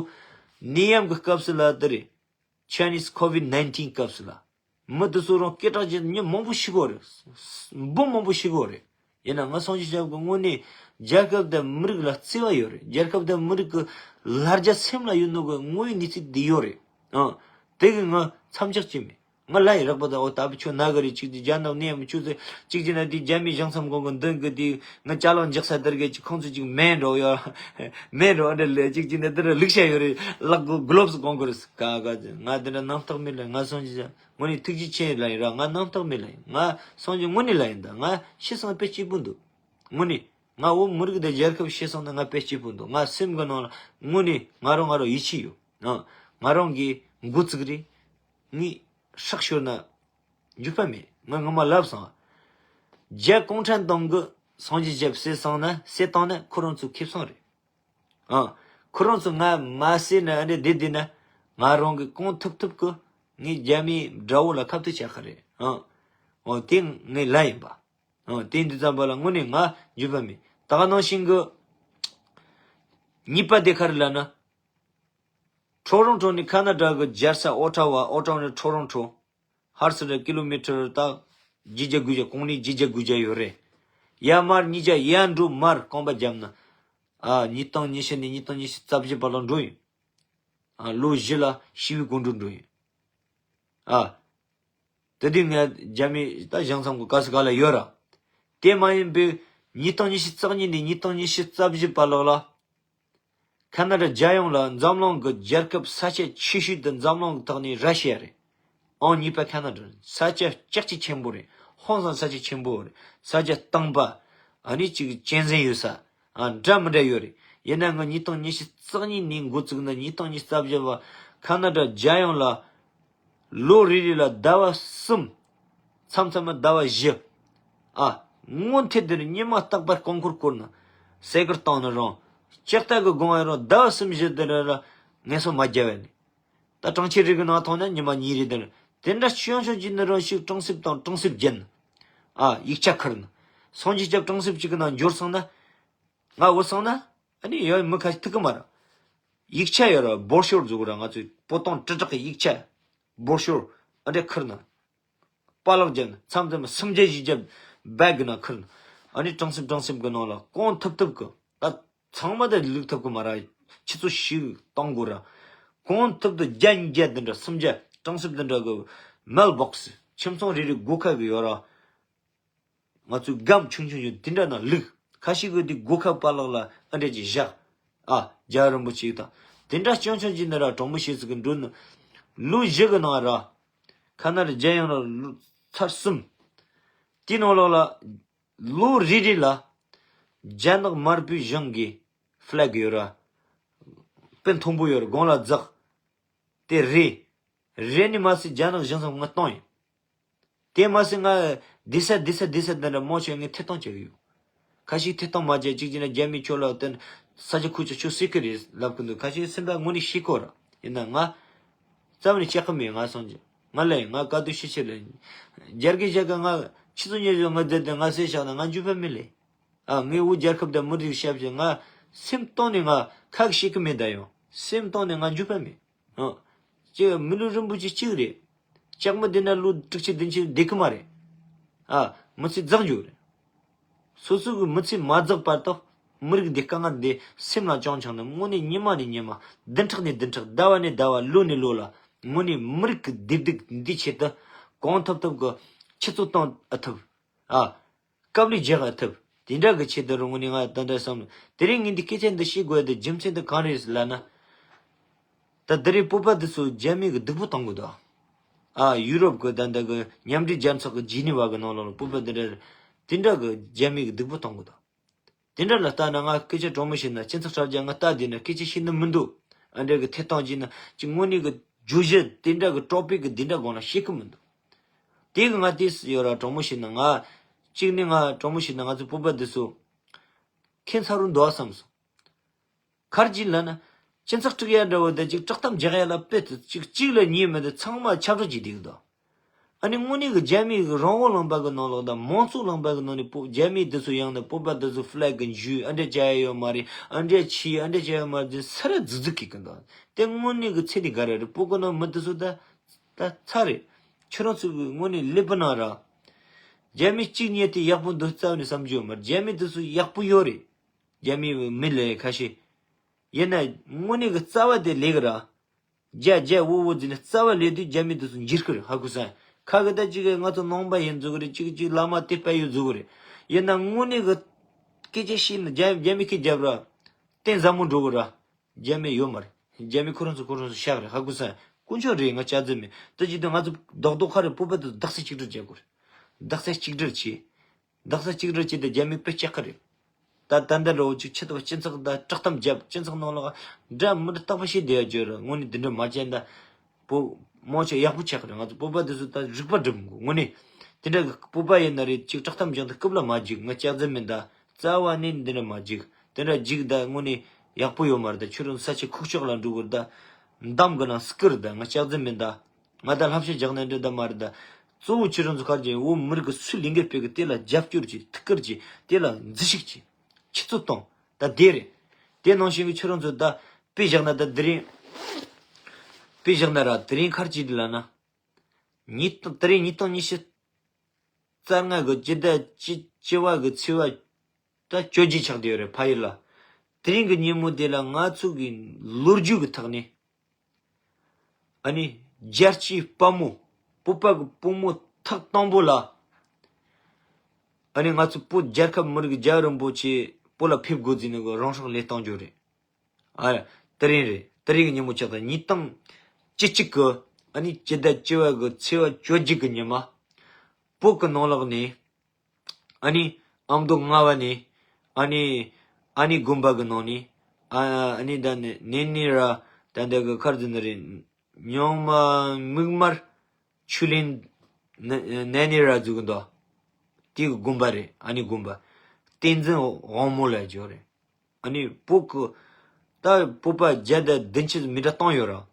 ནད་ཡམས་ཀྱི་སྐབས་སུ་ལ་དེ་རེད། Chinese COVID nineteen སྐབས་སུ་ལ། མི་དེ་ཚོ་རང་སྐད་གྲགས་ཅན་མི་མང་པོ་ཤི་གོ་རེད། འབུ་མང་པོ་ཤི་གོ་རེད། ཡིན་ན་ང་སངས་རྒྱས་སྐྱབས་ཀྱི་དངོས་གནས་རྒྱལ་ཁབ་དང་མི་རིགས་ལ་བརྩེ་བ་ཡོད་རེད། རྒྱལ་ཁབ་དང་མི་རིགས་ཀྱི་ལ་རྒྱ་སེམས་ལ་ཡོད་ནོ་གི་དངོས་ཡོད་གནས་ཚུལ་འདི་ཡོད་རེད། ཨང་། དེ་གི་ང་མཚམས་འཇོག་བྱས་མེད། ང་ལ་ཡི་རག་པ་དང་། འོ་ད་བུ་ཁྱོད་ན་གི་རེད། གཅིག་དེ་རྒྱ་ནག་ནས་མི་ཁྱོད་ཚོ་གཅིག་བྱས་ན་དེ་རྒྱ་མིའི་གཞུང་ཚབ་ཁང་གི་མདུན་གི་དེ་ང་ཅ་ལག་འཇོག་ས་དེར་གི་ཅིག་ཁོང་ཚོ་ཅིག་མེ་འགྲོ་ཡོད། མེ་འགྲོ་འདྲ་ལས་གཅིག་བྱས་ན་དེར་ལུག་ཤ་ཡོད་རེད། ལག་གི་གྷི་ལོབ་སི་གོན་གི་རེད། ཀ་ཀ་ང་དེ་འདྲ་རྣམ་རྟོག་མེད་ལ། ང་སངས་རྒྱས་དངོས་གནས་ཐུགས་རྗེ་ཆེ་ལ་ཡིན་ར། ང་རྣམ་རྟོག་མེད་ལ་ཡིན། ང་སངས་རྒྱས་དངོས་གནས་ལ་ཡིན། ད་ང་ཤི་སོང་ན་དཔེ་སྐྱིད་པོ་འདུག། དངོས་གནས་ང་བོད་མི་རིགས་དང་རྒྱལ་ཁབ་ཤི་སོང་ན་ང་དཔེ་སྐྱིད་པོ་འདུག། ང་སེམས་གི་ནང་ལ་དངོས་གནས་ང་རང་ང་རང་ཡིད་ཆེས་ཡོད། ཨ། ང་རང་གི་འགོ་བཙུགས་རེད། ངས་སྲོག་ཤོར་ན་འགྱོད་པ་མེད། ང་སྔོན་མ་ལབ་སོང་། རྒྱ་གུང་ཁྲན་ཏང་གི་སངས་རྒྱས་སྐྱབས་བསད་སོང་ན། བསད་བཏང་ན་ཁོ་རང་ཚོའི་ཁེ་བཟང་རེད། ཨ། ཁོ་རང་ཚོ་ང་མ་བསད་ན་ཨ་འདྲ་བསྡད་བསྡད་ན། ང་རང་གི་གང་ཐུབ་ཐུབ་ཀྱིས་ངས་རྒྱ་མིའི་དགྲ་བོ་ལ་ཁ་གཏད་བྱ་གི་རེད། ཨ། འོ་དེ་ངའི་ལས་ཡིན་པ། ཨ། དེ་འདི་ཙམ་པ་ལ་དངོས་གནས་ང་འགྱོད་པ་མེད། ད་ག་ནང་བཞིན་གྱི་གཉིས་པ་དེ་ག་རེ་ལབ་ན། ཁྲོ་རོང་ཁྲོ་ནས་ཁ་ན་ཌ་གི་རྒྱལ་ས་ཨོ་ཊ་ཝ། ཨོ་ཊ་ཝ་ནས་ཁྲོ་རོང་ཁྲོ། ཧར་སི་ར་ཀི་ལོ་མི་ཊར་ད་བརྒྱད་བརྒྱ་དགུ་བརྒྱ། གོང་ནས་བརྒྱད་བརྒྱ་དགུ་བརྒྱ་ཡོད་རེད། ཡར་མར་གཉིས་བརྒྱ། ཡར་འགྲོ་མར་རྐང་པ་བརྒྱབ་ན། ཨ། ཉིས་སྟོང་ཉི་ཤུ་ནས་ཉིས་སྟོང་ཉི་ཤུ་རྩ་བཞི་བར་ལ་འགྲོ་ཡིན། ཨ། ལོ་བཞི་ལ་ཞི་བའི་གོམ་བགྲོད་འགྲོ་ཡིན། ཨ། དེ་དུས་ངས་རྒྱ་མི་ད་གཞུང་ཚབ་ཁང་ག་ས་ག་ལ་ཡོད་ར། དེ་མ་ཡིན་པའི་ཉིས་སྟོང་ཉི་ཤུ་རྩ་གཉིས་ནས་ཉིས་སྟོང་ཉི་ཤུ་རྩ་བཞི་བར་ལོགས་ལ། ཁ་ན་ཌ་རྒྱལ་ཡོངས་ལ་འཛམ་གླིང་གི་རྒྱལ་ཁབ་ས་ཆ་ཆེ་ཤོས་དེ་འཛམ་གླིང་གི་ཐོག་ནས་ར་ཤི་ཡ་རེད། ཨང་གཉིས་པ་ཁ་ན་ཌ་རེད། ས་ཆ་ལྕགས་ཀྱི་ཆེན་པོ་རེད། ཧང་སང་ས་ཆ་ཆེན་པོ་རེད། ས་ཆ་སྟོང་པ། ཨ་ནི་ཅིག་གཅན་གཟན་ཡོད་ས། ཨ། འདྲ་མི་འདྲ་ཡོད་རེད། ཡིན་ན་ང་ཉིས་སྟོང་ཉི་ཤུ་རྩ་གཉིས་ནས་འགོ་བཙུགས་ན་ཉིས་སྟོང་ཉི་ཤུ་རྩ་བཞི་བར་ཁ་ན་ཌ་རྒྱལ་ཡོངས་ལ་ལོ་རེ་རེ་ལ་ཟླ་བ་གསུམ། མཚམས་མཚམས་མ་ཟླ་བ་བཞི། ཨ། སྔོན་ཐད་དེར་ཉི་མ་རྟག་པར་རྐང་འཁོར་བསྐོར་ན། སེ་ཀར་བཏང་ན་རང་། ལྕགས་རྟ་གི་སྒོང་ཡ་རང་ཟླ་བ་གསུམ་བཞི་དེར་ལ་ངལ་གསོ་མ་རྒྱབ་པ་ནི། ད་གྲོང་ཁྱེར་རིགས་ཀྱི་ནང་ཐོན་ན་ཉི་མ་གཉིས་རེ་དེར། དེ་འདྲ་བྱུང་བྱུང་གྱི་ནི་རང་ཞིག་གྲོང་གསེབ་དང་གྲོང་གསེབ་བརྒྱད་ན། ཨ། ཡིག་ཆ་ཁུར་ན། སངས་རྒྱས་སྐྱབས་གྲོང་གསེབ་གཅིག་གི་ནང་འབྱོར་སོང་ན། ང་འོ་སོང་ན། ཨ་ནི་ཡོད་མི་ཁ་ཐུག་གི་མ་ར། ཡིག་ཆ་ཡོད་ར་སྦོར་ཤོར་འཛུགས་ར། ང་ཚོའི་པོ་ཏོང་ཏྲི་ཏྲག་གི་ཡིག་ཆ་སྦོར་ཤོར་ཨ་འདྲ་ཁུར་ན། པ་ལག་བརྒྱབ་ན་མཚམས་མཚམས་སུམ་བརྒྱ་བཞི་བརྒྱ་བེག་གི་ནང་ཁུར་ན། ཨ་ནི་གྲོང་གསེབ་གྲོང་གསེབ་གི་ནང་ལ་གང་ཐུབ་ཐུབ་གི་ད་ཚང་མ་ད་ལུག་ཐུབ་གི་མ་ར། ཆུ་ཚོད་ཞིག་གཏོང་དགོས་ར། གང་ཐུབ་ཐུབ་བརྒྱ་ཉིས་བརྒྱ་དེ་འདྲ་སུམ་བརྒྱ་གྲོང་གསེབ་དེ་འདྲ་གི་མེལ་བོག་སི་ཁྱིམ་ཚང་རེ་རེ་སྒོ་ཁ་གི་ཡོད་ར། ང་ཚོའི་སྒམ་ཆུང་ཆུང་ཆུང་དེ་འདྲ་ནང་བླུགས། ཁ་ཤས་ཀྱིས་དེ་སྒོ་ཁ་པ་ལག་ལ་ཨ་འདྲ་ཅིག་བཞག་ཨ། རྒྱལ་བ་རིན་པོ་ཆེ་དང་དེ་འདྲ་ཆུང་ཆུང་ཅིག་ནི་ར་གྲོང་མི་ཤེས་ཚིག་གི་འགྲོ་ནི། ལོ་བཞི་གི་ནང་ར། ཁ་ན་ར་རྒྱལ་ཡོངས་ར་ལོ་ཚར་གསུམ། དེའི་ནང་ལོགས་ལ། ལོ་རེ་རེ་ལ། རྒྱ་ནག་དམར་པོའི་གཞུང་གི་ཕི་ལེག་ཡོད་ར། དཔེ་མཐོན་པོ་ཡོད་ར་དགུང་ལ་འཛེགས། དེ་རེད། རེད་ནི་མ་ཟད་རྒྱ་ནག་གཞུང་སང་ང་གཏོང་ཡིན། དེ་མ་ཟད་ང་བསྡད་ས་བསྡད་ས་བསྡད་ས་འདི་འདྲ་མང་ཆེ་ངས་ཐད་གཏོང་བྱེད་ཀྱི་ཡོད། ཁ་ཤས་ཐད་གཏོང་མ་བྱེད་གཅིག་བྱས་ན་རྒྱ་མིས་ཁྱོད་ལ་བརྟེན་ས་ཆ་ཁུལ་ཆ་ཆུ་སྲིད་ཀྱི་རེད་ལབ་ཀྱི་འདུག་ཁ་ཤས་སེམས་པ་དངོས་གནས་ཤེས་ཀྱི་ཡོད་ར། ཡིན་ན་ང་རྩ་བ་ནས་བཤད་ཀྱི་མེད། ང་སོང་ཅི་ང་ལ་ཡིན་ང་དཀའ་སྡུག་ཤེས་ཆེ་ལ་ཡིན། རྒྱ་སྐད་བཤད་ཀྱི་ང་ཆུ་ཚོད་ཉི་ཤུ་ང་བསྡད་དེ་ང་ཟས་བཞག་ན་ང་འཇུ་བ་མི་ལས། ཨ། ངས་འུ་རྒྱལ་ཁབ་དང་མི་རིགས་ཞབས་ཞུ་ང་སེམས་གཏིང་ནས་ང་ཁ་ཤས་ཀྱི་མེད་ད་ཡང་སེམས་གཏིང་ནས་ང་འཇུ་བ་མེད། ཨ། ཅེས་མི་ལུས་རིན་པོ་ཆེ་གཅིག་རེད། ལྕགས་མོ་འདི་ན་ལོ་དྲུག་ཅུ་བདུན་ཅུ་བསྡད་ཀྱི་མ་རེད། ཨ། མི་ཚེ་འཛེགས་རྒྱུ་རེད། སོ་སོ་གི་མི་ཚེ་མ་འཛེགས་བར་དུ་མི་རིགས་འདི་དཀའ་ངལ་འདི་སེམས་ལ་བཅངས་བཅངས་ནས་དངོས་གནས་ཉི་མ་ནས་ཉི་མ་བདུན་ཕྲག་ནས་བདུན་ཕྲག་ཟླ་བ་ནས་ཟླ་བ་ལོ་ནས་ལོ་ལ་དངོས་གནས་མི་རིགས་ཀྱི་བདེ་སྡུག་འདི་ཆེད་དུ་གང་ཐུབ་ཐུབ་ཀྱི་ཆུ་ཚོད་གཏོང་ཨ་ཐུབ། ཨ། སྐབས་ལས་རྒྱག་ཐུབ། དེ་འདྲ་གི་ཆེད་དུ་རུང་ནི་ང་ད་ལྟ་བསམ་བློ། དེ་རིང་ངས་འདི་སྐད་ཆ་འདི་བཤད་དགོས་དེ་རྒྱུ་མཚན་དེ་གང་རེད་ལབ་ན། ད་དེ་རིང་བོད་པ་འདི་ཚོ་རྒྱ་མི་གི་སྡུག་པོ་གཏོང་གི་འདུག་ཨ། ཡུ་རོབ་གི་ད་ལྟ་གི་མཉམ་འབྲེལ་རྒྱལ་ཚོགས་གི་ཇི་ནི་ཝ་གི་ནང་ལོགས་ལ་བོད་པ་འདི་འདྲ་དེ་འདྲ་གི་རྒྱ་མི་གི་སྡུག་པོ་གཏོང་གི་འདུག་དེ་འདྲ་ལ་ལྟ་ན་ང་སྐད་ཆ་དྲང་མོ་བཤད་ན་སྤྱི་ཚོགས་དྲ་རྒྱ་ང་ལྟ་དེ་ན་སྐད་ཆ་བཤད་ནི་མི་འདུག་ཨ་འདྲ་གི་ཐད་གཏོང་བྱས་ན་ཅིག་དངོས་གནས་གི་བརྗོད་གཞི་དེ་འདྲ་གི་ཀྲོ་པིག་གི་དེ་འདྲ་སྒང་ལ་བཤད་གི་མི་འདུག་དེ་གི་ང་དེ་ཡོད་ར་དྲང་མོ་བཤད་ན་ང་གཅིག་ནས་ང་དྲང་མོ་བཤད་ན་ང་ཚོ་བོད་པ་འདི་ཚོ་ཁྱད་མཚར་རུ་འདུག་བསམ་སོང་། ག་རེ་ཅིག་ལབ་ན། སྤྱི་ཚོགས་དཀྲུག་ཡ་འདྲ་བོ་དེ་ཅིག་དཀྲོག་གཏམ་རྒྱག་ཡ་ལ་དཔེ་དེ་ཅིག་གཅིག་ལ་གཉིས་མེད་དེ་ཚང་མ་ཁྱབ་བསྒྲགས་ཀྱིས་བསྡད་གི་འདུག་ཨ་ནི་དངོས་གནས་གི་རྒྱ་མི་གི་རང་དབང་ལུང་པ་གི་ནང་ལོགས་དང་མང་གཙོ་ལུང་པ་གི་ནང་ནས་བོད་རྒྱ་མི་དེ་ཚོ་ཡང་ན་བོད་པ་དེ་ཚོ་ཕི་ལེག་གི་འཇུས་ཨ་འདྲ་བྱ་ཡ་ཡོད་མ་རེད། ཨ་འདྲ་བྱས་ཨ་འདྲ་བྱ་ཡ་མ་རེད་ཟེར་ར་རྫིག་རྫིག་གི་གི་འདུག་དེ་དངོས་གནས་གི་ཚེ་འདི་ག་རེ་རེད། བོད་གི་ནང་མི་དེ་ཚོ་ད་ད་ཚ་རེད། ཁྱོད་རང་ཚོ་གི་དངོས་གནས་ཀླད་པ་ནང་ར། རྒྱ་མི་གཅིག་ཉིད་དེ་ཡག་པོ་འདུག་རྩ་བ་ནས་བསམ་རྒྱུ་ཡོད་མ་རེད། རྒྱ་མི་དེ་ཚོ་ཡག་པོ་ཡོད་རེད། རྒྱ་མི་མི་ལས་ཁ་ཤས། ཡིན་ན་དངོས་གནས་ཀྱི་རྩ་བ་དེ་ལས་ཀྱི་ར། རྒྱ་རྒྱ་འུ་འུ་ཟེར་ནས་རྩ་བ་ལས་དུས་རྒྱ་མི་དེ་ཚོ་འཇིར་ཁི་རེད། ཧ་གོ་སོང་། ཁ་གི་ད་ཅིག་ང་ཚོ་ནང་པ་ཡིན་ཟེར་གི་རེད། ཅིག་ཅིག་བླ་མ་དད་པ་ཡོད་ཟེར་གི་རེད། ཡིན་ན་དངོས་གནས་ཀྱི་སྐད་ཆ་བཤད་ན་རྒྱ་རྒྱ་མི་སྐད་རྒྱབ་ར། གཏན་ཟབ་མོ་འགྲོ་གི་ར། རྒྱ་མི་ཡོད་མ་རེད། རྒྱ་མི་ཁོ་རང་ཚོ་ཁོ་རང་ཚོ་ཤག་རེད། ཧ་གོ་སོང་། དཀོན་མཆོག་རེད། ང་སྐྱག་རྫུན་མེད། ད་ཅིག་ད་ང་ཚོ་རྡོག་རྡོག་ཁ་རེད། བོད་པ་དེ་ཚོ་རྡོག་རྩ་གཅིག་སྒྲིལ་བྱེད་དགོས་རེད། རྡོག་རྩ་གཅིག་སྒྲིལ་བྱེད། རྡོག་རྩ་གཅིག་སྒྲིལ་བྱེད་དེ་རྒྱ་མི་དཔེ་སྐྱག་གི་རེད། ད་ད་ལྟ་འདྲ་བོ་ཅིག་ཆེད་དུ་སྤྱི་ཚོགས་ད་དཀྲོག་གཏམ་བརྒྱབ། སྤྱི་ཚོགས་ནང་ལ་འདྲ་མི་འདྲ་རྟག་པར་བཤད་བསྡད་ཡ་བརྗོད་ར། དངོས་གནས་འདི་འདྲ་མ་བྱས་ན་བོད་མང་ཆེ་ཡག་པོ་ཆགས་ཀྱི་རེད། ང་ཚོ་བོད་པ་འདི་ཚོ་ད་རིག་པ་སྒྲིམ་དགོས། དངོས་གནས་དེ་འདྲ་གི་བོད་པ་ཡིན་ན་རེད། ཅིག་དཀྲོག་གཏམ་བྱུང་དུས་སྐུབ་ལ་མ་འཇིགས། ང་སྐྱག་རྫུན་མིན། ད་རྩ་བ་ནས་འདི་འདྲ་མ་འཇིགས། དེ་འདྲ་འཇིགས་ད་དངོས་གནས་ཡག་པོ་ཡོད་མ་རེད། ད་ཁྱོད་རང་ས་ཆ་ཁུག་ཀྱོག་ལ་འགྲོ་དགོས་རེད། ད་འདམ་གི་ནང་སྐུར་ད་ང་སྐྱག་རྫུན་མིན་ད། ང་ད་ལྷ་བཤད་རྒྱག་ནས་འདྲ་ད་མ་རེད་ད། གཙོ་བོ་ཁྱོད་རང་ཚོ་ག་རེ་བྱས། འོ་མི་རིགས་ཀྱི་སུའི་ལས་འགན་སྤེལ་གི་དེ་ལ་རྒྱབ་སྐྱོར་གྱིས། ཐུགས་ཁུར་གྱིས། དེ་ལ་འཛུལ་ཞུགས་གྱིས། ཆུ་ཚོད་གཏོང་། ད་དེ་རེད། དེ་ནང་བཞིན་གྱི་ཁྱོད་རང་ཚོ་ད་དཔེ་བཞག་ན་ད་དེ་རིང་། དཔེ་བཞག་ན་ར་དེ་རིང་ག་རེ་བྱས་འདི་ལབ་ན། ཉིས་སྟོང་དེ་རིང་ཉིས་སྟོང་ཉི་ཤུ་རྩ་ལྔ་གི་སྤྱི་ཟླ་བཅུ་བཅུ་བ་གི་ཚེས་པ་ད་བཅོ་བརྒྱད་ཆགས་བསྡད་ཡོད་རེད། ཕ་ཡུལ་ལ། དེ་རིང་གི་ཉིན་མོ་དེ་ལ་ང་ཚོ་གི་ལོ་རྒྱུས་ཀྱི་ཐོག་ནས། ཨ་ནི་རྒྱལ་གཅེས་དཔའ་མོ། བོད་པ་གི་བུ་མོ་ཐོག་དང་པོ་ལ། ཨ་ནི་ང་ཚོ་བོད་རྒྱལ་ཁབ་མི་རིགས་རྒྱལ་བ་རིན་པོ་ཆེ་བོད་ལ་ཕེབས་དགོས་ཟེར་ནས་གི་རང་སྲོག་བློས་བཏང་རྒྱུ་རེད། ཨ། དེ་རིང་རེད། དེ་རིང་གི་ཉིན་མོ་ཆགས་ད་ཉིས་སྟོང་བཅུ་གཅིག་གི་ཨ་ནི་སྤྱི་ཟླ་བཅུ་བ་གི་ཚེས་པ་བཅོ་བརྒྱད་གི་ཉི་མ། བོད་གི་ནང་ལོགས་ནས། ཨ་ནི་ཨ་མདོ་རྔ་བ་ནས། ཨ་ནི་ཨ་ནི་དགོན་པ་གི་ནང་ནས། ཨ་ཨ་ནི་ད་ནི་ནེ་ནི་ར་ད་འདི་གི་ཁར་ཟིན་ནི་རེད། ཉང་མ་མིག་དམར་ཆུ་ལེན་ནེ་ནེ་ནི་ར་ཟུག་གི་འདུག་དེ་གི་དགོན་པ་རེད། ཨ་ནི་དགོན་པ་བསྟན་འཛིན་དབང་མོ་ལབ་ཡ་ཅིག་ཡོད་རེད། ཨ་ནི་བོད་གི་ད་བོད་པ་བརྒྱ་དང་བདུན་ཅུ་མི་གྲངས་སྟོང་ཡོད་ར།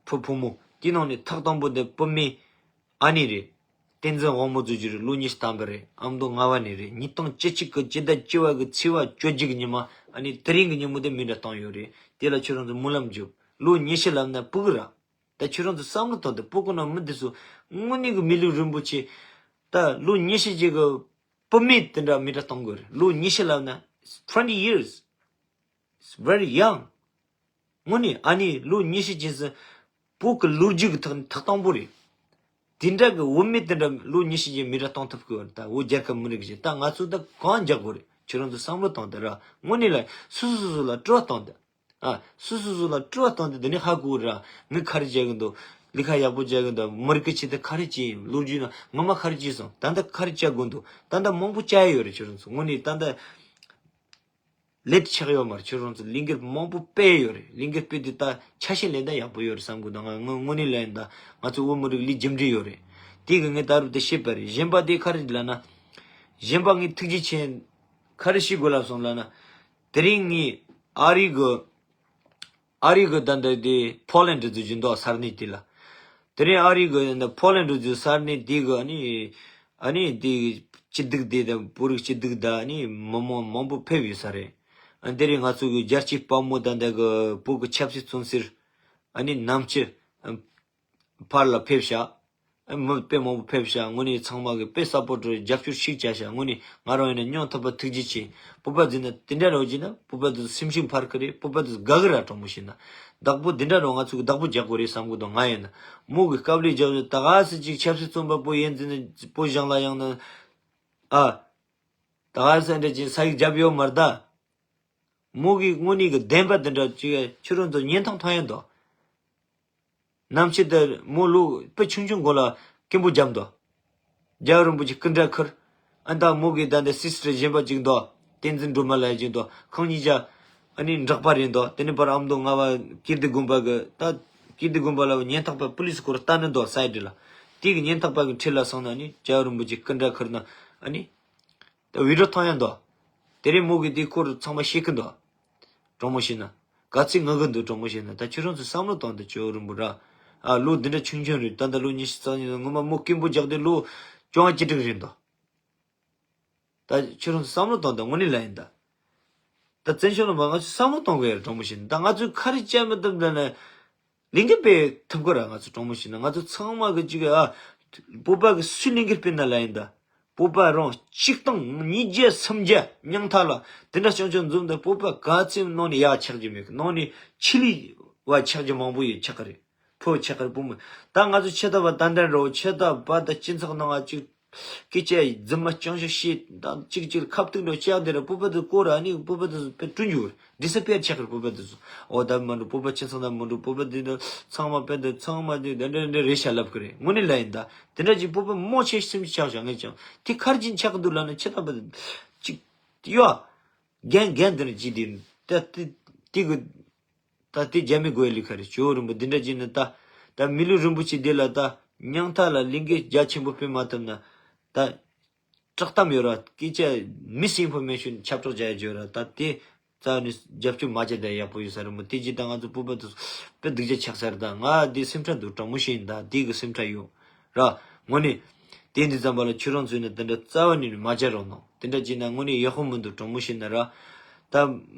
བུ་ཕོ་མོ་དེ་ནང་ནས་ཐོག་དང་པོ་དེ་བུད་མེད་ཨ་ནི་རེད། བསྟན་འཛིན་དབང་མོ་ཟེར་རྒྱུ་རེད། ལོ་ཉི་ཤུ་ཐམ་པ་རེད། ཨ་མདོ་རྔ་བ་ནས་རེད། ཉིས་སྟོང་བཅུ་གཅིག་གི་སྤྱི་ཟླ་བཅུ་པ་གི་ཚེས་པ་བཅོ་བརྒྱད་གི་ཉི་མ། ཨ་ནི་དེ་རིང་གི་ཉིན་མོ་དེ་མི་གྲངས་སྟོང་ཡོད་རེད། དེ་ལ་ཁྱོད་རང་ཚོ་སྨོན་ལམ་རྒྱོབ། ལོ་ཉི་ཤུ་ལབ་ན་སྤུ་གུ་ར། ད་ཁྱོད་རང་ཚོ་བསམ་བློ་བཏང་དང་། སྤུ་གུ་ནང་མི་འདི་ཚོ་དངོས་གནས་གི་མི་ལུས་རིན་པོ་ཆེ། ད་ལོ་ཉི་ཤུ་ཅན་གི་བུད་མེད་དེ་འདྲ་མི་གྲངས་སྟོང་དགོས་རེད། ལོ་ཉི་ཤུ་ལབ་ན། Twenty years. It's very young. དངོས་གནས་ཨ་ནི་ལོ་ཉི་ཤུ་ཅན་ཟེར། བོད་གི་ལོ་རྒྱུས་ཀྱི་ཐོག་ཐོག་དང་པོ་རེད། དེ་འདྲ་གི་བུད་མེད་དེ་འདྲ་ལོ་ཉི་ཤུ་ཅན་མི་གྲངས་སྟོང་ཐུབ་ཀྱི་ཡོད་རེད། ད་བོད་རྒྱལ་ཁབ་མི་རིགས་ཀྱི་ད་ང་ཚོ་ད་གང་རྒྱག་དགོས་རེད། ཁྱོད་རང་ཚོ་བསམ་བློ་བཏང་དང་ར། དངོས་གནས་ལ་སོ་སོ་སོ་སོ་ལ་དྲི་བ་བཏང་དང་། ཨ། སོ་སོ་སོ་ལ་དྲི་བ་བཏང་དང་། དེ་ནས་ཧ་གོ་ར། ངས་ག་རེ་བྱ་གི་འདུག་ལས་ཀ་ཡག་པོ་བྱ་གི་འདུག་མི་རིགས་ཀྱི་ཆེད་དུ་ག་རེ་བྱས་ཡིན། ལོ་རྒྱུས་ནང་ངོ་མ་ག་རེ་བྱས་སོང་། ད་ལྟ་ག་རེ་བྱ་དགོས་འདུག་ད་ལྟ་མང་པོ་བྱ་ཡ་ཡོད་རེད། ཁྱོད་རང་ཚོ་དངོས་གནས་ད་ལྟ་ལེ་ཊི་ཆགས་ཡོད་མ་རེད། ཁྱོད་རང་ཚོ་ལས་འགུལ་མང་པོ་སྤེལ་ཡོད་རེད། ལས་འགུལ་སྤེལ་དུས་ད་ཆ་ཤས་ལེན་ད་ཡག་པོ་ཡོད་རེད་བསམ་གི་འདུག་ང་ངོ་དངོས་གནས་ལ་ཡིན་ད། ང་ཚོ་བོད་མི་རིགས་ལས་རྒྱུ་འབྲས་ཡོད་རེད། དེ་གི་ངས་ད་རུང་དེ་བཤད་པ་རེད། གཞན་པ་དེ་ག་རེ་ལབ་ན། གཞན་པ་ངས་ཐུགས་རྗེ་ཆེ་ག་རེ་ཞུ་དགོས་ལབ་སོང་ལབ་ན། དེ་རིང་ངས་ཨ་རི་གི་ཨ་རི་གི་ད་ལྟ་དེ་ཕོ་ལན་ཌི་འཛུལ་རྒྱུ་འདུག་ས་གནས་དེ་ལ། དེ་རིང་ཨ་རི་གི་ད་ཕོ་ལན་ཌི་འཛུལ་ས་གནས་དེ་གི་ཨ་ནི། ཨ་ནི་དེ་སྐྱིད་སྡུག་དེ་དང་བོད་རིགས་སྐྱིད་སྡུག་དང་ཨ་ནི་མི་མང་མང་པོ་ཕེབས་ཡོད་ས་རེད། ཨ། དེ་རིང་ང་ཚོ་གི་རྒྱལ་གཅེས་དཔའ་མོ་ད་ལྟ་གི་བོད་གི་ཆབ་སྲིད་བཙོན་ཟུར་ཨ་ནི་ནམ་ཕྱི། ཕར་ལ་ཕེབས་ཤག་མི་དཔེ་མང་པོ་ཕེབས་ཤག་དངོས་གནས་ཚང་མ་གིས་དཔེ་སཔོར་ཊི་རྒྱབ་སྐྱོར་ཞིག་བྱས་ཤག་དངོས་གནས་ང་རང་ཡིན་ན་སྙིང་ཐག་པ་ཐུགས་རྗེ་ཆེ། བོད་པ་ཟེར་ན་དེ་འདྲ་རོགས་བྱས་ན་བོད་པ་དེ་ཚོ་སེམས་ཤུགས་འཕར་གི་རེད། བོད་པ་དེ་ཚོ་དགའ་གི་ར། དྲང་མོ་བཤད་ན་བདག་པོ་དེ་འདྲ་རོགས་ང་ཚོ་གི་བདག་པོ་རྒྱག་དགོས་རེད་བསམ་གི་འདུག་ང་ཡིན་ན་མོ་གི་དཀའ་ལས་རྒྱབ་ཡོད། ད་ག་སེ་ཅིག་ཆབ་སྲིད་བཙོན་པ་བོད་ཡིན་ཟེར་ན་བོད་གཞུང་ལ་ཡང་ན། ཨ། ད་ག་སེ་འདྲ་ཅིག་ས་ཡིག་རྒྱབ་ཡོད་མ་རེད་ད། མོ་གི་དངོས་གནས་གི་བདེན་པ་དེ་འདྲ་ཅིག་ཁྱོད་རང་ཚོ་ཉན་ཐང་ཐོན་ཡོད་འདུག་ནམ་ཕྱེད་དེར་མོ་ལོ་དཔེ་ཆུང་ཆུང་སྒང་ལ་སྐད་འབོད་བརྒྱབ་འདུག་རྒྱལ་བ་རིན་པོ་ཆེ་སྐུ་འདྲ་ཁུར། ཨ། ད་མོ་གི་ད་འདི་སི་སི་ཊར་གཞན་པ་ཅིག་འདུག་བསྟན་འཛིན་སྒྲོལ་མ་ལབ་ཅིག་འདུག་ཁོང་གཉིས་ཆ་ཨ་ནི་འབྲོག་པ་རེད་འདུག་དེ་ནས་ཕར་ཨ་མདོ་རྔ་བ་ཀིརྟི་དགོན་པ་གི། ད་ཀིརྟི་དགོན་པ་ལ་ཉེན་རྟོག་པ་པུ་ལིས་སྐོར་ལྟ་ནི་འདུག་སའི་ཌི་ལ། དེ་གི་ཉེན་རྟོག་པ་གི་འཁྲིས་ལ་སོང་ན་ནི་རྒྱལ་བ་རིན་པོ་ཆེ་སྐུ་འདྲ་ཁུར་ན་ཨ་ནི། ད་བི་ཌི་ཡོ་མཐོང་ཡ་འདུག་དེ་རིང་མོ་གིས་དེའི་སྐོར་ཚང་མ་བཤད་ཀྱི་འདུག་དྲང་མོ་བཤད་ན། ག་ཚོད་ངུ་གི་འདུག་དྲང་མོ་བཤད་ན། ད་ཁྱོད་རང་ཚོ་བསམ་བློ་བཏང་དང་། ཇོ་བོ་རིན་པོ་ར། ཨ། ལོ་འདི་འདྲ་ཆུང་ཆུང་རེད། ད་ལྟ་ལོ་ཉི་ཤུ་རྩ་གཉིས། ངོ་མ་མོ་སྐད་འབོད་རྒྱག་དུས་ལོ་བཅོ་ལྔ་བཅུ་དྲུག་རེད་འདུག་ད་ཁྱོད་རང་ཚོ་བསམ་བློ་བཏང་དང་། དངོས་གནས་ལ་ཡིན་ད། ད་བཙན་བྱོལ་ནང་མ་ང་ཚོས་བསམ་བློ་གཏོང་དགོས་ཡ་རེད། དྲང་མོ་བཤད་ན་ད་ང་ཚོས་ག་རེ་བྱས་མི་ཐུབ་ལབ་ན། ལས་འགུལ་སྤེལ་ཐུབ་ཀྱི་ར། ང་ཚོ་དྲང་མོ་བཤད་ན་ང་ཚོ་ཚང་མ་གི་ཅིག་ཨ། བོད་པ་གི་སུས་ལས་འགུལ་སྤེལ་ན་ལ་ཡིན་ད། བོད་པ་རང་གཅིག་སྟོང་ཉིས་བརྒྱ་སུམ་བརྒྱ་ཉང་ཐག་ལ་དེ་འདྲ་རྐྱང་རྐྱང་འཛོམས་ད། བོད་པ་ག་ཚོད་ནང་ནས་ཡག་ཆགས་ཀྱི་མེད་གི། ནང་ནས་ཆི་ལི་བ་ཆགས་ཀྱི་མང་པོ་ཡོད་ཆགས་ཀྱི་རེད། ཕོ་ཆགས་ཀྱི་རེད། བུ་མོ། ད་ང་ཚོ་ཆེ་ཐག་པ་ད་འདྲ་རོ། ཆེ་ཐག་པ་ད་སྤྱི་ཚོགས་ནང་ང་ཅིག་སྐད་ཆ་རྫུན་མ་རྐྱང་ཤོས་བཤད་དང་གཅིག་གཅིག་ལ་ཁ་གཏུག་འགྲོ་ཆགས་དེ་ར། བོད་པ་དེ་སྐོར་ར་ནི་བོད་པ་དེ་ཚོ་དཔེ་དཀྲུག་འགྱུར། ཌི་སི་པི་ཡར་ཆགས་ཀྱི་རེད། བོད་པ་དེ་ཚོ། འོ་ད་མ་འགྲོ། བོད་པ་ཁྱིམ་ཚང་ད་མ་འགྲོ། བོད་པ་དེ་ཚོ་ཚང་མ་དཔེ་དེ་ཚང་མ་དེ་འདྲ་འདྲ་འདྲ་རེད་ཤག་ལབ་ཀྱི་རེད། དངོས་གནས་ལ་ཡིན་ད། དེ་འདྲ་ཅིག་བོད་པ་མང་ཆེ་སེམས་ཤུགས་ཆག་ཤག་ངས་ཀྱང་དེ་ག་རེ་བྱས་ཆགས་ཀྱི་འདུག་ལབ་ན། ཆེ་ཐག་པ་དེ་ཅིག་ཡོ། རྒན་རྒན་དེ་འདྲ་ཅིག་དེ་ད་དེ་དེ་གི་ད་དེ་རྒྱ་མི་དགོས་ལུགས་ཁ་རེད། ཇོ་བོ་རིན་པོ་འདི་འདྲ་བྱས་ན་ད། ད་མི་ལུས་རིན་པོ་ཆེ་འདི་ལ་ད་ཉང་ཐག་ལ་ལས་འགུལ་རྒྱ་ཆེན་པོ་སྤེལ་མ་ཐུབ་ན། ད་བཀྲག་གཏམ་ཡོད་ར། སྐད་ཆ་མིས་ཨིན་ཕོར་མེ་ཤོན་ཁྱབ་བསྒྲགས་བྱ་ཡ་ཡོད་ར། ད་དེ་རྩ་བ་ནས་རྒྱབ་སྐྱོར་མ་བྱས་ད་ཡག་པོ་ཡོད་ས་རེད་མོ། དེ་རྗེས་ད་ང་ཚོ་བོད་པ་དེ་ཚོ་དཔེ་སྡུག་ཅག་ཆགས་ས་རེད། ད་ང་དེ་སེམས་ཁྲལ་འདུག་དྲང་མོ་བཤད་ཡིན། ད་དེ་གི་སེམས་ཁྲལ་ཡོད། ར། དངོས་གནས། དེ་འདི་ཙམ་པ་ལ་ཁྱོད་རང་ཚོས་ནི་དེ་འདྲ་རྩ་བ་ནས་མ་བྱ་རོགས་གནང་། དེ་འདྲ་བྱས་ན་དངོས་གནས་ཡག་པོ་མི་འདུག་དྲང་མོ་བཤད་ན་ར། ད་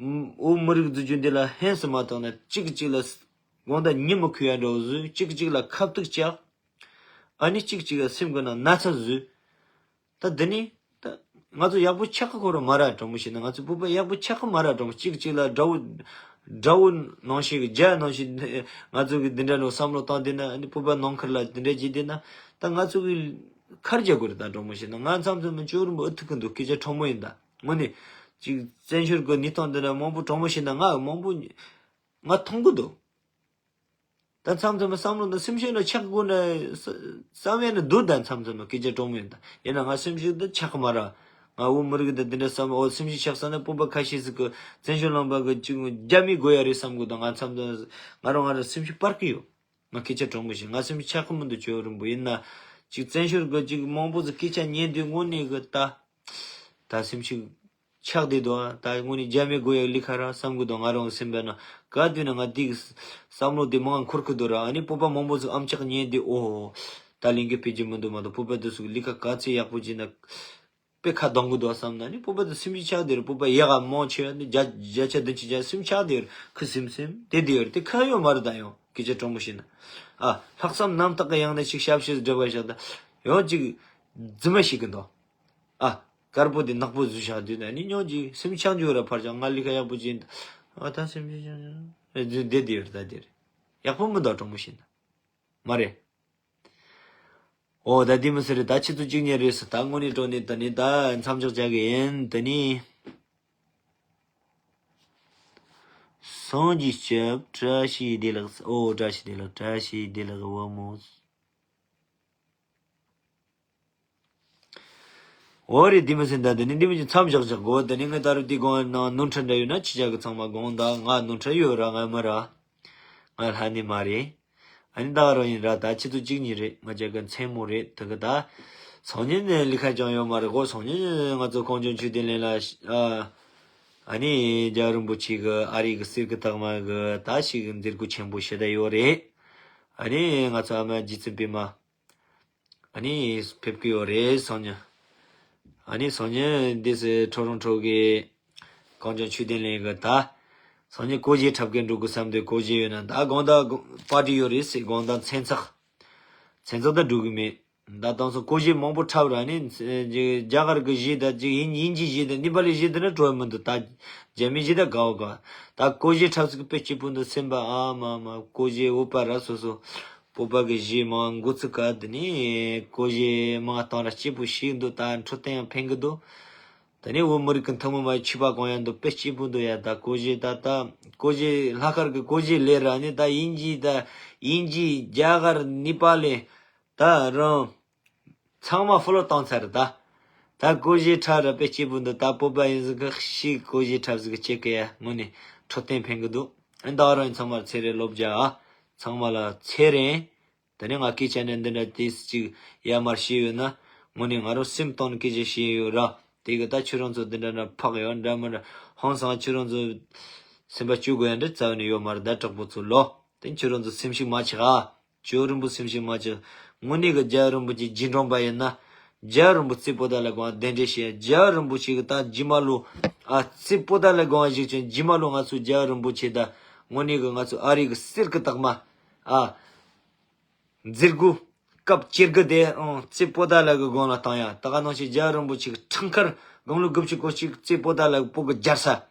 བོད་མི་རིགས་འཛུགས་སྐྲུན་འདི་ལ་ཧན་སུ་མ་བཏང་ན་གཅིག་གཅིག་ལ་དགོང་དག་ཉི་མ་ཁུ་ཡ་འགྲོ་བཟོས། གཅིག་གཅིག་ལ་ཁ་གཏུག་བཅག་ཨ་ནི་གཅིག་གཅིག་ལ་སེམས་ཀྱི་ནང་ན་ཚ་བཟོས། ད་འདི་ནི། ད་ང་ཚོ་ཡག་པོ་ཆགས་ཀྱི་ཁོ་རང་མ་ར། དྲང་མོ་བཤད་ན་ང་ཚོ་བོད་པ་ཡག་པོ་ཆགས་ཀྱི་མ་ར། དྲང་མོ་གཅིག་གཅིག་ལ་དགྲ་བོ། དགྲ་བོ་ནང་བཞིན་གྱི་རྒྱ་ནང་བཞིན་ང་ཚོ་གི་འདི་འདྲ་ནང་བསམ་བློ་བཏང་བསྡད་ན། ཨ་ནི་བོད་པ་ནང་ཁུལ་ལ་འདི་འདྲ་བྱས་བསྡད་ན། ད་ང་ཚོ་གི་ཁར་རྒྱག་དགོས་རེད། ད་དྲང་མོ་བཤད་ན་ང་མཚམས་མཚམས་ཅོ་རུ་མོ་ཨུ་ཐུག་གི་འདུག་སྐད་ཆ་དྲང་མོ་ཡིན། ད་དངོས་གནས་ཅིག་བཙན་བྱོལ་གི་གནས་སྟངས་འདི་འདྲ་མང་པོ་དྲང་མོ་བཤད་ན་ང་མང་པོ་ང་མཐོང་གི་འདུག་ད་མཚམས་མཚམས་བསམ་བློ་འདི་སེམས་ཤུགས་ལ་ཆགས་དགོས་ན་བསམ་ཡས་ནི་འདུག་ད་མཚམས་མཚམས་སྐད་ཆ་དྲང་མོ་ཡིན། ད་ཡིན་ན་ང་སེམས་ཤུགས་འདི་ཆགས་ཀྱི་མ་ར། ང་བོད་མི་རིགས་འདི་འདི་འདྲ་བསམ། འོ་སེམས་ཤུགས་ཆགས་ས་ན་བོད་པ་ཁ་ཤས་ཤིག་གི་བཙན་བྱོལ་ལུང་པ་གི་ཅིག་རྒྱ་མི་དགོས་ཡ་རེད་བསམ་གི་འདུག་ང་མཚམས་མཚམས་ང་རང་ང་རང་སེམས་ཤུགས་སྤར་གི་ཡོད། ང་སྐད་ཆ་དྲང་མོ་བཤད། ང་སེམས་ཤུགས་ཆགས་ཀྱི་མི་འདུག་ཇོ་བོ་རིན་པོ་ཡིན་ན། ཅིག་བཙན་བྱོལ་གི་ཅིག་མང་པོ་ཟིག་སྐད་ཆ་ཉན་དུས་དངོས་གནས་གི་ད། ད་སེམས་ཤུགས་ཆག་བསྡད་འདུག་ཨ། ད་དངོས་གནས་རྒྱ་མི་དགོས་ཡག་ལི་ཁ་ར་བསམ་གི་འདུག་ང་རང་སེམས་པ་ན་ག་དུས་ན་ང་དེའི་བསམ་བློ་དེ་མང་འཁོར་གི་འདུག་ར། ཨ་ནི་སྤོབས་པ་མང་པོ་ཟིག་ཨམ་ཅོག་ཉན་དུས་ཨོ། ད་ལིང་གི་ཕེ་ཇི་མི་འདུག་མ་གཏོགས་སྤོབས་པ་དེ་ཟིག་ལི་ཁ་ག་ཚད་ཡག་པོ་བྱས་ན། དཔེ་ཁ་གདངས་གི་འདུག་བསམ་ན་ནི་སྤོབས་པ་དེ་སེམས་ཤུགས་ཆག་དེ་རེད། སྤོབས་པ་ཡག་ག་མང་ཆེ་བ་ནི་བརྒྱ་བརྒྱ་ཆ་བདུན་ཅུ་ཆ་སེམས་ཆག་དེ་རེད། ཁུ་སིམ་སིམ་དེ་དེ་ཡོད་རེད། དེ་ཁ་ཡོད་མ་རེད། ད་ཡང་སྐད་ཆ་དྲང་པོ་བཤད་ན། ཨ། ལྷག་བསམ་རྣམ་དག་གི་ཡང་ན་ཅིག་ཞབས་ཕྱི་སྒྲུབ་པ་བཞག་ད་ཡང་ཅིག་རྫུན་མ་བཤད་གི་འདུག་ཨ། དཀར་པོ་དེ་ནག་པོ་བཟོས་བཞག་དུས་ན་ནི་ཉོན་ཅིག་སེམས་ཆག་འཇུག་ར་ཕར་ཅང་ང་ལི་ཁ་ཡག་པོ་ཅིག་ཨ་ད་སེམས་ཆག་དེ་དེ་ཡོད་རེད། ད་དེ་རེད། ཡག་པོ་མི་འདུག་དྲང་པོ་བཤད་ན། མ་རེད། ཨོ་ད་འདི་མི་སྲིད་རེད། ད་ཆུ་ཚོད་གཅིག་གཉིས་རེད་ཟེར། ད་དངོས་གནས་དྲང་གནས་ད་ནི་ད་མཚམས་འཇོག་བྱ་གི་ཡིན། ད་ནི། སངས་རྒྱས་སྐྱབས་བཀྲ་ཤིས་བདེ་ལེགས། ཨོ་བཀྲ་ཤིས་བདེ་ལེགས། བཀྲ་ཤིས་བདེ་ལེགས་བུ་མོ། འོ་རེད། འདི་མི་སྲིད་ད་ད་ནི་འདི་མི་སྲིད་མཚམས་བཞག་བཞག་གོ་ད་ནི་ངས་ད་རུ་འདི་དགོངས་ན་ནོར་འཁྲུལ་འདྲ་ཡོད་ན་ཅི་བྱ་གི་ཚང་མ་དགོངས་དག་ང་ནོར་འཁྲུལ་ཡོད་ར་ང་མི་ར། ང་ལྷ་ནི་མ་རེད། ཨ་ནི་ད་རུ་ཡིན་ར། ད་ཆུ་ཚོད་གཅིག་གཉིས་རེད། ང་ཅག་གི་མཚན་མོ་རེད། ད་གི་ད་སང་ཉིན་ནས་ལི་ཁ་ཅང་ཡོད་མ་རེད་གོ་སང་ཉིན་ང་ཚོ་གངས་ལྗོངས་ཆོས་ལྡན་གླིང་ལ་ཨ་ཨ་ནི་རྒྱལ་བ་རིན་པོ་ཆེ་གི་ཨ་རི་གི་གསེར་གི་རྟགས་མ་གི་ད་ཞིག་མཛད་སྒོ་ཆེན་པོ་ཞེ་དྲག་ཡོད་རེད། ཨ་ནི་ང་ཚོ་ཨ་མ་རྗེ་བཙུན་པད་མ། ཨ་ནི་ཕེབས་ཀྱི་ཡོད་རེད་སང་ཉིན། ཨ་ནི་སང་ཉིན་འདི་སི་ཁྲོ་རོང་ཁྲོ་གི་གངས་ལྗོངས་ཆོས་ལྡན་གླིང་གི་ད། སང་ཉིན་སྒོར་གཞས་འཁྲབ་མཁན་འགྲོ་དགོས་བསམ་དུས་སྒོར་གཞས་ཡོད་ན་ད་དགོང་དག་པར་ཊི་ཡོད་རེད་ཟེར། དགོང་དག་མཚན་ཚེག་མཚན་ཚེག་ད་འགྲོ་གི་མེད། ད་དང་སང་སྒོར་གཞས་མང་པོ་འཁྲབ་ར་ནི་རྒྱ་གར་གི་གཞས་ད་ཅིག་ཡིན་ཡིན་གྱི་གཞས་ད་ནི་པ་ལི་གཞས་ད་ནི་སྤྲོ་མི་འདུག་ད་རྒྱ་མི་གཞས་ད་དགའ་བོ་དགའ། ད་སྒོར་གཞས་འཁྲབ་ཟིག་དཔེ་སྐྱིད་པོ་འདུག་སེམས་པ་ཨ་མ་མ་སྒོར་གཞས་འོ་པ་ར་སོ་སོ། སྤོབས་པ་གི་གཞས་མང་འགོ་ཚུགས་ག་དེ་ནས་སྒོར་གཞས་མང་བཏང་ར་སྐྱིད་པོ་ཞིག་འདུག་ད་འཕྲོད་བསྟེན་ཡང་ཕན་གི་འདུག་ད་ནས་བོད་མི་རིགས་ཀྱི་ཐུན་མོང་མ་ཡི་ཆོས་པ་གང་ཡང་འདུག་དཔེ་སྐྱིད་པོ་འདུག་ཡ། ད་སྒོར་གཞས་ད་ད་སྒོར་གཞས་ལྷག་དཀར་གི་སྒོར་གཞས་ལས་ར་ནི་ད་དབྱིན་ཇི་ད་དབྱིན་ཇི་རྒྱ་གར་ནི་པ་ལི་ད་རང་ཚང་མ་ཕོ་ལོ་བཏང་ཚར་ད། ད་སྒོར་གཞས་འཁྲབ་ར་དཔེ་སྐྱིད་པོ་འདུག་ད་སྤོབས་པ་ཡིན་ཟིག་གི་ཞིག་སྒོར་གཞས་འཁྲབ་ཟིག་གི་ཅེ་གི་ཡ་དངོས་ནས་འཕྲོད་བསྟེན་ཕན་གི་འདུག་ཨ་ད་རང་ཡིན་ཚང་མར་ཚེ་རིང་ལོ་བརྒྱ་ཨ། ཚང་མ་ལ་ཚེ་རིང་། ད་ནི་ང་སྐད་ཆ་ནི་འདི་འདྲ་དེ་ཅིག་ཡར་མར་བཤད་ཡོད་ན་དངོས་གནས་ང་རང་སེམས་གཏིང་ནས་སྐད་ཆ་བཤད་ཡོད་ར། དེ་གི་ད་ཁྱོད་རང་ཚོ་འདི་འདྲ་འདྲ་ཕག་ཡོད་འདྲ་མི་འདྲ་ཧང་སང་ཁྱོད་རང་ཚོ་སེམས་པ་སྐྱོ་དགོས་ཡ་འདྲ་རྩ་བ་ནས་ཡོད་མ་རེད། ད་དྲག་པོ་ཚོ་ལོ། དེ་ཁྱོད་རང་ཚོ་སེམས་ཤུགས་མ་ཆག་ཨ། ཇོ་རིན་པོ་སེམས་ཤུགས་མ་ཆག་དངོས་གནས་གི་རྒྱལ་བ་རིན་པོ་ཆེ་རྗེས་འབྲང་པ་ཡིན་ན། རྒྱལ་བ་རིན་པོ་ཆེ་པོ་ཏ་ལ་དགོངས་གདན་འདྲེན་བྱས། རྒྱལ་བ་རིན་པོ་ཆེ་གི་ད་རྗེས་མ་ལོ། ཨ་ཆེ་པོ་ཏ་ལ་དགོངས་བཞུགས་ཅན་རྗེས་མ་ལོ་ང་ཚོ་རྒྱལ་བ་རིན་པོ་ཆེ་ད་དངོས་གནས་གི་ང་ཚོ་ཨ་རི་གི་གསེར་གི་རྟགས་མ། ཨ་མཛད་སྒོ་སྐབས་བཅུ་དགུ་དེ་ཨང་ཆེ་པོ་ཏ་ལ་གི་དགོངས་ལ་བཏང་ཡ། ད་ག་ནང་བཞིན་རྒྱལ་བ་རིན་པོ་ཆེ་གི་འཁྲུངས་སྐར་དགུང་ལོ་དགུ་བཅུ་གོ་གཅིག་ཆེ་པོ་ཏ་ལ་གི་བོད་གི་རྒྱལ་ས།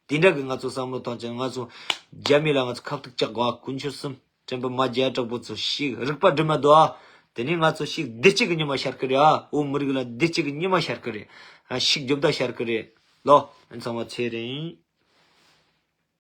དེ་འདྲ་གི་ང་ཚོ་བསམ་བློ་བཏང་ཅིང་ང་ཚོ་རྒྱ་མི་ལ་ང་ཚོ་ཁ་ཐུག་ཅག་དགོས་ཀུན་སྤྱོད་གསུམ་དྲན་པ་མ་བརྗེད་དྲག་པོ་ཚོ་ཞིག་རིག་པ་སྒྲིམ་མ་འདུག་ཨ། དེ་ནས་ང་ཚོ་ཞིག་བདེ་སྐྱིད་ཀྱི་ཉི་མ་ཤར་གི་རེད་ཨ། བོད་མི་རིགས་ལ་བདེ་སྐྱིད་ཀྱི་ཉི་མ་ཤར་གི་རེད་ཨ། ཞིག་རྒྱུ་བདག་ཤར་གི་རེད་ལོ། ཨ་ཚང་མ་ཚེ་རིང་།